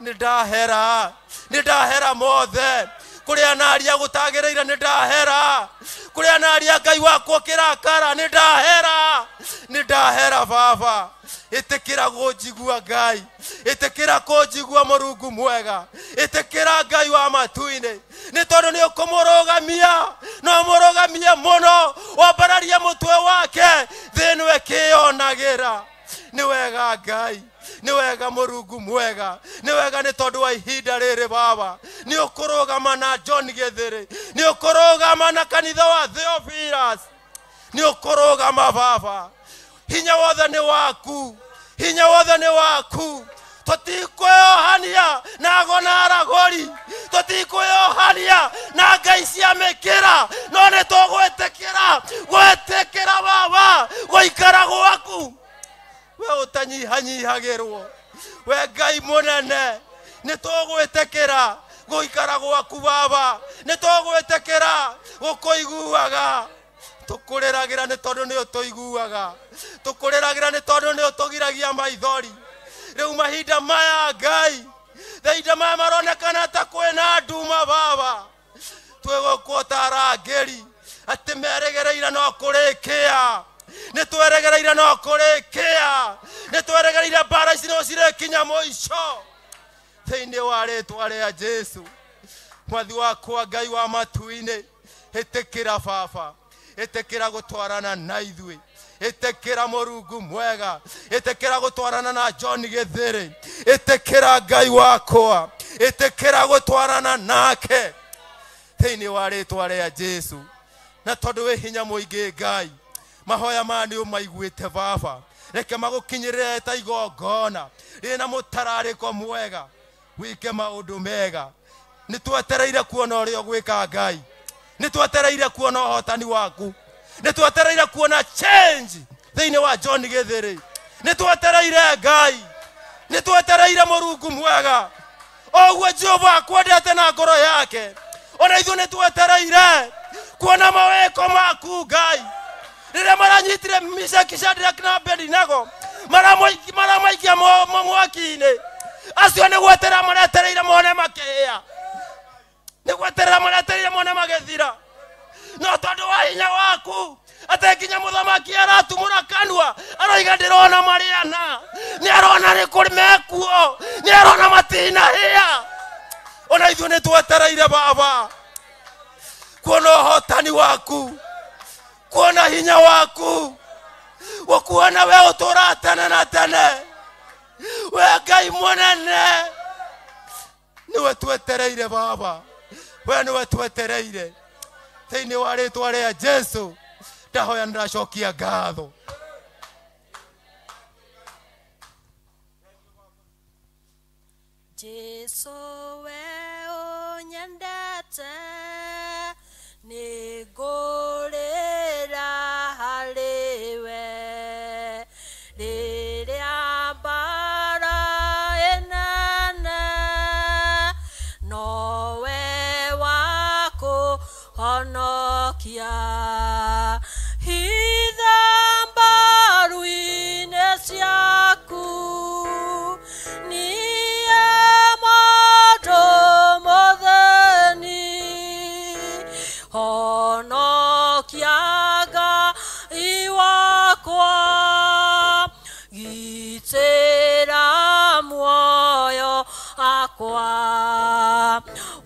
Nĩ ndahera, nĩ ndahera mothe kũrĩa naria gũtagĩrĩire, nĩ ndahera kũrĩa naria Ngai wakwa kĩrakara, nĩ ndahera, nĩ ndahera Baba. Ĩtĩkĩra kũnjigua Ngai, ĩtĩkĩra kũnjigua Mũrungu mwega, ĩtĩkĩra Ngai wa matu-inĩ, nĩ tondũ nĩ ũkũmũrũgamia, no mũrũgamie mũno, wambararie mũtwe wake, thĩ ĩno ĩkĩyonagĩra. Nĩ wega Ngai, nĩ wega Mũrungu mwega, nĩ wega nĩ tondũ wa ihinda rĩrĩ Baba. Nĩ ũkũrũgama na John Gĩthĩrĩ, nĩ ũkũrũgama na kanitha wa Theophilus, nĩ ũkũrũgama Baba. Hinya wothe nĩ waku, hinya wothe nĩ waku. Tũtikwĩohania na ago na aragũri, tũtikwĩohania na ngai cia mĩkĩra, no nĩ tũgwĩtĩkĩra, gwĩtĩkĩra Baba gũikara gwaku. We ũtanyihanyihagĩrwo, we Ngai mũnene, nĩ tũgwĩtĩkĩra gũikara gwaku Baba, nĩ tũgwĩtĩkĩra gũkũiguaga. Tũkũrĩragĩra nĩ tondũ nĩ ũtũiguaga, tũkũrĩragĩra nĩ tondũ nĩ ũtũgiragia maithori. Rĩu mahinda maya Ngai, mahinda maya maronekana ta kwĩna nduma Baba, twĩgũkwo ta arangĩri atĩ merĩgĩrĩire no kũrĩkĩa, nĩ tweregereire no kũrĩkĩa, nĩ tweregereire mbara ici no cirĩkinya mũico. Thĩinĩ wa rĩtwa rĩa Jesu Mwathi wakwa Ngai wa matu-inĩ, ĩtĩkĩra Baba, ĩtĩkĩra gũtwarana na ithuĩ, ĩtĩkĩra Mũrungu mwega, ĩtĩkĩra gũtwarana na John Gĩthĩrĩ, ĩtĩkĩra Ngai wakwa, ĩtĩkĩra gũtwarana nake thĩinĩ wa rĩtwa rĩa Jesu. Na tondũ wĩ hinya mũingĩ Ngai, mahoya maya nĩ ũmaiguĩte Baba, reke magũkinyĩrĩre ta igongona rĩna mũtararĩko mwega, wĩke maũndũ mega. Nĩ twetereire kuona ũrĩa ũgwĩka Ngai, Nĩ twetereire kuona ũhotani waku. Nĩ twetereire kuona change thĩinĩ wa John Gĩthĩrĩ. Nĩ twetereire Ngai. Nĩ twetereire Mũrungu mwega. Oguo Jehova akwendete na ngoro yake. Ona ithuĩ nĩ twetereire kuona mawĩko maku Ngai. Rĩrĩa maranyitire Mishaki, Shadrach na Abednego, maramaikia mwaki-inĩ. Acio nĩ gweterera maretereire mone makĩhĩa. Nĩ gweterera maretereire mone magĩthira. No tondũ wa hinya waku atĩ nginya mũthamaki aratumũra kanua aroiga ndĩrona marĩana, nĩ arona nĩ kũrĩ mekuo, nĩ arona matinahĩa. Ona ithuĩ nĩ twetereire Baba kuona ũhotani waku, kuona hinya waku, gũkuona we ũtũũraga tene na tene. We Ngai mũnene, nĩwe twetereire Baba, we nĩwe twetereire. Thĩinĩ wa rĩtwa rĩa Jesu ndahoya nĩndacokia ngatho. Jesu we ũnyendete nĩngũrĩra harĩ we rĩrĩa mbara ĩnene nowe wakũhonokia. Hitha mbaru-inĩ ciaku niĩ mũndũ mũthĩni, honokia Ngai wakwa, gitĩra muoyo wakwa.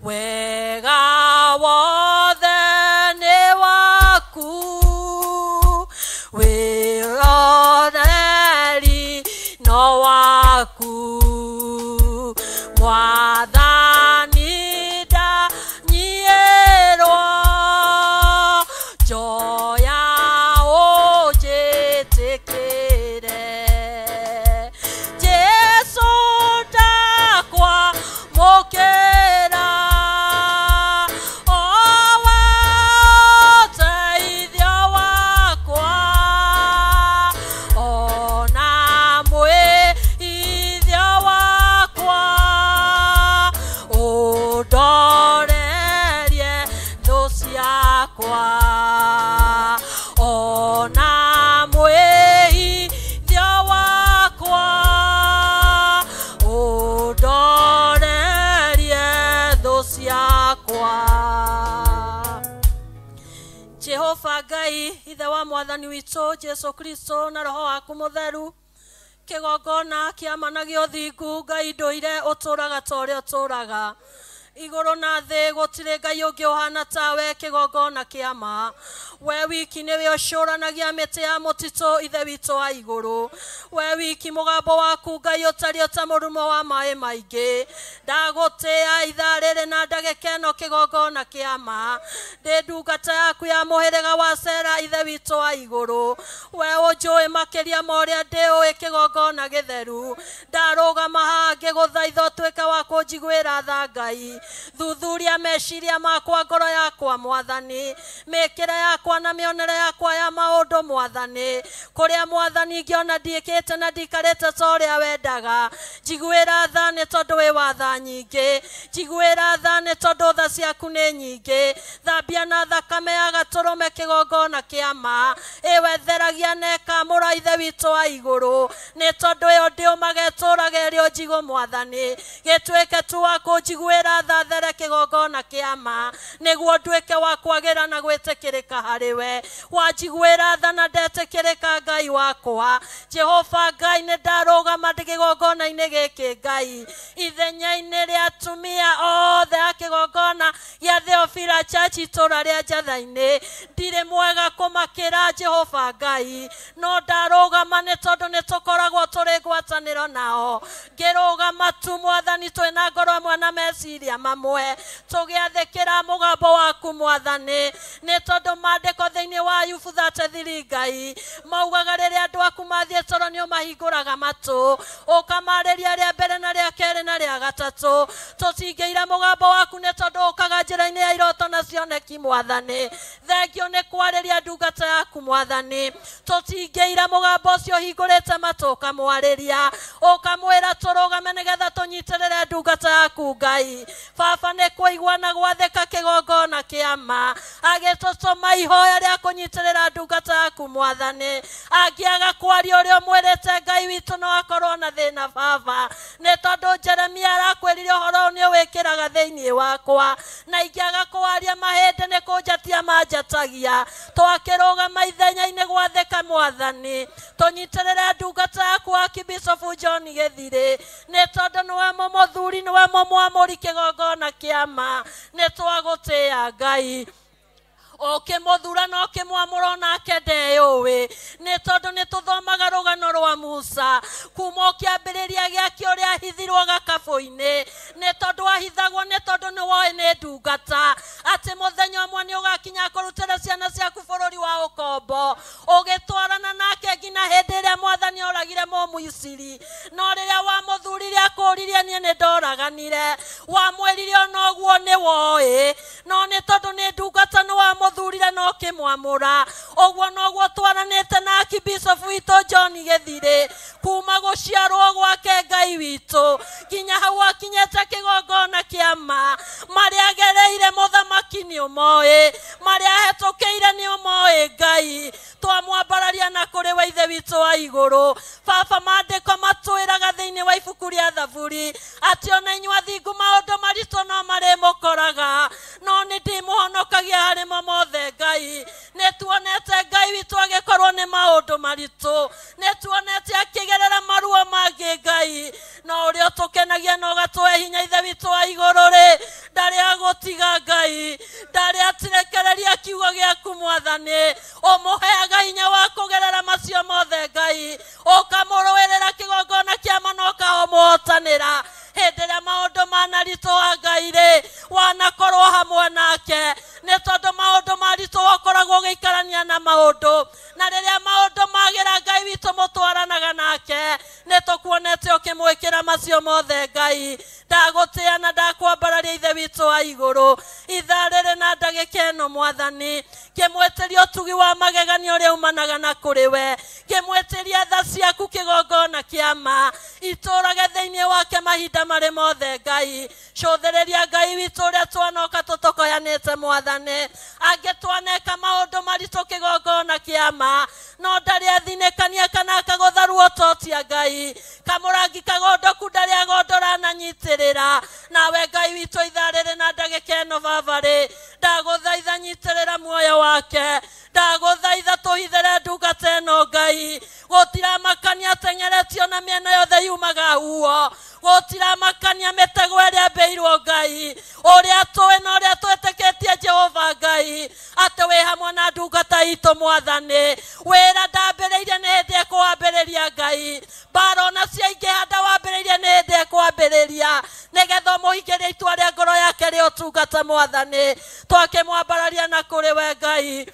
Wega wothe nĩ waku, wĩroreri no waku. Mwathani ndanyiĩrwo, njoya ũnjĩtĩkĩre. Jesu ndakwamũkĩra, owe ũteithio wakwa, ona mwĩithio wakwa, ũndorerie thũ ciakwa, ona mwĩithio wakwa, ũndorerie thũ ciakwa. Jehova Ngai ithe wa mwathani witũ Jesu Kristo na roho waku mũtheru, kĩgongona kĩama na gĩa ũthingu Ngai ndũire ũtũũraga ta ũrĩa ũtũũraga. Igũrũ na thĩ gũtirĩ Ngai ũngĩ ũhana tawe, kĩgongona kĩama. We wiki nĩwe ũcũranagia mĩtĩ ya mũtitũ, ithe witũ wa igũrũ. We wiki mũgambo waku Ngai ũtariĩ ta mũrumo wa maĩ maingĩ. Ndagũtĩĩa ithaa rĩrĩ na ndagĩka ĩno, kĩgongona kĩama. Ndĩ ndungata yaku ya mũhĩrĩga wa Sera, ithe witũ wa igũrũ. We ũnjũĩ makĩria ma ũrĩa ndĩũĩ, kĩgongona gĩtheru. Ndarũgama haha ngĩgũthaitha ũtuĩke wa kũnjiguĩra tha Ngai. Thuthuria meciria makwa, ngoro yakwa mwathani, mĩkĩre yakwa na mĩonere yakwa ya maũndũ mwathani. Kũrĩa mwathani ingĩona ndiĩkĩte na ndikarĩte ta ũrĩa wendaga, njiguĩra tha nĩ tondũ wĩ wa tha nyingĩ. Njiguĩra tha nĩ tondũ tha ciaku nĩ nyingĩ. Thambia na thakame ya gatũrũme, kĩgongona kĩama. Ĩwe theragia na ĩkamũra ithe witũ wa igũrũ, nĩ tondũ ĩyo ndĩũmaga ĩtũũraga ĩrĩ o njigũ mwathani. Gĩtuĩke tu wa kũnjiguĩra tha there, kĩgongona kĩama, nĩguo nduĩke wa kwagĩra na gwĩtĩkĩrĩka harĩ we. Wanjiguĩra tha na ndetĩkĩrĩka Ngai wakwa. Jehova Ngai nĩ ndarũgama ndĩ kĩgongona-inĩ gĩkĩ Ngai, ithenya-inĩ rĩa atumia othe a kĩgongona gĩa Theophila Church itũũra rĩa Njatha-inĩ. Ndirĩ mwega kũmakĩra Jehova Ngai, no ndarũgama nĩ tondũ nĩ tũkoragwo tũrĩ ngwatanĩro nao. Ngĩrũgama tu mwathani twĩna ngoro ĩmwe na meciria mamwe, tũgĩathĩkĩra mũgambo waku mwathani, nĩ tondũ maandĩko thĩinĩ wa Ayubu 33 Ngai maugaga rĩrĩa andũ aku mathiĩ toro tondũ nĩ ũmahingũraga matũ ũkamarĩria rĩa mbere na rĩa kerĩ na rĩa gatatũ tũtingĩira mũgambo waku nĩ tondũ ũkaga njĩra-inĩ ya iroto na cioneki mwathani thengio nĩ kwarĩria ndungata yaku mwathani tũtingĩira mũgambo ũcio ũhingũrĩte matũ ũkamwarĩria ũkamwĩra tũrũgame nĩgetha tũnyitĩrĩre ndungata yaku Ngai baba nĩ kũigua na gwathĩka kĩgongona kĩama agĩtũtũma ihoya rĩa kũnyitĩrĩra ndungata yaku mwathani angĩaga kwaria ũrĩa ũmwĩrĩte Ngai witũ no akorwo na thĩna baba nĩ tondũ Jeremia arakwĩrire ũhoro nĩ ũwĩkĩraga thĩinĩ wakwa na ingĩaga kwaria mahĩndĩ nĩ kũnjatia manjatagia twakĩrũgama ithenya-inĩ gwathĩka mwathani tũnyitĩrĩre ndungata yaku Archbishop John Gĩthirĩ nĩ tondũ nĩwe mũmũthuri nĩwe mũmwamũri kĩgongona kĩama nĩ twagũtĩĩa Ngai ũkĩmũthura na ũkĩmwamũra onake ndeyũĩ nĩ tondũ nĩ tũthomaga rũgano rwa Musa kuma ũkĩambĩrĩria gĩake ũrĩa ahithirwo gakabũ-inĩ nĩ tondũ ahithagwo nĩ tondũ nĩ woĩ nĩ ndungata atĩ mũthenya ũmwe nĩ ũgakinya kũrutĩra ciana ciaku bũrũri wa ũkombo ũgĩtwarana nake nginya hĩndĩ ĩrĩa mwathani oragire Mũmisiri no rĩrĩa wamũthurire akũririe niĩ nĩ ndoraganire wamwĩrire ona ũguo nĩ woĩ no nĩ tondũ nĩ ndungata nĩ wamũthurire na ũkĩmwamũra ũguo noguo twaranĩte na Archbishop witũ John Gĩthirĩ kuma gũciarwo gwake Ngai witũ nginya hau akinyĩte kĩgongona kĩama marĩa agereire mũthamaki nĩ ũmoĩ marĩa ahetũkĩire nĩ ũmoĩ Ngai twamwambararia na kũrĩ we Ithe witũ wa igũrũ baba maandĩko matwĩraga thĩinĩ wa ibuku rĩa Thaburi atĩ ona inyuĩ athingu maũndũ maritũ no marĩmũkoraga no nĩ ndĩmũhonokagia harĩ mo mothe Ngai nĩ tuonete Ngai witũ agĩkorwo nĩ maũndũ maritũ nĩ tuonete akĩgerera maruo mangĩ Ngai no ũrĩa ũtũkenagia na ũgatũhe hinya Ithe witũ wa igũrũ rĩ ndarĩ agũtiga Ngai ndarĩ atirekereria kiugo gĩaku mwathani ũmũheaga hinya wa kũgerera macio mothe Ngai ũkamũrũĩrĩra kĩgongona kĩama na ũkamũhotanĩra hĩndĩ ĩrĩa maũndũ manaritũha Ngai rĩ wanakorwo hamwe nake nĩ tondũ maũndũ maritũ ũkoragwo ũgĩikarania na maũndũ na rĩrĩa maũndũ magĩra Ngai witũ mũtwaranaga nake nĩ tũkuonete ũkĩmwĩkĩra macio mothe Ngai ndagũtĩĩa na ndakwambararia Ithe witũ wa igũrũ ithaa rĩrĩ na ndagĩka ĩno mwathani ngĩmwĩtĩria ũtugi wa magegania ũrĩa umanaga na kũrĩ we ngĩmwĩtĩria tha ciaku kĩgongona kĩama itũrage thĩinĩ wake mahinda marĩ mothe Ngai cũthĩrĩria Ngai witũ ũrĩa twanoka tũtokoyanĩte mwathani angĩ twaneka maũndũ maritũ kĩgongona kĩama no ndarĩ athinĩkania kana akagũtha ruo totia Ngai kamũrangi kagondoku ndarĩ agondora na nyitĩrĩra nawe Ngai witũ ithaa rĩrĩ na ndagĩka ĩno baba rĩ ndagũthaitha nyitĩrĩra muoyo wake ndagũthaitha tũhithĩre ndungata ĩno Ngai gũtiramakania teng'eretio na mĩena yothe yumaga huo gũtiramakania mĩtego ĩrĩa ambĩirwo Ngai ũrĩa tũĩ na ũrĩa twĩtĩkĩtie Jehova Ngai atĩ wĩ hamwe na ndungata itũ mwathani wĩra ndambĩrĩirie nĩ hĩndĩ ĩkwambĩrĩria Ngai mbara ona ciaingĩha ndawambĩrĩirie nĩ hĩndĩ ĩkwambĩrĩria nĩgetha ũmũhingĩrie itua rĩa ngoro yake rĩa ũtungata mwathani twakĩmwambararia na kũrĩ we Ngai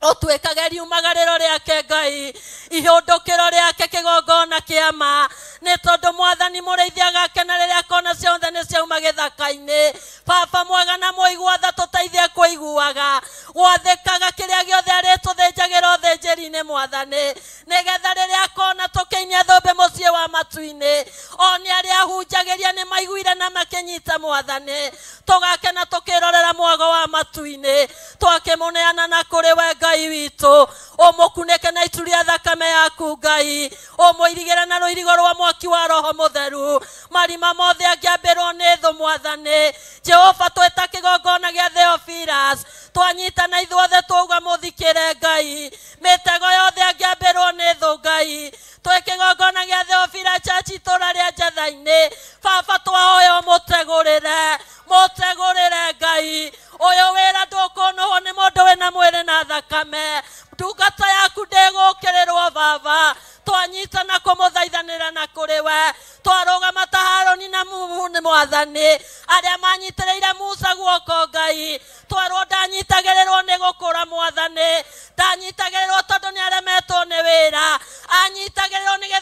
ũtuĩkage riumagarĩro rĩake Ngai ihũndũkĩro rĩake kĩgongona kĩama nĩ tondũ mwathani mũrĩithi agakena rĩrĩa akona ciothe nĩ ciauma gĩthaka-inĩ baba mwega na mũigua tha tũteithie kũiguaga gwathĩkaga kĩrĩa gĩothe arĩtũthĩnjagĩra ũthĩnjĩri-inĩ mwathani nĩgetha rĩrĩa akona tũkĩinia thũmbĩ mũciĩ wa matu-inĩ one arĩa ahunjagĩria nĩ maiguire na makĩnyita mwathani tũgakena tũkĩrorera mwago wa matu-inĩ twakĩmũneana na kũrĩ we Ngai witũ ũmũkunĩke na itu rĩa thakame yaku Ngai ũmũirigĩre na rũirigo rwa mwaki wa Roho Mũtheru marima mothe angĩambĩrwo nĩ thũ mwathani Jehova twĩta kĩgongona gĩa Theophilus twanyitana ithuothe twauga mũthikĩre Ngai mĩtego yothe angĩambĩrwo nĩ thũ Ngai twĩ kĩgongona gĩa Theophilus Church itũũra rĩa Njatha-inĩ baba twahoya ũmũtegũrĩre mũtegũrĩre Ngai ũyũ wĩra ndũkũnũhwo nĩ mũndũ wĩna mwĩrĩ na thakame ndungata yaku ndĩgũkĩrĩrwo baba twanyitana kũmũthaithanĩra na kũrĩ we twarũgama ta Harũni na mwathani arĩa manyitĩrĩire Musa guoko Ngai twerwo ndanyitagĩrĩrwo nĩ gũkũra mwathani ndanyitagĩrĩrwo tondũ nĩ aremetwo nĩ wĩra anyitagĩrĩrwo nĩgetha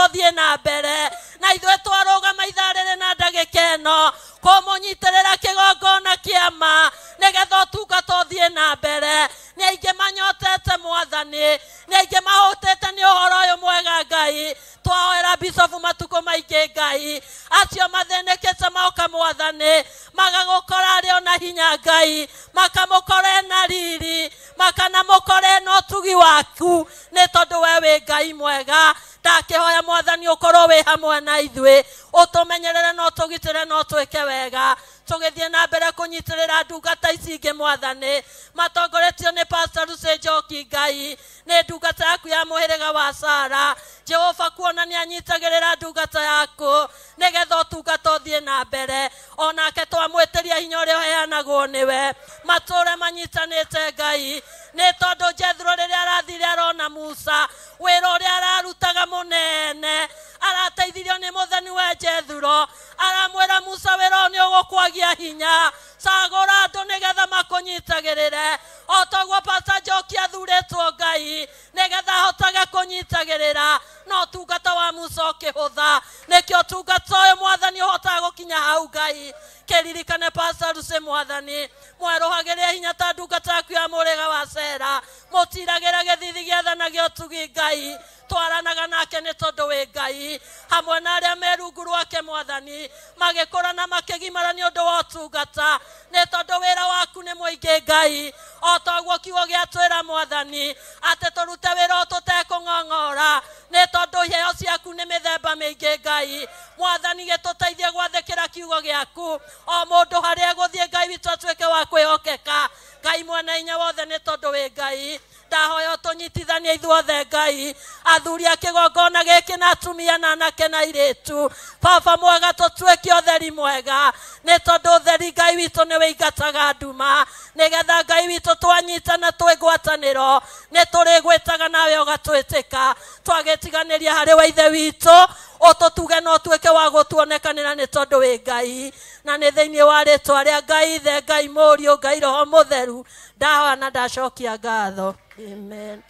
ũthiĩ na mbere na ithuĩ twarũgama ithaa rĩrĩ na ndagĩka ĩno kũmũnyitĩrĩra kĩgongona kĩama nĩgetha ũtungata ũthiĩ na mbere. Nĩ aingĩ manyotete mwathani, nĩ aingĩ mahũtĩte nĩ ũhoro ũyũ mwega Ngai. Twahoera bicobu matukũ maingĩ Ngai, acio mathĩnĩkĩte moka mwathani magagũkora arĩ ona hinya Ngai, makamũkora ena riri, makanamũkora ena ũtugi waku, nĩ tondũ we wĩ Ngai mwega. Ndakĩhoya mwathani ũkorwo wĩ hamwe na ithuĩ, ũtũmenyerere na ũtũgitĩre na ũtwĩke wega. Tũgĩthiĩ na mbere kũnyitĩrĩra ndungata ici ingĩ mwathani, matongoretio nĩ Pastor Lucy Njoki Ngai, nĩ ndungata yaku ya mũhĩrĩga wa Sara. Jehova kuona nĩ anyitagĩrĩra ndungata yaku nĩgetha ũtungata ũthiĩ na mbere, onake twamwĩtĩria hinya ũrĩa ũheanagwo nĩwe, matũre manyitanĩte Ngai, nĩ tondũ Jethro rĩrĩa arathire arona Musa wĩra ũrĩa ararutaga mũnene, arateithirio nĩ mũthoni we Jethro, aramwĩra Musa wĩra ũyũ nĩ ũgũkwagia hinya, cagũra andũ nĩgetha makũnyitagĩrĩre, o toguo Pastor Njoki athurĩtwo Ngai nĩgetha ahotage kũnyitagĩrĩra, no ũtungata wa Musa ũkĩhũtha. Nĩkĩo ũtungata ũyũ mwathani ũhotaga gũkinya hau Ngai. Kĩririkane Pastor Lucy mwathani, mwerũhagĩrie hinya ta ndungata yaku ya mũrĩga wa Sera, mũtiragĩra gĩthithi gĩa tha na gĩa ũtugi Ngai, twaranaga nake nĩ tondũ wĩ Ngai, hamwe na arĩa me rungu rwake mwathani, magĩkũra na makĩgimara nĩ ũndũ wa ũtungata, nĩ tondũ wĩra waku nĩ mũingĩ Ngai. O toguo kiugo gĩatwĩra mwathani atĩ tũrute wĩra ũyũ tũtekũng'ong'ora, nĩ tondũ iheo ciaku nĩ mĩthemba mĩingĩ Ngai. Mwathani gĩtũteithie gwathĩkĩra kiugo gĩaku, o mũndũ harĩa egũthiĩ Ngai witũ atuĩke wa kwĩhokeka. Ngai mwene hinya wothe nĩ tondũ wĩ Ngai, ndahoya ũtũnyitithanie ithuothe Ngai, athuri a kĩgongona gĩkĩ na atumia na anake na airĩtu. Baba mwega, tũtuĩke ũtheri mwega, nĩ tondũ ũtheri Ngai witũ nĩ wĩingataga nduma, nĩgetha Ngai witũ twanyitana twĩ ngwatanĩro nĩ tũrĩgwĩtaga nawe ũgatwĩtĩka. Twagĩtiganĩria harĩ we Ithe witũ, ũtũtuge na ũtuĩke wa gũtuonekanĩra nĩ tondũ wĩ Ngai, na nĩ thĩinĩ wa rĩtwa rĩa Ngai Ithe, Ngai Mũriũ, Ngai Roho Mũtheru, ndahoya na ndacokia ngatho. Amen.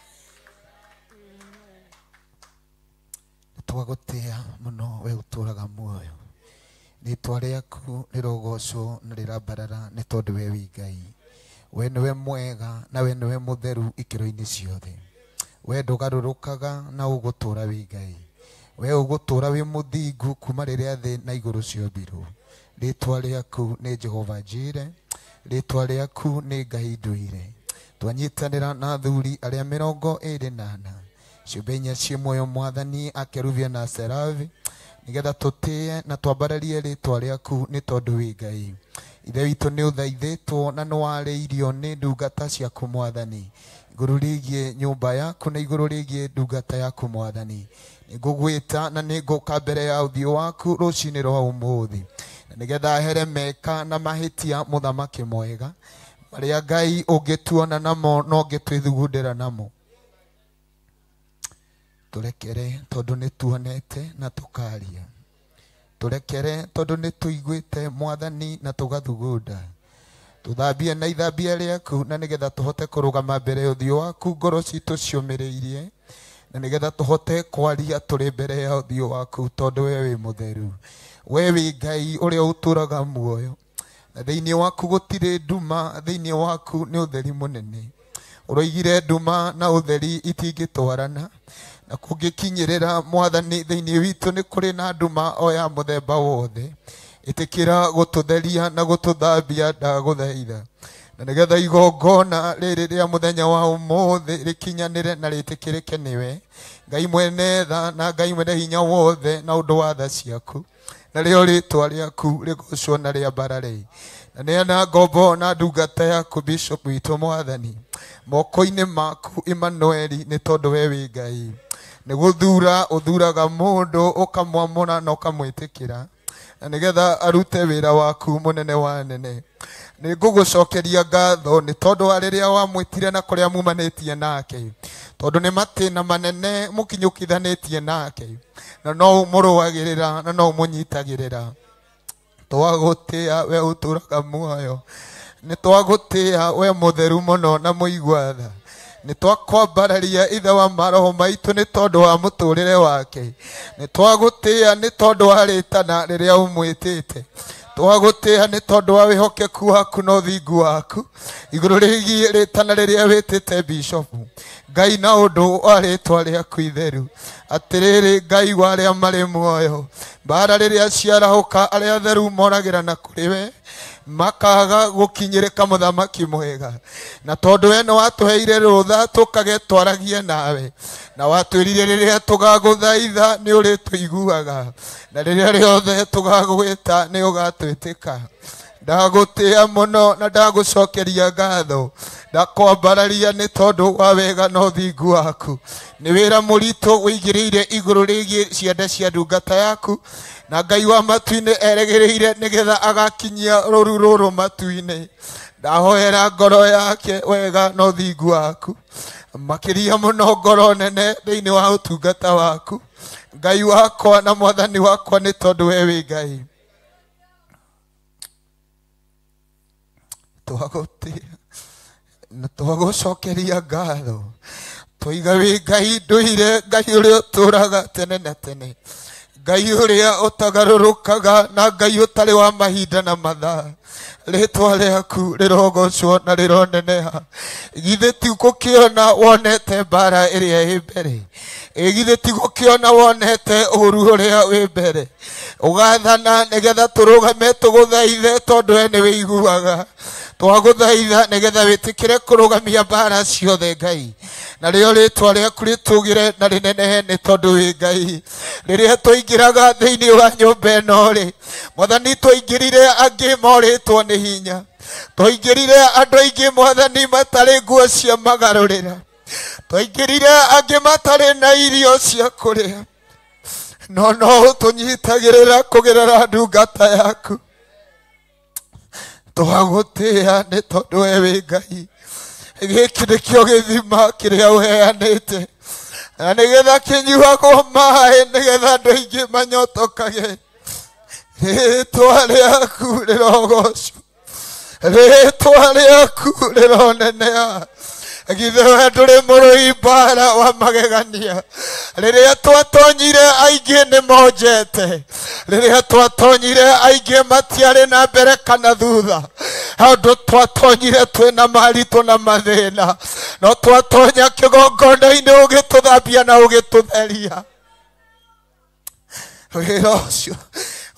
Twagũtĩa mũno we ũtũũraga muoyo, rĩtwa rĩaku rĩrogocwo na rĩrambarara nĩ tondũ we wĩ Ngai. We nĩwe mwega na we nĩwe mũtheru ikĩro-inĩ ciothe. We ndũgarũrũkaga na ũgũtũũra wĩ Ngai. We ũgũtũũra wĩ mũthingu kuma rĩrĩa thĩ na igũrũ ciombirwo. Rĩtwa rĩaku nĩ Jehova Jire, rĩtwa rĩaku nĩ Ngai ndũire. Twanyitanĩra na athuri arĩa 24, ciũmbe inya ciĩ muoyo mwathani, akerubia na serafi, nĩgetha tũtĩe na twambararie rĩtwa rĩaku nĩ tondũ wĩ Ngai. Ithe witũ nĩ ũthaithĩtwo na nĩ warĩirio nĩ ndungata ciaku mwathani, igũrũ rĩgiĩ nyũmba yaku na igũrũ rĩgiĩ ndungata yaku mwathani. Nĩngũgwĩta na nĩngũka mbere ya ũthiũ waku rũcinĩ rwa ũmũthĩ, na nĩgetha here meka na mahĩtia mũthamaki mwega marĩa Ngai ũngĩtuona namo na ũngĩtwĩthugundĩra namo. Tũrekere tondũ nĩ tuonete na tũkaria, tũrekere tondũ nĩ tũiguĩte mwathani na tũgathugunda. Tũthambie na ithambia rĩaku na nĩgetha tũhote kũrũgama mbere ya ũthiũ waku ngoro citũ ciũmĩrĩirie, na nĩgetha tũhote kwaria tũrĩ mbere ya ũthiũ waku tondũ we wĩ mũtheru. We wĩ Ngai ũrĩa ũtũũraga muoyo, na thĩinĩ waku gũtirĩ nduma, thĩinĩ waku nĩ ũtheri mũnene. Ũroigire nduma na ũtheri itingĩtwarana, na kũngĩkinyĩrĩra mwathani thĩinĩ witũ nĩ kũrĩ na nduma o ya mũthemba wothe. Ĩtĩkĩra gũtũtheria na gũtũthambia, ndagũthaitha, na nĩgetha igongona rĩrĩ rĩa mũthenya wa ũmũthĩ rĩkinyanĩre na rĩtĩkĩrĩke nĩwe Ngai mwene tha na Ngai mwene hinya wothe, na ũndũ wa tha ciaku, na rĩo rĩtwa rĩaku rĩgocwo na rĩambarare. Na neana ngombo na ndungata yaku Bishop witũ mwathani moko-inĩ maku Emmanueli, nĩ tondũ we wĩ Ngai. Nĩ gũthura ũthuraga mũndũ ũkamwamũra na ũkamwĩtĩkĩra, na nĩgetha arute wĩra waku mũnene wa nene. Nĩ ngũgũcokeria ngatho nĩ tondũ wa rĩrĩa wamwĩtire na kũrĩa mumanĩtie nake, tondũ nĩ matĩna manene mũkinyũkithanĩtie nake, na no ũmũrũagĩrĩra na no ũmũnyitagĩrĩra. Twagũtĩa we ũtũũraga muoyo, nĩ twagũtĩa we mũtheru mũno na mũigua tha, Nĩ twakwambararia ithe wa maroho maitũ nĩ tondũ wa mũtũrĩre wake. Nĩ twagũtĩĩa nĩ tondũ wa rĩtana rĩrĩa ũmwĩtĩte. Twagũtĩĩa nĩ tondũ wa wĩhokeku waku na ũthingu waku igũrũ rĩgiĩ rĩtana rĩrĩa wĩtĩte bishopu. Ngai na ũndũ wa rĩtwa rĩaku itheru. Atĩrĩrĩ Ngai wa arĩa marĩ muoyo, mbara rĩrĩa ciarahũka arĩa atheru moragĩra na kũrĩ we, makaga gũkinyĩrĩka mũthamaki mwega. Na tondũ we nĩ watũheire rũtha tũkage twaragie nawe, na watwĩrire rĩrĩa tũgagũthaitha nĩ ũrĩtũiguaga, na rĩrĩa rĩothe tũgagwĩta nĩ ũgatwĩtĩka. Ndagũtĩĩa mũno na ndagũcokeria ngatho, ndakwambararia nĩ tondũ wa wega na ũthingu waku. Nĩ wĩra mũritũ wĩigĩrĩire igũrũ rĩgiĩ ciande cia ndungata yaku, na Ngai wa matu-inĩ erĩgĩrĩire nĩgetha agakinyia rũru rũrũ matu-inĩ. Ndahoera ngoro yake wega na ũthingu waku, makĩria mũno ngoro nene thĩinĩ wa ũtungata waku. Ngai wakwa na mwathani wakwa, nĩ tondũ we wĩ Ngai. Twagũtĩĩa na twagũcokeria ngatho, twoiga wĩ Ngai ndũire, Ngai ũrĩa ũtũũraga tene na tene, Ngai ũrĩa ũtagarũrũkaga na Ngai ũtarĩ wa mahinda na mathaa. Rĩtwa rĩaku rĩrogocwo na rĩroneneha. Githĩ ti gũkĩona wonete mbara ĩrĩa ĩ mbere? Githĩ ti gũkĩona wonete ũũru ũrĩa wĩ mbere? Ũgathana nĩgetha tũrũgame tũgũthaithe, tondũ we nĩ wĩiguaga. Twagũthaitha nĩgetha wĩtĩkĩre kũrũgamia mbara ciothe Ngai, na rĩo rĩtwa rĩaku rĩtũgĩre na rĩnenehe nĩ tondũ wĩ Ngai. Rĩrĩa twaingĩraga thĩinĩ wa nyũmba ĩno rĩ, mwathani, twaingĩrire angĩ morĩtwo nĩ hinya, twaingĩrire andũ aingĩ mwathani matarĩ nguo cia magarũrĩra, twaingĩrire angĩ matarĩ na irio cia kũrĩa, no no ũtũnyitagĩrĩra kũgerera ndungata yaku. Twagũtĩĩa nĩ tondũ we wĩ Ngai. Gĩkĩ nĩkĩo gĩthima kĩrĩa ũheanĩte, na nĩgetha kĩnyuagwo maĩ, nĩgetha andũ aingĩ manyotokage. Rĩtwa rĩaku rĩrogocwo, rĩtwa rĩaku rĩroneneha. Githĩ we ndũrĩ mũrũi mbara wa magegania? Rĩrĩa twatonyire aingĩ nĩ monjete, rĩrĩa twatonyire aingĩ matiarĩ na mbere kana thutha. Handũ twatonyire twĩna maritũ na mathĩna, no twatonya kĩgongona-inĩ ũgĩtũthambia na ũgĩtũtheria.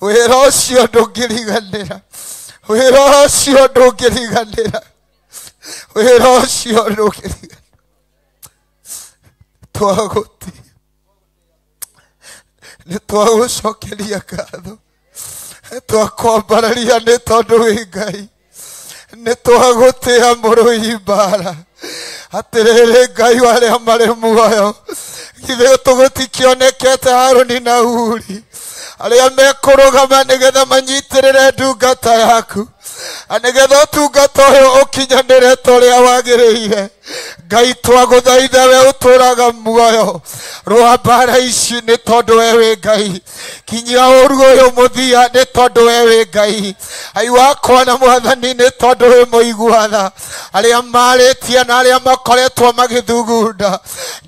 Wĩra ũcio ndũngĩriganĩra, wĩra ũcio ndũngĩriganĩra, wĩra ũcio ndũngĩriganĩra. Twagũtĩĩa, nĩ twagũcokeria ngatho, twakwambararia nĩ tondũ wĩ Ngai. Nĩ twagũtĩĩa mũrũi mbara. Atĩrĩrĩ Ngai wa arĩa marĩ muoyo, githĩ tũgũtikĩonekete Harũni na Huri arĩa mekũrũgama nĩgetha manyitĩrĩre ndungata yaku, na nĩgetha ũtungata ũyũ ũkinyanĩre ta ũrĩa wagĩrĩire. Ngai twagũthaitha we ũtũũraga muoyo, rũa mbara ici nĩ tondũ we wĩ Ngai. Kinyia ũũru ũyũ mũthia nĩ tondũ we wĩ Ngai. Ai wakwa na mwathani nĩ tondũ wĩ mũigua tha. Arĩa marĩtie na arĩa makoretwo magĩthugunda,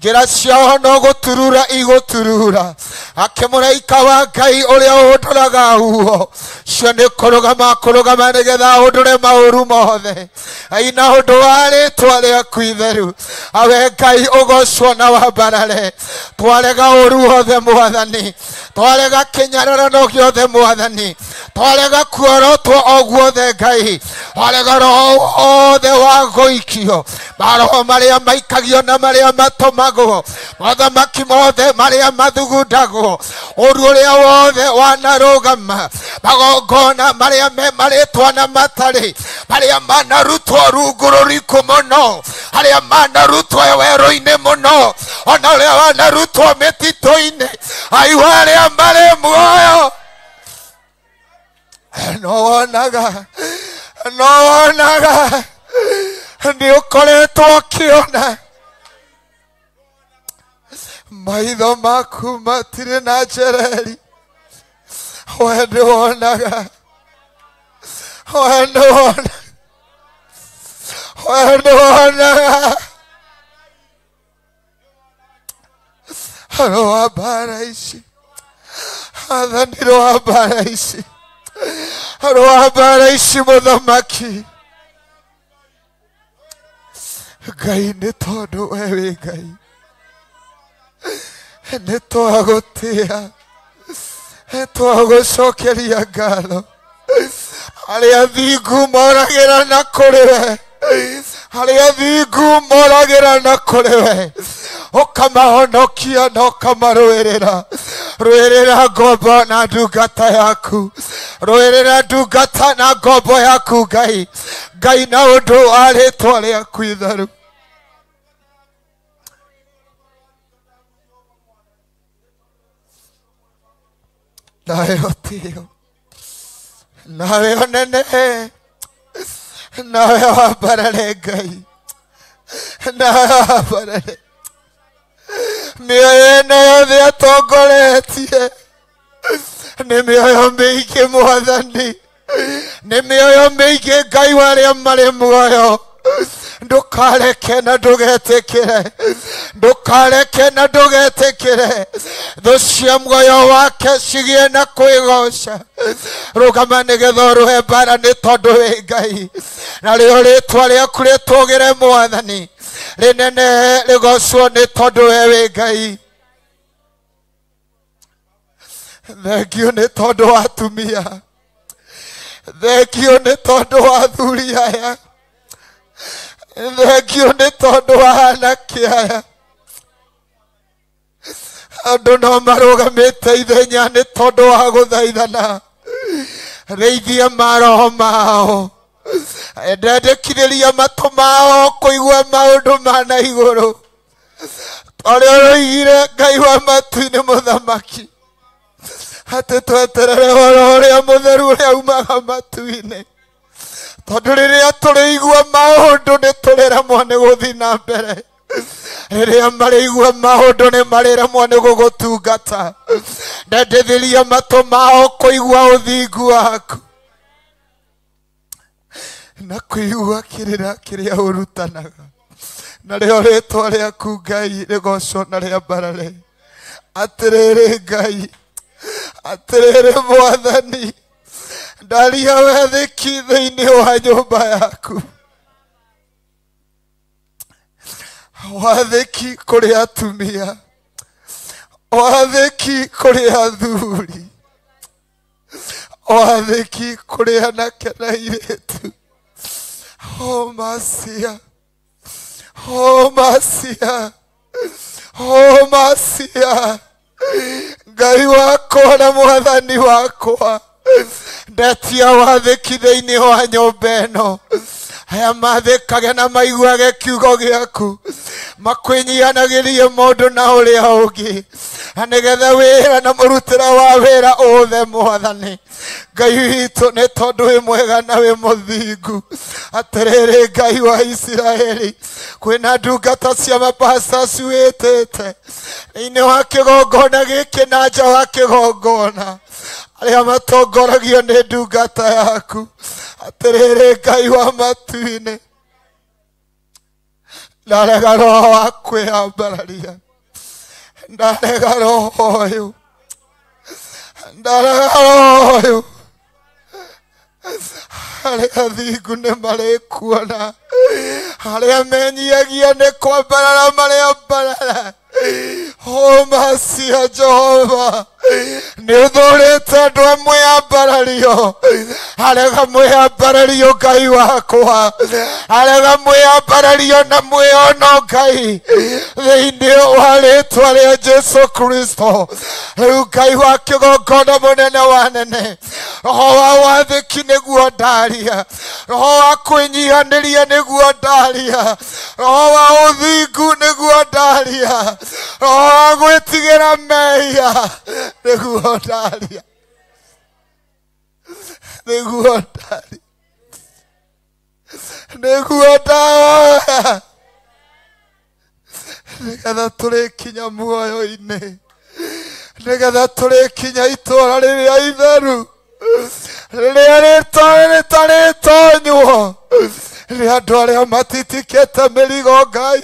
njĩra ciao no gũturura igũturura. Ake mũraika wa Ngai ũrĩa ũhũndũraga huho cio nĩ kũrũgama kũrũgama nĩgetha ahũndũre maũru mothe. Ai na ũndũ wa rĩtwa rĩaku itheru, awe Ngai ũgocwo na wambarare. Twarega ũũru wothe mwathani, twarega kĩnyararano gĩothe mwathani, twarega kuorotwo o guothe Ngai, twarega roho wothe wa gũikio, maroho marĩa maikagio na marĩa matũmagwo, mothamaki mothe marĩa mathugundagwo, ũũru ũrĩa wothe wanarũgama, magongona marĩa me marĩtwa na matarĩ, marĩa manarutwo rungu rũriku mũno, arĩa manarutwo werũ-inĩ mũno, ona ũrĩa wanarutwo mĩtitũ-inĩ, aigua arĩa marĩ muoyo. No wonaga, no wonaga, nĩ ũkoretwo ũkĩona. Maitho maku matirĩ na njereri, we nĩ wonaga, we nĩ wonaga, we nĩ wonaga. Rũa mbara ici, athani rũa mbara ici, rũa mbara ici mũthamaki. Ngai nĩ tondũ we wĩ Ngai, nĩ twagũtĩa, nĩ twagũcokeria ngatho. Arĩa thingu moragĩra na kũrĩ we, arĩa thingu moragĩra na kũrĩ we, ũkamahonokia na ũkamarũĩrĩra. Rũĩrĩra ngombo na ndungata yaku, rũĩrĩra ndungata na ngombo yaku Ngai, Ngai na ũndũ wa rĩtwa rĩaku itheru. Nawe ũtĩo, nawe ũnenehe, nawe wambarare Ngai, nawe wambarare. Mĩoyo ĩno yothe atongoretie nĩ mĩoyo mĩingĩ Mwathani, nĩ mĩoyo mĩingĩ Ngai wa arĩa marĩ muoyo. Ndũkareke na ndũgetĩkĩre, ndũkareke na ndũgetĩkĩre thũ cia muoyo wake cigĩe na kwĩgoca. Rũgama nĩgetha ũrũe mbara nĩ tondũ wĩ Ngai, narĩo rĩtwa rĩaku rĩtũgĩre Mwathani, rĩnene rĩgocwo nĩ tondũ we wĩ Ngai. Thengiũ nĩ tondũ wa atumia, thengiũ nĩ tondũ wa athuri aya, thengiũ nĩ tondũ wa anake aya. Andũ no marũgamĩte ithenya nĩ tondũ wa gũthaithana. Rĩithia maroho mao, ndendekithĩria matũ mao kũigua maũndũ ma na igũrũ, torĩa ũroigire Ngai wa matu-inĩ mũthamaki, atĩ tweterere ũhoro ũrĩa mũtheru ũrĩa umaga matu-inĩ, tondũ rĩrĩa tũrĩigua maũndũ nĩ tũrĩremwo nĩ gũthiĩ na mbere. Rĩrĩa marĩigua maũndũ nĩ marĩremwo nĩ gũgũtungata. Ndendithĩria matũ mao kũigua ũthingu waku na kũigua kĩrĩra kĩrĩa ũrutanaga, narĩo rĩtwa rĩaku Ngai rĩgocwo na rĩambarare. Atĩrĩrĩ Ngai, atĩrĩrĩ Mwathani, ndaria wethĩki thĩinĩ wa nyũmba yaku, wathĩki kũrĩ atumia, wathĩki kũrĩ athuri, wathĩki kũrĩ anake na airĩtu. O Masia, o Masia, o Masia, Ngai wakwa na Mwathani wakwa, ndetia wathĩki thĩinĩ wa nyũmba ĩno. Aya mathĩkage na maiguage kiugo gĩaku, makwĩnyihanagĩrie mũndũ na ũrĩa ũngĩ, na nĩgetha wĩra na mũrutĩra wa wĩra ũthe Mwathani Ngai witũ, nĩ tondũ wĩ mwega na wĩ mũthingu. Atĩrĩrĩ Ngai wa Isiraeli, kwĩna ndungata cia mapasta ciwĩtĩte thĩinĩ wa kĩgongona gĩkĩ na nja wa kĩgongona, arĩa matongoragio nĩ ndungata yaku. Atĩrĩrĩ Ngai wa matu-inĩ, ndarega roho wa kwĩyambararia, ndarega roho ũyũ, ndarega roho ũyũ. Arĩa thingu nĩ marĩkuona, arĩa menyiagia nĩ kwambarara marĩambarara. O Masia Jehova, nĩ ũthũrĩte andũ a mwĩambarario, arega mwĩambarario Ngai wakwa, arega mwĩambarario na mwĩono Ngai, thĩinĩ wa rĩtwa rĩa Jesu Kristo. Rĩu Ngai wa kĩgongona mũnene wa nene, roho wa wathĩki nĩguo ndaria, roho wa kwĩnyihanĩria nĩguo ndaria, roho wa ũthingu nĩguo ndaria, roho wa gwĩtigĩra mehia nĩguo ndaria, nĩguo ndaria, nĩguo ndaoya, nĩgetha tũrĩkinya muoyo-inĩ, nĩgetha tũrĩkinya itũũra rĩrĩa itheru, rĩrĩa rĩtarĩtonywo nĩ andũ arĩa matitikĩte mĩrigo Ngai.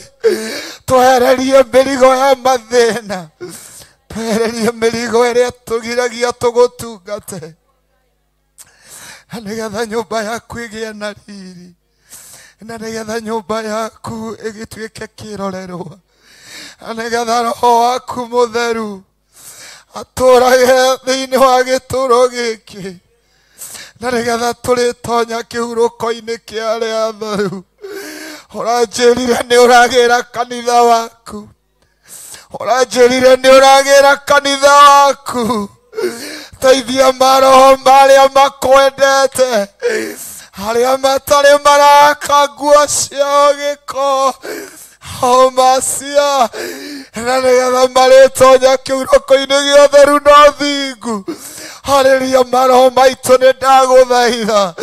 Twehererie mĩrigo ya mathĩna, twehererie mĩrigo ĩrĩa tũgiragia tũgũtungate, na nĩgetha nyũmba yaku ĩgĩe na riri, na nĩgetha nyũmba yaku ĩgĩtuĩke kĩrorerwa, na nĩgetha roho waku mũtheru atũrage thĩinĩ wa gĩtũũro gĩkĩ, na nĩgetha tũrĩtonya kĩhurũko-inĩ kĩa arĩa atheru. Ũranjĩrire nĩ ũragĩra kanitha waku, ũranjĩrire nĩ ũragĩra kanitha waku. Teithia maroho marĩa makwendete, arĩa matarĩ maraka nguo ciao gĩko o macia, na nĩgetha marĩtonya kĩhurũko-inĩ gĩotheru na ũthingu. Harĩria maroho maitũ, nĩ ndagũthaitha,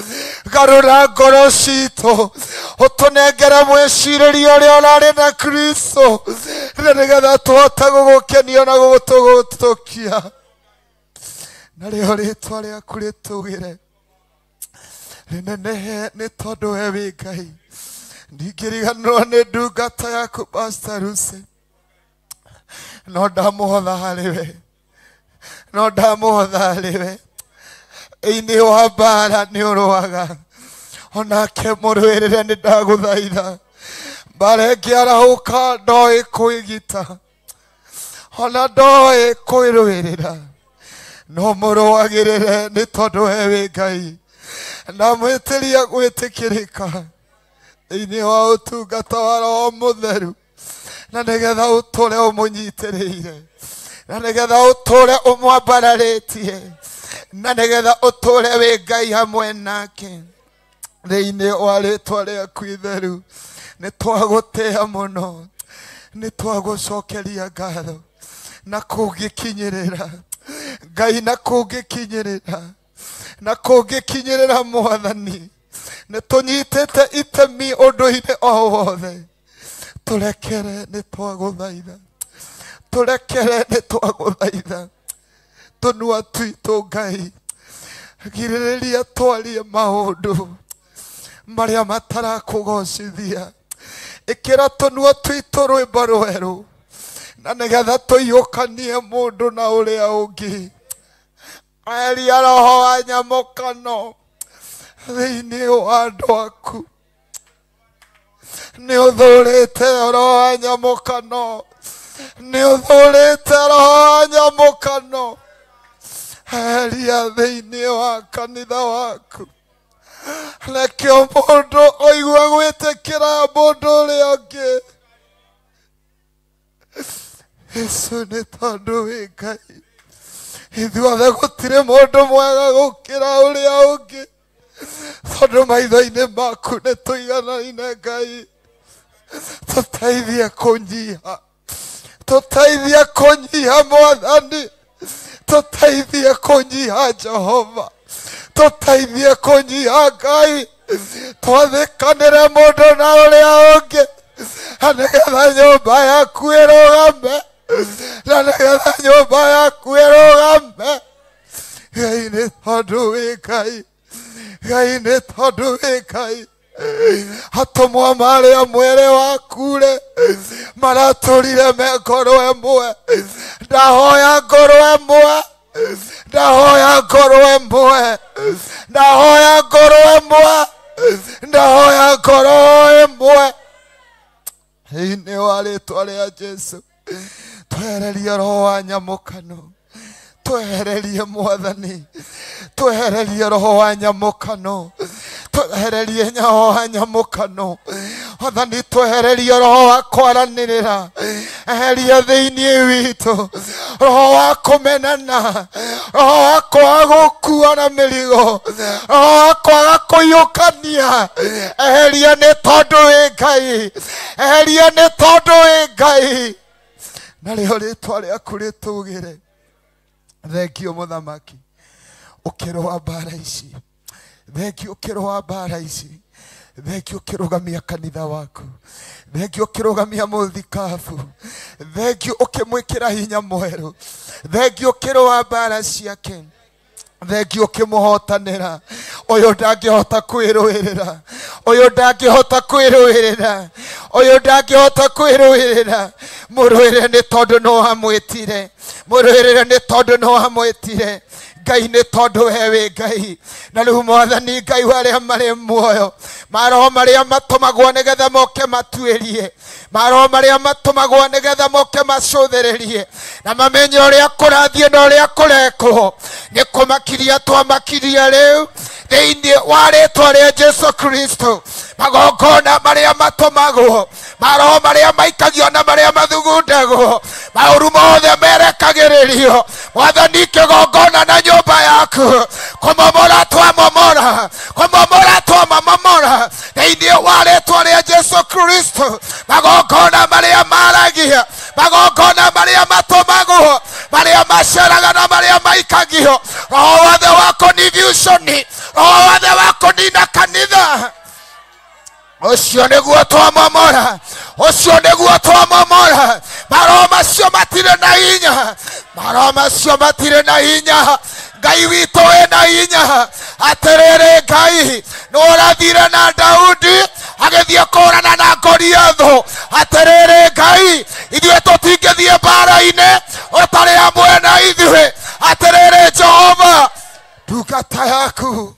garũra ngoro citũ, ũtũnengere mwĩcirĩrie ũrĩa ũrarĩ na Kristo, na nĩgetha tũhote gũgũkenio na gũgũtũgũtũkia, na rĩo rĩtwa rĩaku rĩtũgĩre rĩnenehe, nĩ tondũ we wĩ Ngai. Ndingĩriganĩrwo nĩ ndungata yaku Pastor Lucy, no ndamũhotha harĩ we, no ndamũhotha harĩ we. Ĩinĩ wa mbara nĩ ũrũaga, onake mũrũĩrĩre, nĩ ndagũthaitha. Mbara ĩngĩarahũka ndoĩ kwĩgita, ona ndoĩ kwĩrũĩrĩra, no mũrũagĩrĩre, nĩ tondũ we wĩ Ngai. Ndamwĩtĩria gwĩtĩkĩrĩka thĩinĩ wa ũtungata wa Roho Mũtheru, na nĩgetha ũtũre ũmũnyitĩrĩire, na nĩgetha ũtũre ũmwambararĩtie, na nĩgetha ũtũre wĩ Ngai hamwe nake. Thĩinĩ wa rĩtwa rĩaku itheru, nĩ twagũtĩa mũno, nĩ twagũcokeria ngatho. Na kũngĩkinyĩrĩra Ngai, na kũngĩkinyĩrĩra, na kũngĩkinyĩrĩra Mwathani, nĩ tũnyitĩte itemi ũndũ-inĩ o wothe, tũrekere, nĩ twagũthaitha, tũrekere, nĩ twagũthaitha. Tũnua twitũ Ngai, girĩrĩria twarie maũndũ marĩa matarakũgocithia. Ĩkĩra tũnua twitũ rwĩmbo rwerũ, na nĩgetha tũiyũkanie mũndũ na ũrĩa ũngĩ. Eria roho wa nyamũkano thĩinĩ wa andũ aku. Nĩ ũthũrĩte roho wa nyamũkano, nĩ ũthũrĩte roho wa nyamũkano. Eria thĩinĩ wa kanitha waku. Reke o mũndũ oigue gwĩtĩkĩra mũndũ ũrĩa ũngĩ. Yesu, nĩ tondũ wĩ Ngai, ithuothe gũtirĩ mũndũ mwega gũkĩra ũrĩa ũngĩ, tondũ maitho-inĩ maku nĩ tũiganaine. Ngai, tũteithie kũnyiha, tũteithie kũnyiha Mwathani, tũteithie kũnyiha Jehova, tũteithie kũnyiha Ngai, twathĩkanĩre mũndũ na ũrĩa ũngĩ, na nĩgetha nyũmba yaku ĩrũgame, na nĩgetha nyũmba yaku ĩrũgame. Ngai, nĩ tondũ wĩ Ngai. Ngai, nĩ tondũ wĩ Ngai. Atũmwo marĩa mwĩrĩ waku-rĩ, maratũrire me ngoro ĩmwe. Ndahoya ngoro ĩmwe, ndahoya ngoro ĩmwe, ndahoya ngoro ĩmwe, ndahoya ngoro ĩmwe thĩinĩ wa rĩtwa rĩa Jesu. Twehererie roho wa nyamũkano, twehererie Mwathani, twehererie roho wa nyamũkano, twehererie roho wa nyamũkano Mwathani, twehererie roho wa kwaranĩrĩra. Eheria thĩinĩ witũ roho wa kũmenana, roho wa kwaga gũkua na mĩrigo, roho wa kwaga kũiyũkania. Eheria, nĩ tondũ wĩ Ngai. Eheria, nĩ tondũ wĩ Ngai, na rĩo rĩtwa rĩaku rĩtũgĩre. Thengio mũthamaki ũkĩrũa mbara ici, thengio ũkĩrũa mbara ici, thengio ũkĩrũgamia kanitha waku, thengio ũkĩrũgamia mũthikabu, thengio ũkĩmwĩkĩra hinya mwerũ, thengio ũkĩrũa mbara ciake. Thengio ũkĩmũhotanĩra. Ũyũ ndangĩhota kwĩrũĩrĩra. Ũyũ ndangĩhota kwĩrũĩrĩra. Ũyũ ndangĩhota kwĩrũĩrĩra. Mũrũĩre nĩ tondũ no amwĩtire. Mũrũĩrĩre nĩ tondũ no amwĩtire. Ngai nĩ tondũ we wĩ Ngai. Na rĩu Mwathani Ngai wa arĩa marĩ muoyo, maroho marĩa matũmagwo nĩgetha moke matuĩrie, maroho marĩa matũmagwo nĩgetha moke macũthĩrĩrie na mamenye ũrĩa kũrathiĩ na ũrĩa kũrekwo, nĩ kũmakiria twamakiria rĩu thĩinĩ wa rĩtwa rĩa Jesu Kristo. Magongona marĩa matũmagwo, maroho marĩa maikagio na marĩa mathugundagwo, maũru mothe merekagĩrĩrio Mwathani kĩgongona na nyũmba yaku, kũmomora twamomora, kũmomora twamomora thĩinĩ wa rĩtwa rĩa Jesu Kristo. Magongona marĩa maragia, magongona marĩa matũmagwo, marĩa maceraga na marĩa maikagio, roho wothe wa confusion, roho wothe wa kũnina kanitha, ũcio nĩguo twamomora, ũcio nĩguo twamomora. Maroho macio matirĩ na hinya, maroho macio matirĩ na hinya. Ngai witũ wĩna hinya. Atĩrĩrĩ Ngai, nĩ ũrathire na Daudi agĩthiĩ kũhũrana na Goliathũ. Atĩrĩrĩ Ngai, ithuĩ tũtingĩthiĩ mbara-inĩ ũtarĩ hamwe na ithuĩ. Atĩrĩrĩ Jehova, ndungata yaku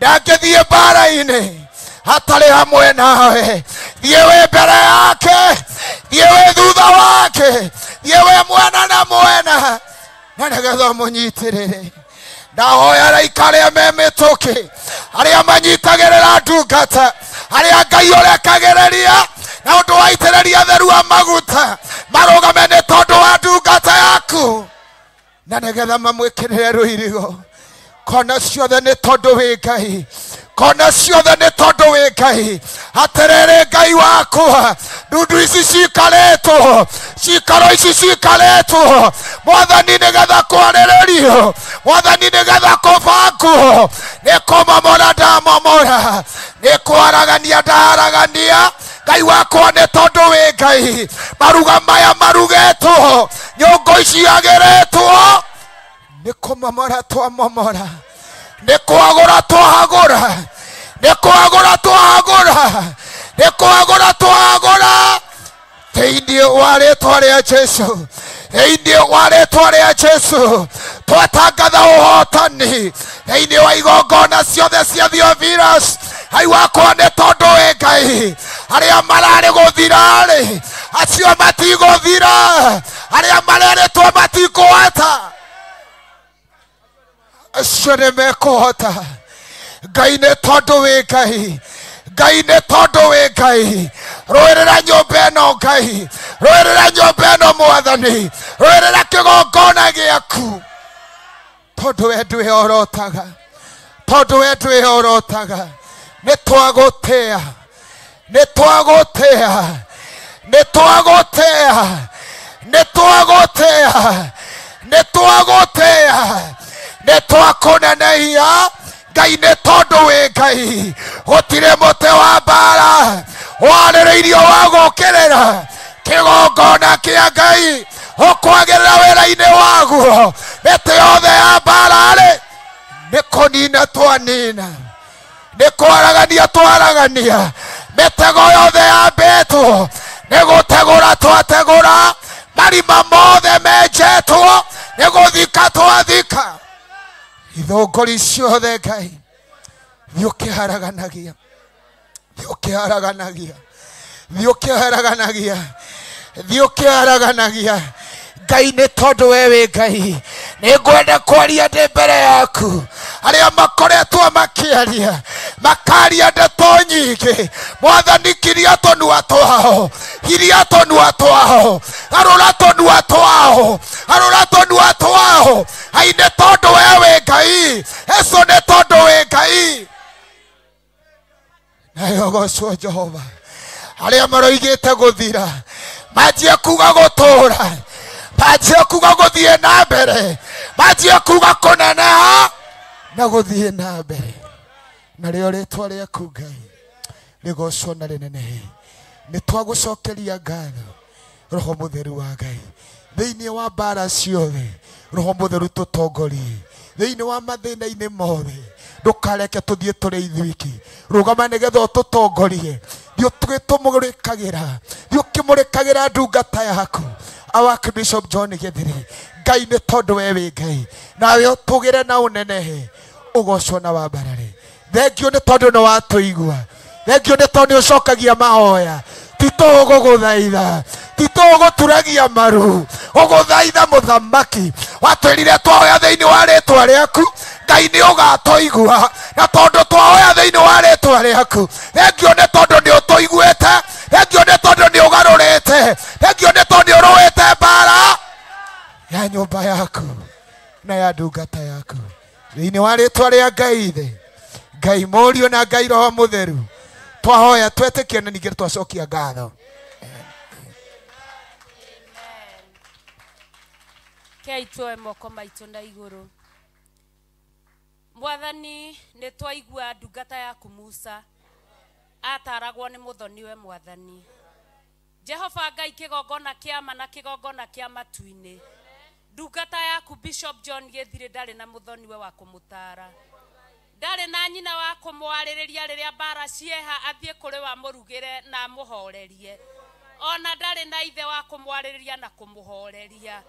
ndangĩthiĩ mbara-inĩ hatarĩ hamwe nawe. Thiĩ wĩ mbere yake, thiĩ wĩ thutha wake, thiĩ wĩ mwena na mwena, na nĩgetha ũmũnyitĩrĩre. Ndahoya araika arĩa me mĩtũkĩ, arĩa manyitagĩrĩra ndungata, arĩa Ngai ũrekagĩrĩria na ũndũ wa itĩrĩria theru a maguta, marũgame nĩ tondũ wa ndungata yaku, na nĩgetha mamwĩkĩrĩre rũirigo. Kona ciothe nĩ tondũ wĩ Ngai, kona ciothe nĩ tondũ wĩ Ngai. Atĩrĩrĩ Ngai wakwa, ndundu ici cikarĩtwo, cikaro ici cikarĩtwo, Mwathani nĩgetha kwarĩrĩrio, Mwathani nĩgetha kũbangwo, nĩ kũmomora ndamomora, nĩ kwaragania ndaragania. Ngai wakwa nĩ tondũ wĩ Ngai. Maruga maya marugetwo, nyũngũ ici agĩrĩtwo, nĩ kũmomora twamomora, nĩ kwagũra twagũra, nĩ kwagũra twagũra, nĩ kwagũra twagũra thĩinĩ wa rĩtwa rĩa Jesu, thĩinĩ wa rĩtwa rĩa Jesu. Twatangatha ũhotani thĩinĩ wa igongona ciothe cia Theophilus. Ngai wakwa nĩ tondũ wĩ Ngai. Arĩa mararĩ gũthira-rĩ, acio matigũthira, arĩa marerĩtwo matikũhota, acio nĩ mekũhota. Ngai nĩ tondũ wĩ Ngai, Ngai nĩ tondũ wĩ Ngai. Rũĩrĩra nyũmba ĩno Ngai, rũĩrĩra nyũmba ĩno Mwathani, rũĩrĩra kĩgongona gĩaku, tondũ we ndwĩhorotaga, tondũ we ndwĩhorotaga. Nĩ twagũtĩa, nĩ twagũtĩa, nĩ twagũtĩa, nĩ twagũtĩa, nĩ twagũtĩa, nĩ twakũnenehia. Ngai nĩ tondũ wĩ Ngai. Gũtirĩ mũtĩ wa mbara warĩrĩirio wa gũũkĩrĩra kĩgongona kĩa Ngai, ũkwagĩrĩra wĩra-inĩ waguo. Mĩtĩ yothe ya mbara-rĩ, nĩ kũnina twanina, nĩ kwaragania twaragania. Mĩtego yothe yambĩtwo nĩ gũtegũra twategũra, marima mothe menjetwo nĩ gũthika twathika. Ithũngũri ciothe Ngai thiĩ ũkĩharaganagia, thiĩ ũkĩharaganagia, thiĩ ũkĩharaganagia, thiĩ ũkĩharaganagia. Ngai nĩ tondũ we wĩ Ngai. Nĩ ngwenda kwaria ndĩ mbere yaku. Arĩa makoretwo makĩaria, makaria ndeto nyingĩ, Mwathani kiria tũnua twao, kiria tũnua twao, garũra tũnua twao, garũra tũnua twao. Ai nĩ tondũ we wĩ Ngai, Yesu nĩ tondũ wĩ Ngai. Nayo gocwo Jehova. Arĩa maroigĩte gũthira, manjie kuga gũtũũra, manjie kuga gũthiĩ na mbere, manjie kuga kũneneha na gũthiĩ na mbere. Narĩo rĩtwa rĩaku Ngai rĩgocwo na rĩnenehe. Nĩ twagũcokeria ngatho Roho Mũtheru wa Ngai thĩinĩ wa mbara ciothe. Roho Mũtheru tũtongorie Thĩinĩ wa mathĩna-inĩ mothe ndũkareke tũthiĩ tũrĩ ithuiki. Rũgama nĩgetha ũtũtongorie. Thiĩ ũtũmũrĩkagĩra, thiĩ ũkĩmũrĩkagĩra ndungata yaku our Bishop John Githiri. Ngai nĩ tondũ we wĩ Ngai, nawe ũtũgĩre na ũnenehe, ũgocwo na wambarare. Thengio nĩ tondũ nĩ watũigua, thengio nĩ tondũ nĩ ũcokagia mahoya. Ti tũgũgũthaitha, ti tũgũturagia maru, ũgũthaitha mũthamaki. Watwĩrire twahoya thĩinĩ wa rĩtwa rĩaku, Ngai nĩ ũgatũigua. Na tondũ twahoya thĩinĩ wa rĩtwa rĩaku, thengio nĩ tondũ nĩ ũtũiguĩte, thengio nĩ tondũ nĩ ũgarũrĩte, thengio nĩ tondũ nĩ ũrũĩte mbara ya nyũmba yaku na ya ndungata yaku. Thĩinĩ wa rĩtwa rĩa Ngai Ithe, Ngai Mũriũ na Ngai Roho Mũtheru, twahoya twetĩkie na ningĩ twacokia ngatho. Kei tuoe moko maitũ na igũrũ. Mwathani, nĩ twaigua ndungata yaku Musa ataragwo nĩ mũthoniwe. Mwathani Jehova Ngai, kĩgongona kĩa ma na kĩgongona kĩa matu-inĩ, ndungata yaku Bishop John Githiri ndarĩ na mũthoniwe wa kũmũtara, ndarĩ na nyina wa kũmwarĩrĩria rĩrĩa mbara cieha athiĩ kũrĩ wa mũrugĩre na amũhorerie, ona ndarĩ na ithe wa kũmwarĩrĩria na kũmũhoreria.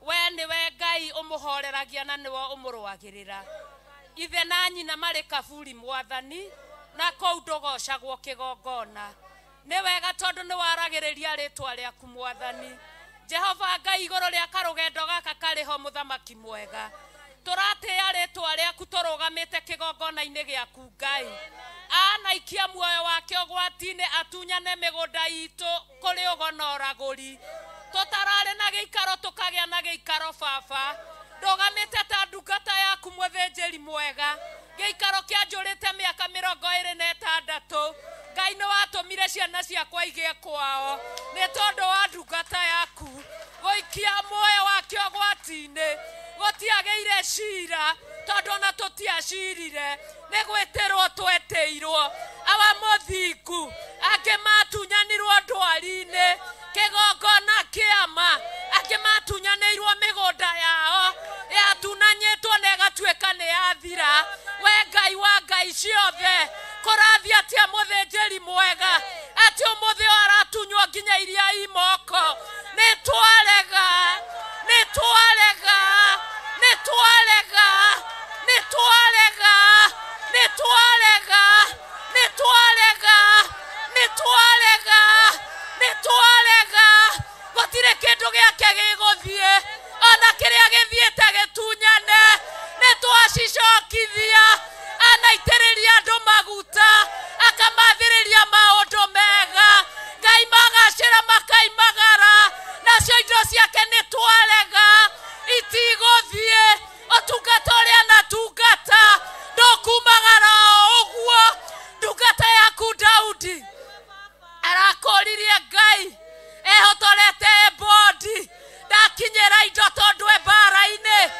We nĩwe Ngai ũmũhoreragia na nĩwe ũmũrũagĩrĩra. Ithe na nyina marĩ kaburi Mwathani, na kũu ndũgocagwo kĩgongona. Nĩ wega tondũ nĩ waragĩrĩria rĩtwa rĩaku Mwathani Jehova Ngai igũrũ rĩa karũgendo gaka karĩ ho. Mũthamaki mwega, tũratĩĩa rĩtwa rĩaku tũrũgamĩte kĩgongona-inĩ gĩaku Ngai. Anaikia muoyo wake ũgwati-inĩ atunyane mĩgũnda itũ kũrĩ ũgo na ũragũri. Tũtararĩ na gĩikaro tũkagĩa na gĩikaro. Baba, ndũgamĩte ta ndungata yaku mũthĩnjĩri mwega. Gĩikaro kĩanjũrĩte mĩaka 26, Ngai nĩ watũmire ciana ciakwa igĩe kwao nĩ tondũ wa ndungata yaku gũikia muoyo wake ũgwati-inĩ. Gũtiagĩire cira tondũ ona tũtiacirire, nĩ gwĩtĩrwo twetĩirwo. Awa mũthingu, angĩ matunyanirwo ndwari-inĩ, kĩgongona kĩama, angĩ matunyanĩirwo mĩgũnda yao yatunanyĩtwo na ĩgatuĩka nĩ yathira. We Ngai wa ngai ciothe, kũrathiĩ atĩa mũthĩnjĩri mwega atĩ ũmũthĩ ũyũ aratunywo nginya iria i moko? Nĩ twarega, nĩ twarega, nĩ twarega, nĩ twarega, nĩ twarega, nĩ twarega, nĩ twarega, nĩ twarega. Gũtirĩ kĩndũ gĩake gĩgũthiĩ, ona kĩrĩa gĩthiĩte gĩtunyane nĩ twacicokithia. Anaitĩrĩria andũ maguta, akamathĩrĩria maũndũ mega. Ngai magacĩra makaimagara, nacio indo ciake nĩ twarega itigũthiĩ. Ũtungata ũrĩa anatungata ndũkumagara o ũguo. Ndungata yaku Daudi arakũririe Ngai ehotorete bodi ndakinyĩra indo tondũ e mbara-inĩ.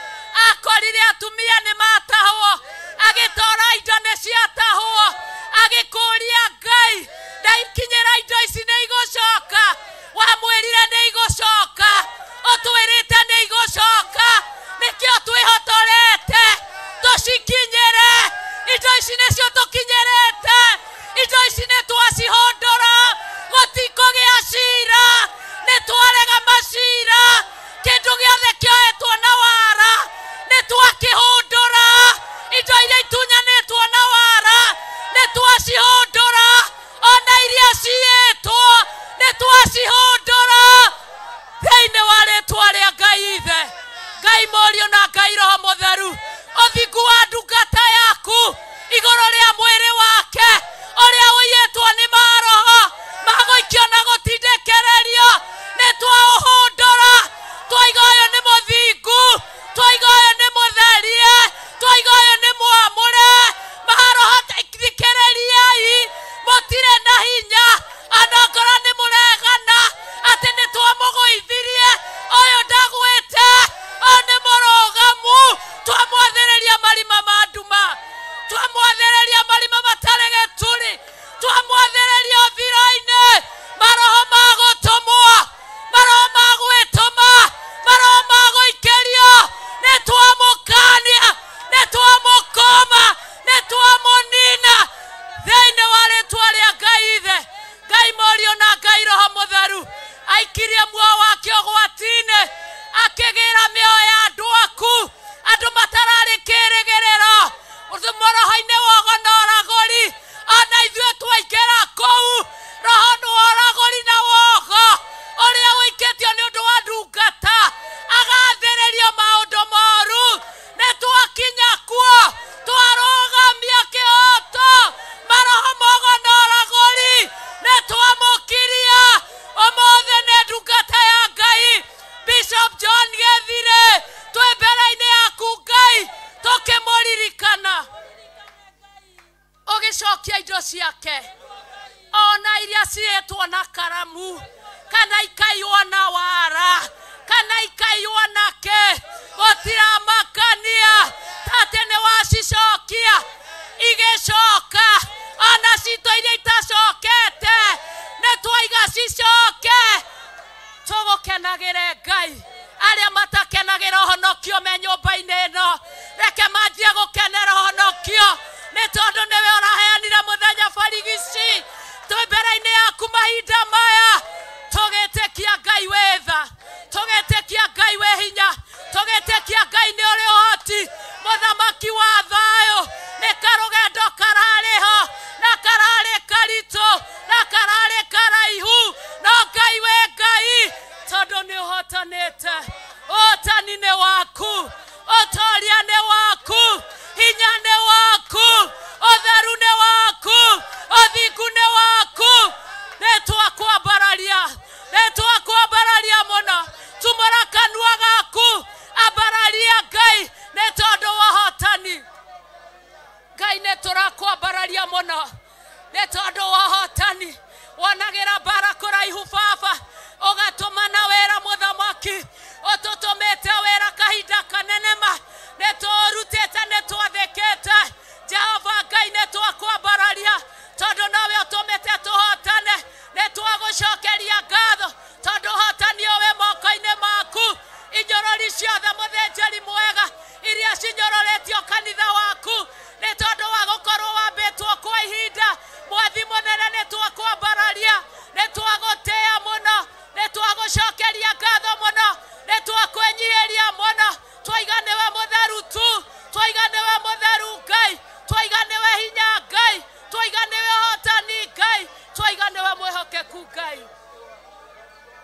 Akorire atumia nĩ matahwo, agĩtora indo nĩ ciatahwo. Agĩkũria Ngai, ndaikinyĩra indo ici nĩ igũcoka? Wamwĩrire nĩ igũcoka, ũtwĩrĩte nĩ igũcoka, nĩkĩo twĩhotorete tũcikinyĩre. Indo ici nĩcio tũkinyĩrĩte, indo ici nĩ twacihondora, gũtikũgĩa cira, nĩ twarega macira. Kĩndũ gĩothe kĩoetwo na wara nĩ twakĩhũndũra. Indo iria itunyanĩtwo na wara nĩ twacihũndũra, ona iria ciĩtwo nĩ twacihũndũra. Thĩinĩ wa rĩtwa rĩa Ngai Ithe, Ngai Mũriũ na Ngai Roho Mũtheru, ũthingu wa ndungata yaku igũrũ rĩa mwĩrĩ wake ũrĩa ũiyĩtwo nĩ maroho magũikio na gũtindĩkĩrĩrio nĩ twaũhũndũra. Twaiga ũyũ nĩ mũthingu, twaiga ũyũ nĩ mũtherie, twaiga ũyũ nĩ mwamũre. Maroho thikĩrĩriai, mũtirĩ na hinya onongorwo nĩ mũregana atĩ nĩ twamũgũithirie. Ũyũ ndagwĩte, ũyũ nĩ mũrũgamu. Twamwathĩrĩria marima ma nduma, twamwathĩrĩria marima matarĩ ciake ona iria ciĩtwo na karamu kana ikaiywo na wara kana ikaiywo na kĩ gũtiramakania tate nĩ wacicokia igĩcoka ona citũ iria itacokete nĩ twaiga cicoke tũgũkenagĩre Ngai arĩa matakenagĩra ũhonokio me nyũmba-inĩ ĩno reke manjie gũkenera ũhonokio nĩ tondũ nĩwe ũraheanire mũthenya barigici twĩ mbere-inĩ yaku mahinda maya tũgĩtĩkia Ngai wĩ tha tũgĩtĩkia Ngai wĩ hinya tũgĩtĩkia Ngai nĩ ũrĩ ũhoti mũthamaki wa thayũ nĩ karũgendo kararĩ ho na kararĩ karitũ na kararĩ karaihu no Ngai wĩ Ngai tondũ nĩ ũhotanĩte ũhotani nĩ waku ũtoria nĩ waku hinya nĩ waku ũtheru nĩ waku ũthingu nĩ waku nĩ twakwambararia mũno tumũra kanua gaku ambararia Ngai nĩ tondũ wa ũhotani Ngai nĩ tũrakwambararia mũno nĩ tondũ wa ũhotani wonagĩra mbara kũraihu baba ũgatũmana wĩra mũthamaki ũtũtũmĩte wĩra kahinda kanene ma nĩ tũrutĩte nĩ twathĩkĩte Jehova Ngai nĩ twakwambararia tondũ nowe ũtũmĩte tũhotane nĩ twagũcokeria ngatho tondũ ũhotani ũyũ wĩ moko-inĩ maku inyorori ciothe mũthĩnjĩri mwega iria cinyororetio kanitha waku nĩ tondũ wa gũkorwo wambĩtwo kwa ihinda mwathi mũnene nĩ twakwambararia nĩ twagũtĩĩa mũno nĩ twagũcokeria ngatho mũno nĩ twakwĩnyihĩria mũno twaiga nĩwe mũtheru tu twaiga nĩwe mũtheru Ngai twaiga nĩwe hinya Ngai twaiga nĩwe ũhotani Ngai twaiga nĩwe mwĩhokeku Ngai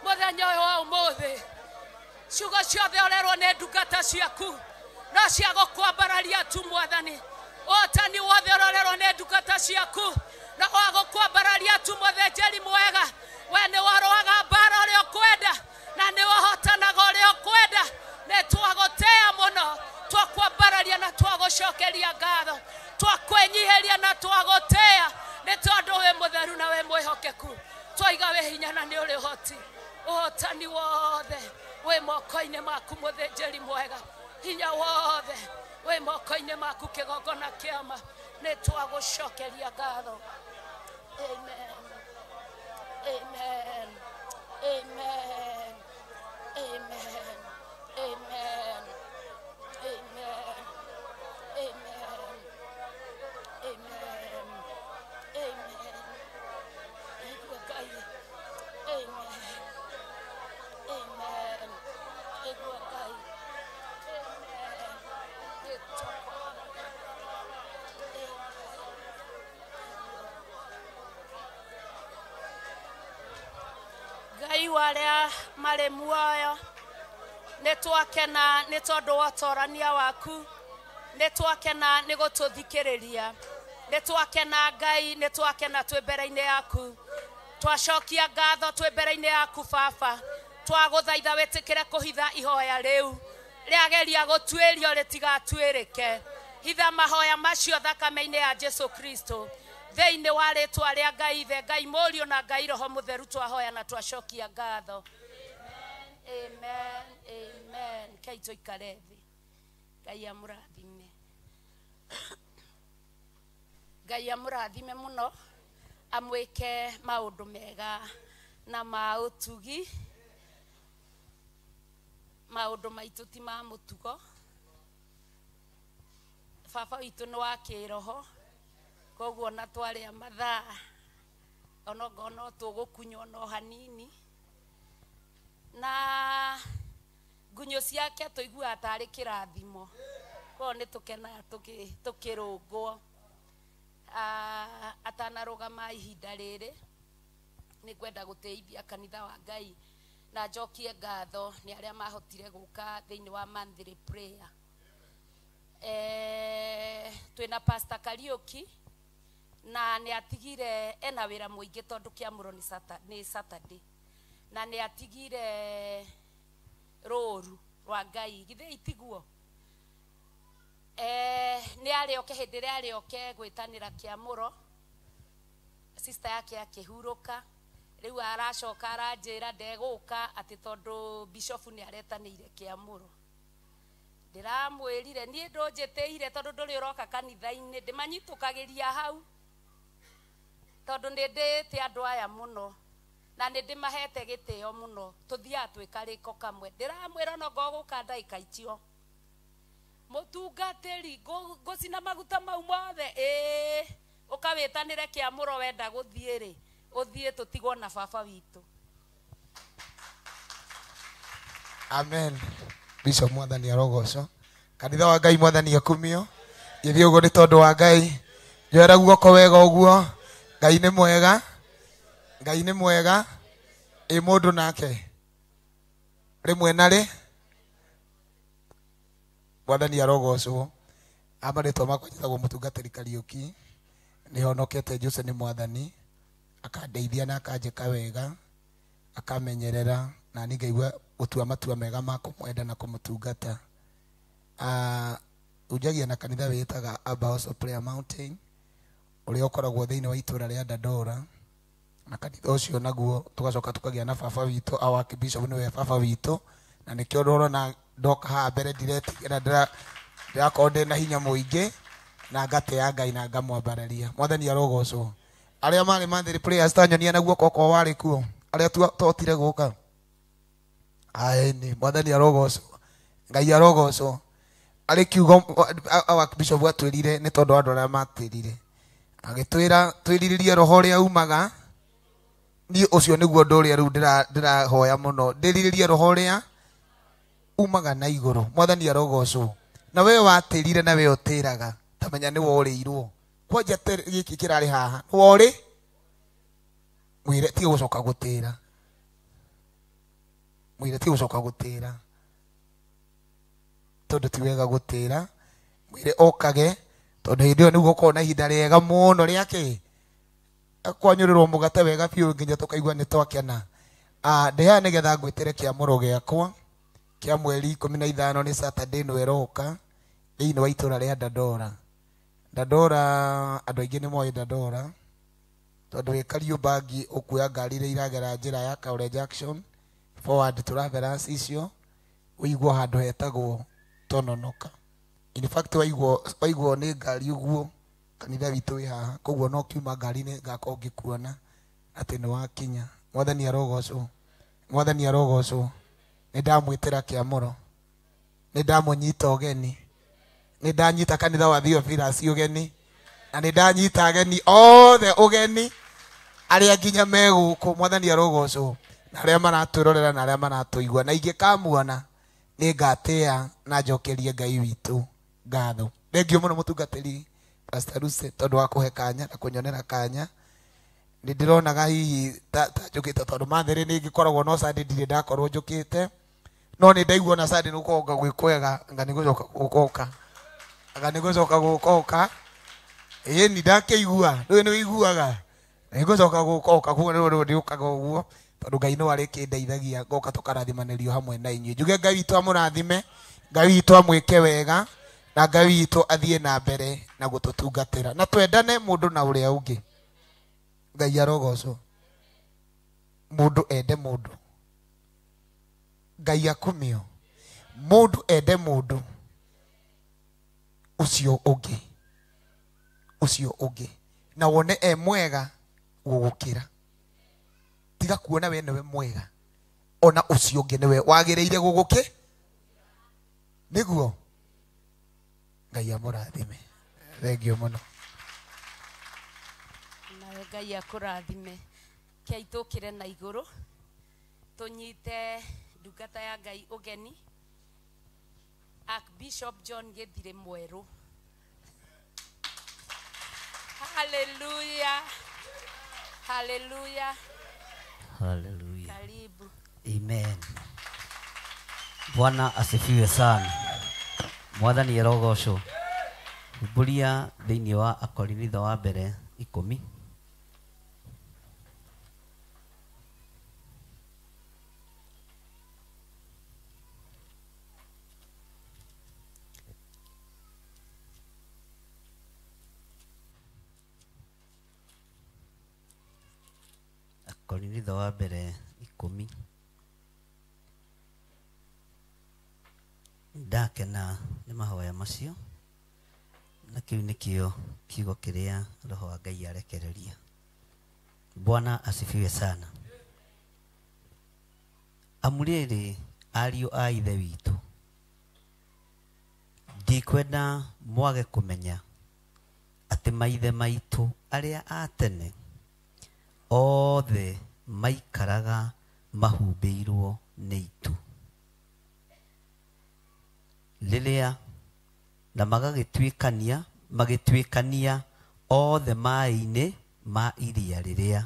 mũthenya ũyũ wa ũmũthĩ ciugo ciothe ũrerwo nĩ ndungata ciaku no cia gũkwambararia tu mwathani ũhotani wothe ũrorerwo nĩ ndungata ciaku no wa gũkwambararia tu mũthĩnjĩri mwega we nĩ warũaga mbara ũrĩa ũkwenda na nĩ wahotanaga ũrĩa ũkwenda nĩ twagũtĩĩa mũno twakwambararia na twagũcokeria ngatho twakwĩnyihĩria na twagũtĩĩa nĩ tondũ wĩ mũtheru na wĩ mwĩhokeku twaiga wĩ hinya na nĩ ũrĩ ũhoti ũhotani wothe wĩ moko-inĩ maku mũthĩnjĩri mwega hinya wothe wĩ moko-inĩ maku kĩgongona kĩama nĩ twagũcokeria ngatho. Amen. Amen. Amen. Amen. Amen. Amen. Amen. Amen. Amen. Igua Ngai. Amen. Amen. Igua Ngai. Amen. Ngai wa arĩa marĩ muoyo nĩ twakena nĩ tondũ wa ũtorania waku nĩ twakena nĩ gũtũthikĩrĩria nĩ twakena Ngai nĩ twakena twĩ mbere-inĩ yaku twacokia ngatho twĩ mbere-inĩ yaku baba twagũthaitha wĩtĩkĩre kũhitha ihoya rĩu rĩageria gũtuĩrio rĩtigatuĩrĩke hitha mahoya macio thakame-inĩ ya Jesu Kristo thĩinĩ wa rĩtwa rĩa Ngai Ithe Ngai Mũriũ na Ngai Roho Mũtheru twahoya na twacokia ngatho. Amen. Amen. Kai tũikare thĩ. Ngai amũrathime. Ngai amũrathime mũno amwĩke maũndũ mega na ma ũtugi maũndũ maitũ ti ma mũtugo baba witũ nĩ wa kĩroho koguo na twarĩa mathaa onokorwo no tũgũkunywo no hanini na ngunyũ ciake tũiguaga tarĩ kĩrathimo koguo nĩ tũkenaga tũkĩrũngwo atanarũgama ihinda rĩrĩ nĩ ngwenda gũtĩithia kanitha wa Ngai na njokie ngatho nĩ arĩa mahotire gũka thĩinĩ wa monthly prayer. Twĩna Pastor Kariuki na nĩ atigire ena wĩra mũingĩ tondũ kĩamũro nĩ Saturday na nĩ atigire rũru rwa Ngai githĩ itiguo nĩ arĩoke hĩndĩ ĩrĩa arĩoke gwĩtanĩra kĩamũro Sister yake akĩhurũka rĩu aracoka aranjĩra ndegũka atĩ tondũ bishop nĩ aretanĩire kĩamũro. Ndĩramwĩrire niĩ ndũnjĩtĩire tondũ ndũrĩ ũroka kanitha-inĩ, ndĩmanyitũkagĩria hau tondũ nĩ ndĩĩte andũ aya mũno na nĩ ndĩmahete gĩtĩo mũno, tũthiaga twĩ karĩko kamwe. Ndĩramwĩra no ngogũka ndagĩka icio mũtungatĩri ngũcina maguta mau mothe ĩĩ ũkawĩtanĩre kĩamũro wenda gũthiĩ rĩ ũthiĩ tũtigwo na baba witũ. Amen. Bishop mwathani arogocwo. Kanitha wa Ngai mwathani akumio. Gĩthiĩ ũguo nĩ tondũ wa Ngai. Njoera guoko wega ũguo. Ngai nĩ mwega. Ngai nĩ mwega. Ĩ mũndũ nake rĩmwe na rĩ mwathani arogocwo. Amarĩtwa makwa njĩtagwo mũtungatĩri Kariũki. Nĩhonokete Jesũ nĩ mwathani, akandeithia na akanjĩka wega, akamenyerera na niĩ ngaigua gũtua matua mega ma kũmwenda na kũmũtungata. Unjagia na kanitha wĩtaga Abba House of Prayer Mountain ũrĩa ũkoragwo thĩinĩ wa itũra rĩa Dandora, na kanitha ũcio naguo tũgacoka tũkagĩa na baba witũ, our Archbishop nĩwe baba witũ, na nĩkĩo ndĩrona ndoka haha mbere ndiretigĩra, ndĩrakorwo ndĩna hinya mũingĩ na ngatĩa Ngai na ngamwambararia. Mwathani arogocwo. Arĩa marĩ monthly prayers ta nyonia na guoko kwa warĩ kuo, arĩa twotire gũka. Aeni, mwathani arogocwo. Ngai arogocwo. Arĩ kiugo our Archbishop atwĩrire nĩ tondũ andũ arĩa matwĩrire, agĩtwĩra twĩrirĩrie roho ũrĩa umaga. Niĩ ũcio nĩguo ũndũ ũrĩa rĩu ndĩrahoya mũno, ndĩrirĩrie roho ũrĩa umaga na igũrũ. Mwathani arogocwo. Na we watĩrire na we ũtĩraga, tamenya nĩ worĩirwo. Kwanja gĩkĩ kĩrarĩ haha nĩ worĩ, mwĩre tiga gũcoka gũtĩra, mwĩre tiga gũcoka gũtĩra tondũ ti wega gũtĩra. Mwĩre okage tondũ hĩndĩ ĩyo nĩguo ũkorwo na ihinda rĩega mũno rĩa kĩ kwanyũrĩrwo mũgate wega biũ nginya tũkaigua nĩ twakena. Ndĩ haha nĩgetha ngwĩtĩre kĩamũro gĩakwa kĩa mweri 15 nĩ Saturday ĩno ĩroka thĩinĩ wa itũra rĩa Dandora. Dandora andũ aingĩ nĩ moĩ Dandora tondũ wĩ Kariũmbangi ũkuoya ngari iria iragera njĩra ya Kaure Junction forward Travelers icio ũigwo handũ hetagwo Tononoka. In fact waigwo nĩ ngari ũguo kanitha witũ wĩ haha, koguo no kiuma ngari-inĩ ngakorwo ngĩkuona atĩ nĩ wakinya. Mwathani arogocwo. Mwathani arogocwo. Nĩ ndamwĩtĩra kĩamũro, nĩ ndamũnyita ũgeni, nĩ ndanyita kanitha wa Theophilus ũgeni, na nĩ ndanyita ageni othe ũgeni arĩa nginya me gũkũ. Mwathani arogocwo. Na arĩa maratwĩrorera na arĩa maratũigua, na ingĩkamuona nĩ ngatĩa na njokerie Ngai witũ ngatho. Thengiũ mũno mũtungatĩri Pastor Lucy tondũ wa kũhe kanya na kũnyonera kanya. Nĩ ndĩronaga hihi ta njũkĩte tondũ mathĩrĩ nĩ ngĩkoragwo no Sunday ndirĩ ndakorwo njũkĩte, no nĩ ndaigua na Sunday nĩ gũkorwo gwĩ kwega, anga nĩ gũcoka gũkoka, anga nĩ gũcoka gũkoka. Ĩĩ ni ndakĩigua, rĩu nĩ ũiguaga nĩ gũcoka gũkoka, koguo nĩ ndĩũkaga ũguo tondũ Ngai no arĩkĩndeithagia ngoka tũkarathimanĩrio hamwe na inyuĩ. Njuge Ngai witũ amũrathime, Ngai witũ amwĩke wega, na Ngai witũ athiĩ na mbere na gũtũtungatĩra, na twendane mũndũ na ũrĩa ũngĩ. Ngai arogocwo. Mũndũ ende mũndũ, Ngai akumio. Mũndũ ende mũndũ ũcio ũngĩ, ũcio ũngĩ, na wone e mwega gũgũkĩra. Tiga kuona we nĩwe mwega, ona ũcio ũngĩ nĩwe wagĩrĩire gũgũkĩ. Nĩguo Ngai amũrathime. Thengiũ mũno. Nawe Ngai akũrathime. Kei tũkĩre na igũrũ tũnyite ndungata ya Ngai ũgeni, Archbishop John Gĩthirĩ Mwerũ. Hallelujah. Hallelujah. Hallelujah. Karibu. Amen. Bwana asifiwe sana. Mwathani arogocwo. Humbũria thĩinĩ wa Akorinitho wa mbere 10. Akorinitho wa mbere 10. Ndakena nĩ mahoya macio, na kĩu nĩkĩo kiugo kĩrĩa Roho wa Ngai arekereria. Bwana asifiwe sana. Amu rĩrĩ, ariũ a Ithe witũ, ndikwenda mwage kũmenya atĩ maithe maitũ arĩa a tene othe maikaraga mahumbĩirwo nĩ itu rĩrĩa na magĩtuĩkania othe maĩ-inĩ ma iria rĩrĩa.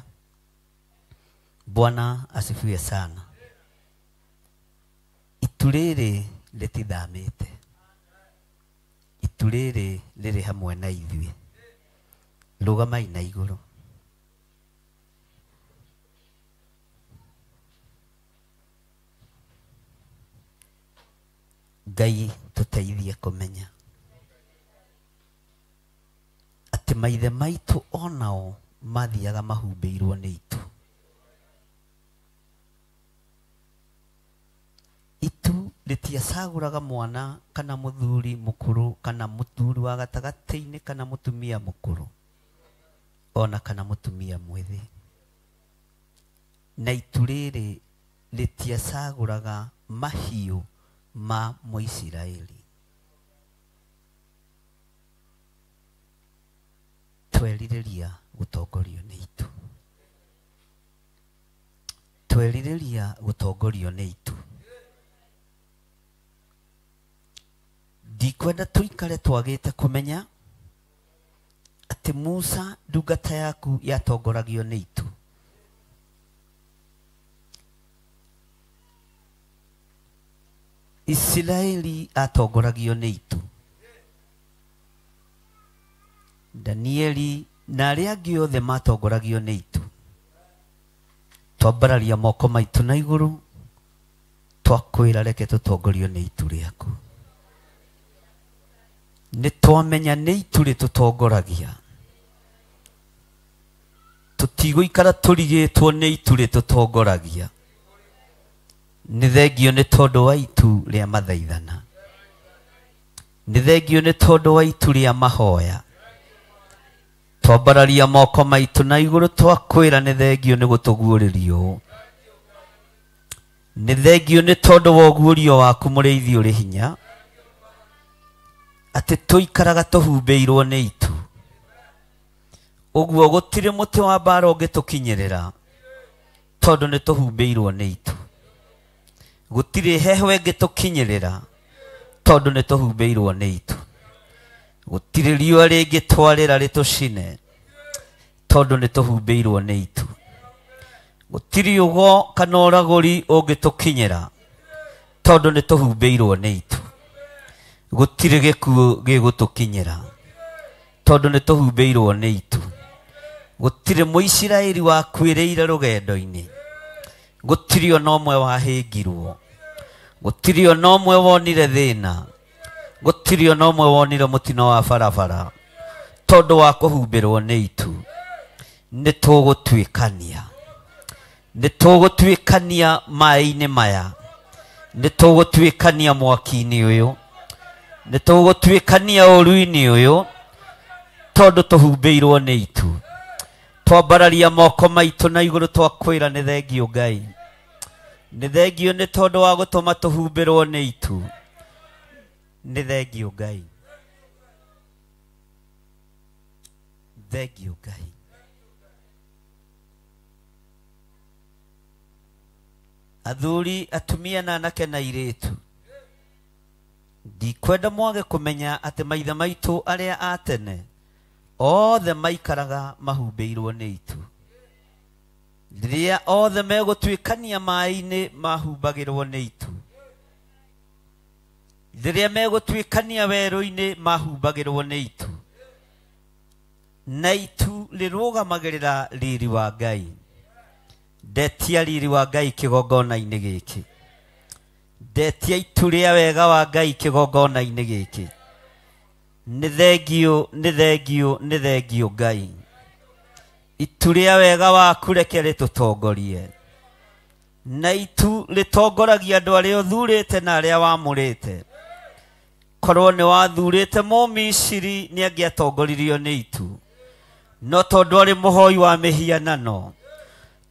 Bwana asifiwe sana. Itu rĩrĩ rĩtithamĩte, itu rĩrĩ rĩrĩ hamwe na ithuĩ. Rũgamai na igũrũ. Ngai tũteithie kũmenya atĩ maithe maitũ onao mathiaga mahumbĩirwo nĩ itu. Itu rĩtiacagũraga mwana kana mũthuri mũkũrũ kana mũthuri wa gatagatĩ-inĩ kana mũtumia mũkũrũ ona kana mũtumia mwĩthĩ. Na itu rĩrĩ rĩtiacagũraga mahiũ ma Mũisiraeli. Twerirĩria gũtongorio nĩ itu. Twerirĩria gũtongorio nĩ itu. Ndikwenda tũikare twagĩte kũmenya atĩ Musa ndungata yaku yatongoragio nĩ itu. Isiraeli atongoragio nĩ itu. Danieli na arĩa angĩ othe matongoragio nĩ itu. Twambararia moko maitũ na igũrũ, twakwĩra reke tũtongorio nĩ itu rĩaku. Nĩ twamenya nĩ itu rĩtũtongoragia. Tũtigũikara tũrigĩtwo nĩ itu rĩtũtongoragia. Nĩ thengio nĩ tondũ wa itu rĩa mathaithana. Nĩ thengio nĩ tondũ wa itu rĩa mahoya. Twambararia moko maitũ na igũrũ, twakwĩra nĩ thengio nĩ gũtũguũrĩrio. Nĩ thengio nĩ tondũ wa ũguũrio waku mũrĩithi ũrĩ hinya, atĩ tũikaraga tũhumbĩirwo nĩ itu. Ũguo gũtirĩ mũtĩ wa mbara ũngĩtũkinyĩrĩra tondũ nĩ tũhumbĩirwo nĩ itu. Gũtirĩ heho ĩngĩtũkinyĩrĩra tondũ nĩ tũhumbĩirwo nĩ itu. Gũtirĩ riũa rĩngĩtwarĩra rĩtũcine tondũ nĩ tũhumbĩirwo nĩ itu. Gũtirĩ ũgo kana ũragũri ũngĩtũkinyĩra tondũ nĩ tũhumbĩirwo nĩ itu. Gũtirĩ gĩkuũ gĩgũtũkinyĩra tondũ nĩ tũhumbĩirwo nĩ itu. Gũtirĩ Mũisiraeli wakuĩrĩire rũgendo-inĩ. Gũtirĩ ona ũmwe wahĩngirwo. Gũtirĩ ona ũmwe wonire thĩna. Gũtirĩ ona ũmwe wonire mũtino wa barabara tondũ wa kũhumbĩrwo nĩ itu. Nĩ tũgũtuĩkania. Nĩ tũgũtuĩkania maĩ-inĩ maya. Nĩ tũgũtuĩkania mwaki-inĩ ũyũ. Nĩ tũgũtuĩkania ũru-inĩ ũyũ tondũ tũhumbĩirwo nĩ itu. Twambararia moko maitũ na igũrũ, twakwĩra nĩ thengio Ngai. Nĩ thengio nĩ tondũ wa gũtũma tũhumbĩrwo nĩ itu. Nĩ thengio Ngai. Thengio Ngai. Athuri, atumia na anake na airĩtu, ndikwenda mwage kũmenya atĩ maithe maitũ arĩa a tene othe maikaraga mahumbĩirwo nĩ itu. Rĩrĩa othe megũtuĩkania maĩ-inĩ mahumbagĩrwo nĩ itu. Rĩrĩa megũtuĩkania werũ-inĩ mahumbagĩrwo nĩ itu. Na itu rĩrũgamagĩrĩra riri wa Ngai. Ndetia riri wa Ngai kĩgongona-inĩ gĩkĩ. Ndetia itu rĩa wega wa Ngai kĩgongona-inĩ gĩkĩ. Nĩ thengio, nĩ thengio, nĩ thengio Ngai. Itu rĩa wega waku reke rĩtũtongorie, na itu rĩtongoragia andũ arĩa ũthurĩte na arĩa wamũrĩte. Korwo nĩ wathurĩte Mũmisiri nĩ angĩatongoririo nĩ itu, no tondũ arĩ mũhoi wa mĩhianano,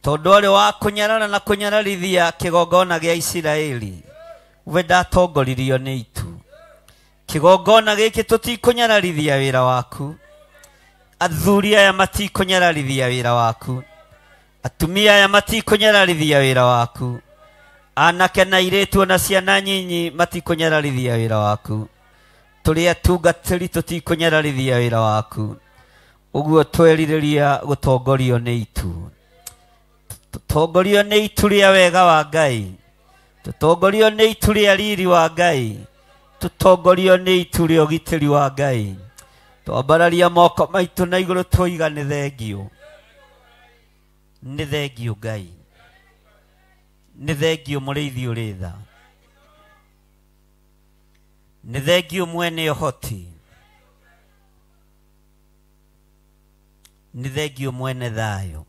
tondũ arĩ wa kũnyarara na kũnyararithia kĩgongona gĩa Isiraeli, we ndatongoririo nĩ itu. Kĩgongona gĩkĩ tũtikũnyararithia wĩra waku, athuri aya matikũnyararithia wĩra waku, atumia aya matikũnyararithia wĩra waku, anake na airĩtu ona ciana nyinyi matikũnyararithia wĩra waku, tũrĩ atungatĩri tũtikũnyararithia wĩra waku. Ũguo twerirĩria gũtongorio nĩ itu, tũtongorio nĩ itu rĩa wega wa Ngai, tũtongorio nĩ itu rĩa riri wa Ngai, tũtongorio nĩ itu rĩa ũgitĩri wa Ngai. Twambararia moko maitũ na igũrũ twoiga nĩ thengio, nĩ thengio Ngai, nĩ thengio mũrĩithi ũrĩ tha, nĩ thengio mwene ũhoti, nĩ thengio mwene thayũ.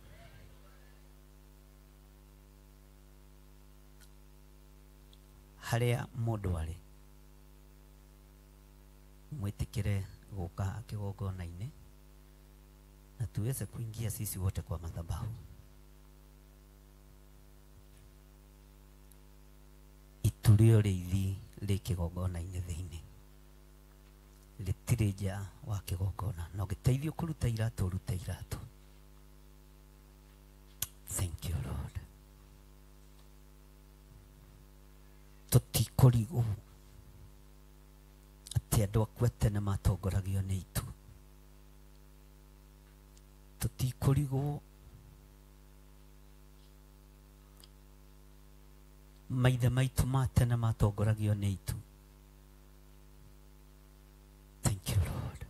Harĩa mũndũ arĩ, mwĩtĩkĩre gũka kĩgongona-inĩ na tuweze kuingia sisi wote kwa madhabahu. Itu rĩa ũrĩithi rĩ kĩgongona-inĩ thĩinĩ, rĩtirĩ nja wa kĩgongona, na ũngĩteithio kũruta iratũ ũrute iratũ. Thank you Lord. Tũtikũrigwo atĩ andũ aku a tene matongoragio nĩ itu, tũtikũrigwo maithe maitũ ma tene matongoragio nĩ itu. Thank you Lord.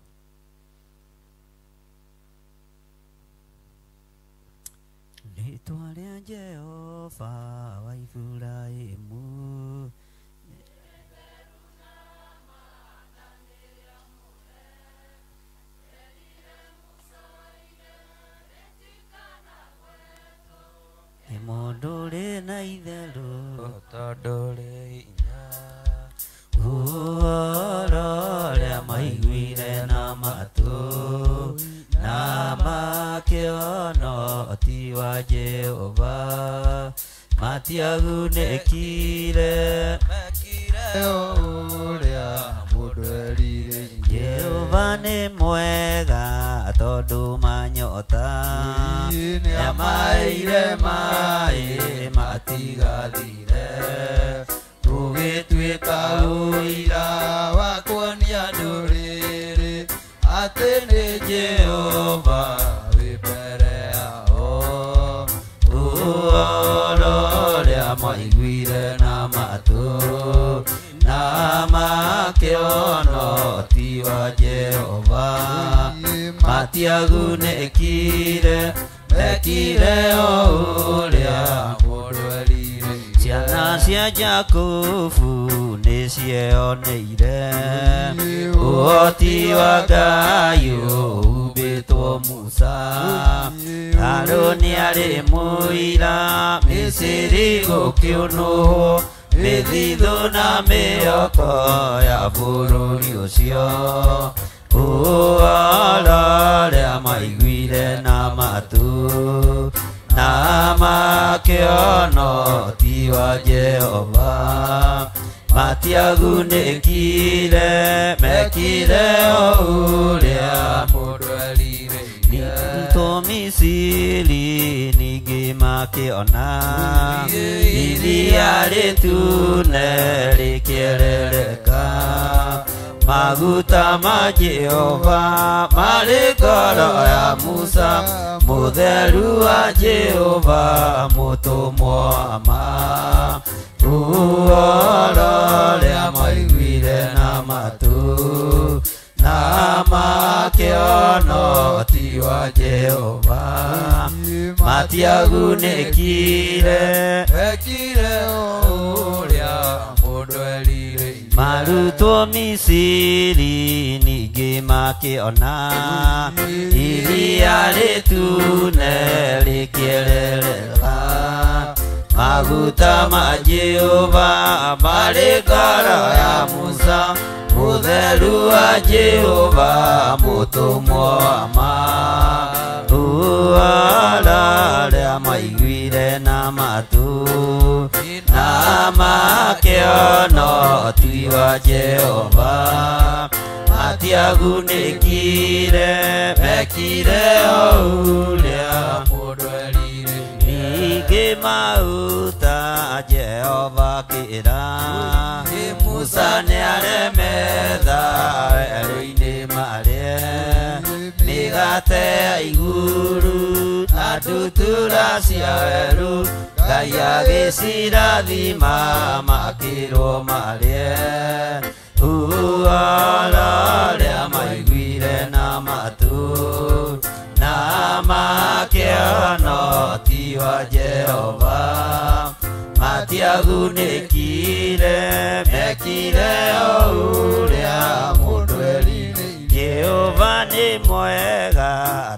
Rĩĩtwa rĩa Jehova wa Iburahĩmu nĩ mũndũ ũrĩ na itherũ, tondũ ũrĩ hinya, ũhoro ũrĩa maiguire na matũ na makĩona ũhoti wa Jehova, matiagunĩkire, mekire ũrĩa mũndũ erirĩirie. Jehova nĩ mwega tondũ manyota, nĩamaheire maĩ matigathire, tũgĩtuĩka ũira wa kuonia ndũrĩrĩ atĩ nĩ Jehova wĩ mbere yao. Ũhoro ũrĩa maiguire na matũ na makĩona ũhoti wa Jehova, matiagunĩkire, mekire o ũrĩa mũndũ erirĩirie. Ciana cia Jakubu nĩcieoneire ũhoti wa Ngai ũhumbĩtwo Musa, Harũni arĩ mũira, Misiri gũkĩũnũhwo, mĩthithũ na mĩoko ya bũrũri ũcio. Ũhoro ũrĩa maiguire na matũ na makĩona ũhoti wa Jehova, matiagunĩkire, mekire o ũrĩa mũndũ erirĩirie. Nĩtwo Misiri ningĩ makĩona iria rĩtune rĩkĩerereka, maguta ma Jehova marĩ ngoro ya Musa, mũtheru wa Jehova mũtũmwo wa ma. Ũhoro ũrĩa maiguire na matũ na makĩona ũhoti wa Jehova, matiagunĩkire, mekire ũrĩa mũndũ erirĩirie. Marutwo Misiri ningĩ Ningĩ makĩona iria rĩtune rĩkĩererera maguta ma Jehova marĩ ngoro ya Musa mũtheru wa Jehova mũtũmwo wa ma arĩa maiguire na matũ na makĩona ũtugi wa Jehova matiagunĩkire mekire o ũrĩa mũndũ erire ningĩ maguta Jehova akĩra Musa nĩaremetha werũ-inĩ marĩe mĩgate ya igũrũ na ndutura cia werũ Ngai agĩcirathima makĩrwo marĩe arĩa maiguire na matũ na makĩona ũtugi wa Jehova matiagunĩkire mekire o ũrĩa mũndũ erire Jehova nĩ mwega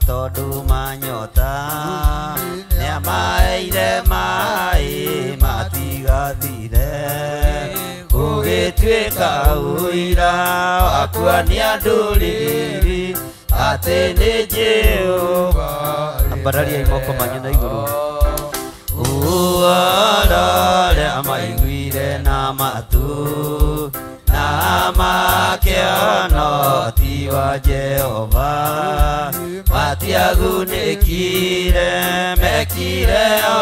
tondũ manyota nĩamaheire maĩ matigathire gũgĩtuĩka ũira wa kuonia ndũrĩrĩ atĩ nĩ Jehova ambararia moko manyu na igũrũ arĩa maiguire na matũ na makĩona ũtugi wa Jehova matiagunĩkire mekire o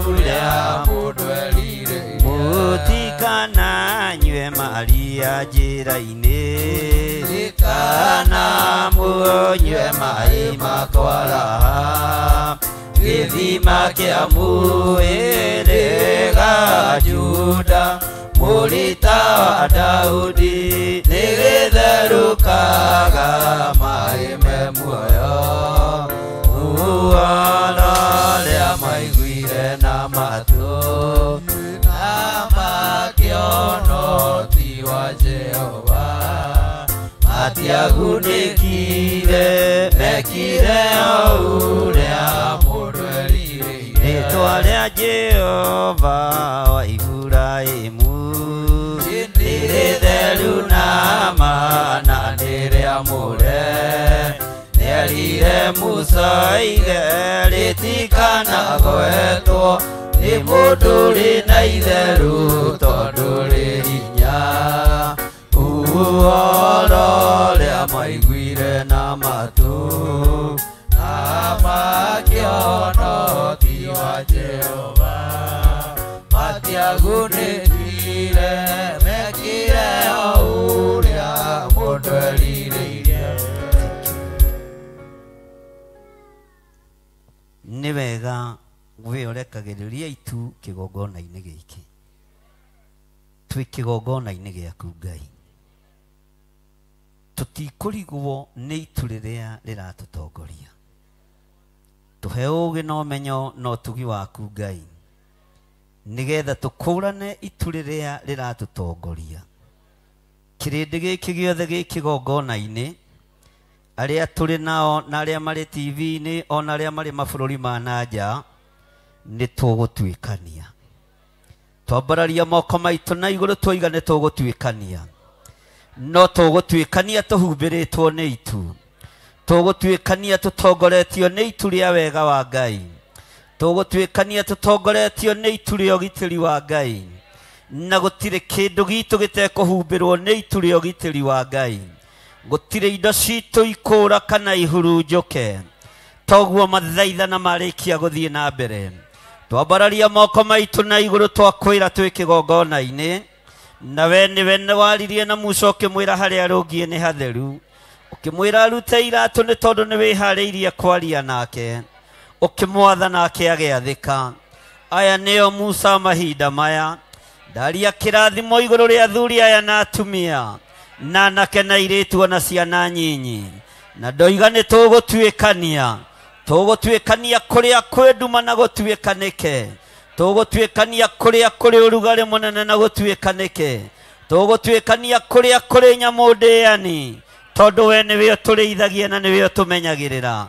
ũrĩa mũndũ erire mũtikananyue maria njĩra-inĩ kana mũnyue maĩ makwaraha gĩthima kĩa mũhĩrĩga Juda mũrita wa Daudi nĩgĩtherũkaga maĩ me muoyo arĩa maiguire na matũ na makĩona ũtugi wa Jehova matiagunĩkire mekire o ũrĩa mũndũ erire rĩĩtwa rĩa Jehova wa Iburahĩmu nĩ rĩtheru na ma na nĩ rĩamũre nĩerire Musa oige rĩtikanagwetwo nĩ mũndũ rĩ na itherũ tondũ rĩ hinya ũhoro ũrĩa maiguire na matũ na makĩona ũtugi wa Jehova matiagunĩkire mekire o ũrĩa mũndũ erirĩirie. Nĩ wega we ũrekagĩrĩria itu kĩgongona-inĩ gĩkĩ twĩ kĩgongona-inĩ gĩaku Ngai tũtikũrigwo nĩ itu rĩrĩa rĩratũtongoria tũhe ũũgĩ na ũmenyo na ũtugi waku Ngai nĩgetha tũkũrane itu rĩrĩa rĩratũtongoria kĩrĩndĩ gĩkĩ gĩothe gĩ kĩgongona-inĩ arĩa tũrĩ nao na arĩa marĩ TV-inĩ ona arĩa marĩ mabũrũri ma na nja nĩ tũgũtuĩkania twambararia moko maitũ na igũrũ twoiga nĩ tũgũtuĩkania no tũgũtuĩkania tũhumbĩrĩtwo nĩ itu tũgũtuĩkania tũtongoretio nĩ itu rĩa wega wa Ngai tũgũtuĩkania tũtongoretio nĩ itu rĩa ũgitĩri wa Ngai na gũtirĩ kĩndũ gitũ gĩtekũhumbĩrwo nĩ itu rĩa ũgitĩri wa Ngai gũtirĩ indo citũ ikũra kana ihurunjũke toguo mathaithana marĩkia gũthiĩ na mbere twambararia moko maitũ na igũrũ twakwĩra twĩ kĩgongona-inĩ na we nĩwe waririe na Musa ũkĩmwĩra harĩa arũngiĩ nĩ hatheru ũkĩmwĩra arute iratũ nĩ tondũ nĩ wĩharĩirie kwaria nake ũkĩmwatha nake agĩathĩka aya nĩo Musa mahinda maya ndaria kĩrathimo igũrũ rĩa athuri aya na atumia na anake na airĩtu ona ciana nyinyi na ndoiga nĩ tũgũtuĩkania tũgũtuĩkania kũrĩa kwĩ nduma na gũtuĩkanĩke tũgũtuĩkania kũrĩa kũrĩ ũrugarĩ mũnene na gũtuĩkanĩke tũgũtuĩkania kũrĩa kũrĩ nyamũ ndĩani Tondu we niwe ũtũrĩithagia na niwe ũtũmenyagĩrĩra.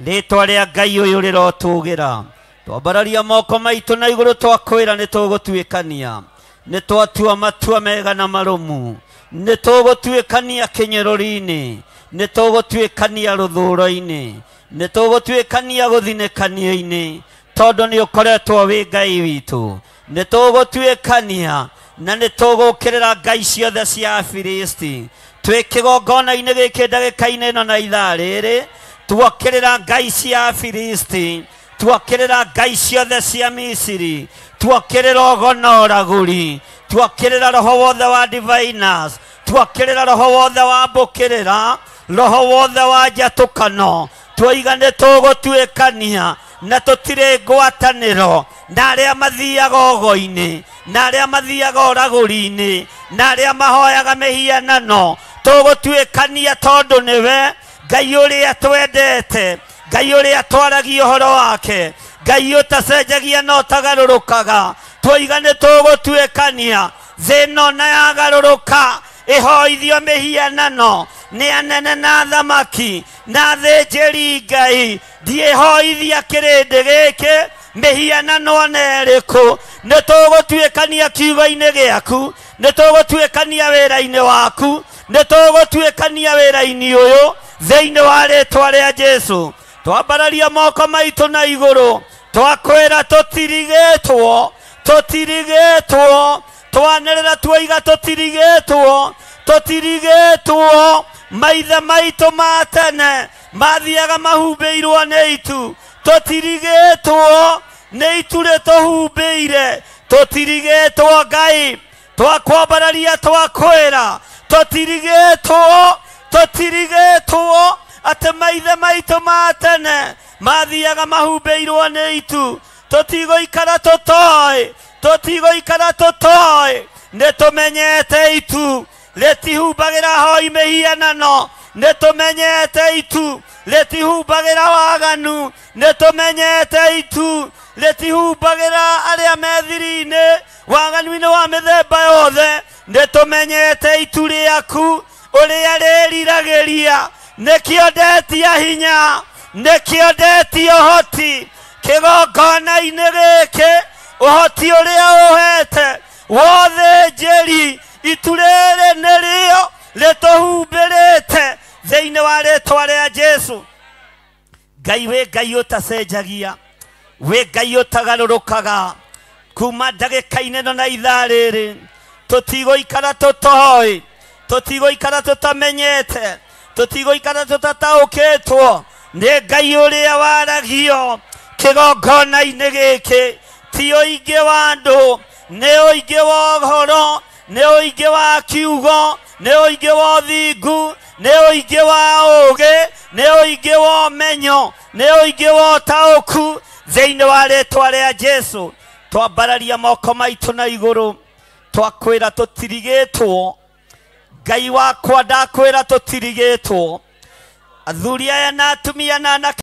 Rĩtwa rĩa Ngai ũyũ rĩrotũgĩra. Twambararia moko maitũ na igũrũ twakwĩra nĩ tũgũtuĩkania. Nĩ twatua matua mega na marũmu. Nĩ tũgũtuĩkania kĩnyũrũri-inĩ. Nĩ tũgũtuĩkania rũthũro-inĩ. Nĩ tũgũtuĩkania gũthinĩkanio-inĩ. Tondũ nĩ ũkoretwo wĩ Ngai witũ. Nĩ tũgũtuĩkania na nĩ tũgũkĩrĩra ngai ciothe cia Afilisti. Twĩ kĩgongona-inĩ gĩkĩ ndagĩka-inĩ ĩno na ithaa rĩrĩ, tuokĩrĩra ngai cia Afilisti, tuokĩrĩra ngai ciothe cia Misiri, tuokĩrĩra ũgo ũragũri, tuokĩrĩra roho wothe wa diviners, tuokĩrĩra roho wothe wa mbũkĩrĩra, roho wothe wa njatũkano. Twoiga nĩ tũgũtuĩkania na tũtirĩ ngwatanĩro na arĩa mathiaga ũgo-inĩ, na arĩa mathiaga ũragũri-inĩ, na arĩa mahoyaga mĩhianano. Tũgũtuĩkania tondũ nĩwe Ngai ũrĩa twendete, Ngai ũrĩa twaragia ũhoro wake, Ngai ũtacenjagia na ũtagarũrũkaga. Twoiga nĩ tũgũtuĩkania thĩ ĩno na yagarũrũka ĩhoithio mĩhianano nĩ anene na athamaki na athĩnjĩri Ngai. Ndiĩhoithia kĩrĩndĩ gĩkĩ mĩhianano ona ĩrĩkũ. Nĩ tũgũtuĩkania kiugo-inĩ gĩaku, nĩ tũgũtuĩkania wĩra-inĩ waku, nĩ tũgũtuĩkania wĩra-inĩ ũyũ thĩinĩ wa rĩtwa rĩa Jesũ. Twambararia moko maitũ na igũrũ, twakwĩra tũtirigĩtwo, tũtirigĩtwo, twanĩrĩra tuoiga tũtirigĩtwo, tũtirigĩtwo. Maithe maitũ ma tene mathiaga mahumbĩirwo nĩ itu, tũtirigĩtwo nĩ itu rĩtũhumbĩire, tũtirigĩtwo Ngai. Twakwambararia twakwĩra tũtirigĩtwo, tũtirigĩtwo atĩ maithe maitũ ma tene mathiaga mahumbĩirwo nĩ itu. Tũtigũikara tũtoĩ, tũtigũikara tũtoĩ. Nĩ tũmenyete itu rĩtihumbagĩra hoi mĩhianano, nĩ tũmenyete itu rĩtihumbagĩra waganu, nĩ tũmenyete itu rĩtihumbagĩra arĩa me thiri-inĩ waganu-inĩ wa mĩthemba yothe. Nĩ tũmenyete itu rĩaku ũrĩa rĩriragĩria. Nĩkĩo ndetia hinya, nĩkĩo ndetia ũhoti kĩgongona-inĩ gĩkĩ, ũhoti ũrĩa ũhete wothĩnjĩri. Itu rĩrĩ nĩrĩo rĩtũhumbĩrĩte thĩinĩ wa rĩtwa rĩa Jesũ. Ngai wĩ Ngai ũtacenjagia, wĩ Ngai ũtagarũrũkaga. Kuma ndagĩka-inĩ ĩno na ithaa rĩrĩ tũtigũikara tũtoĩ, tũtigũikara tũtamenyete, tũtigũikara tũtataũkĩtwo nĩ Ngai ũrĩa waragio kĩgongona-inĩ gĩkĩ. Ti ũingĩ wa andũ, nĩ ũingĩ wa ũhoro, nĩ ũingĩ wa kiugo, nĩ ũingĩ wa ũthingu, nĩ ũingĩ wa ũũgĩ, nĩ ũingĩ wa ũmenyo, nĩ ũingĩ wa ũtaũku thĩinĩ wa rĩtwa rĩa Jesũ. Twambararia moko maitũ na igũrũ, twakwĩra tũtirigĩtwo. Ngai wakwa ndakwĩra tũtirigĩtwo. Athuri aya na atumia na anake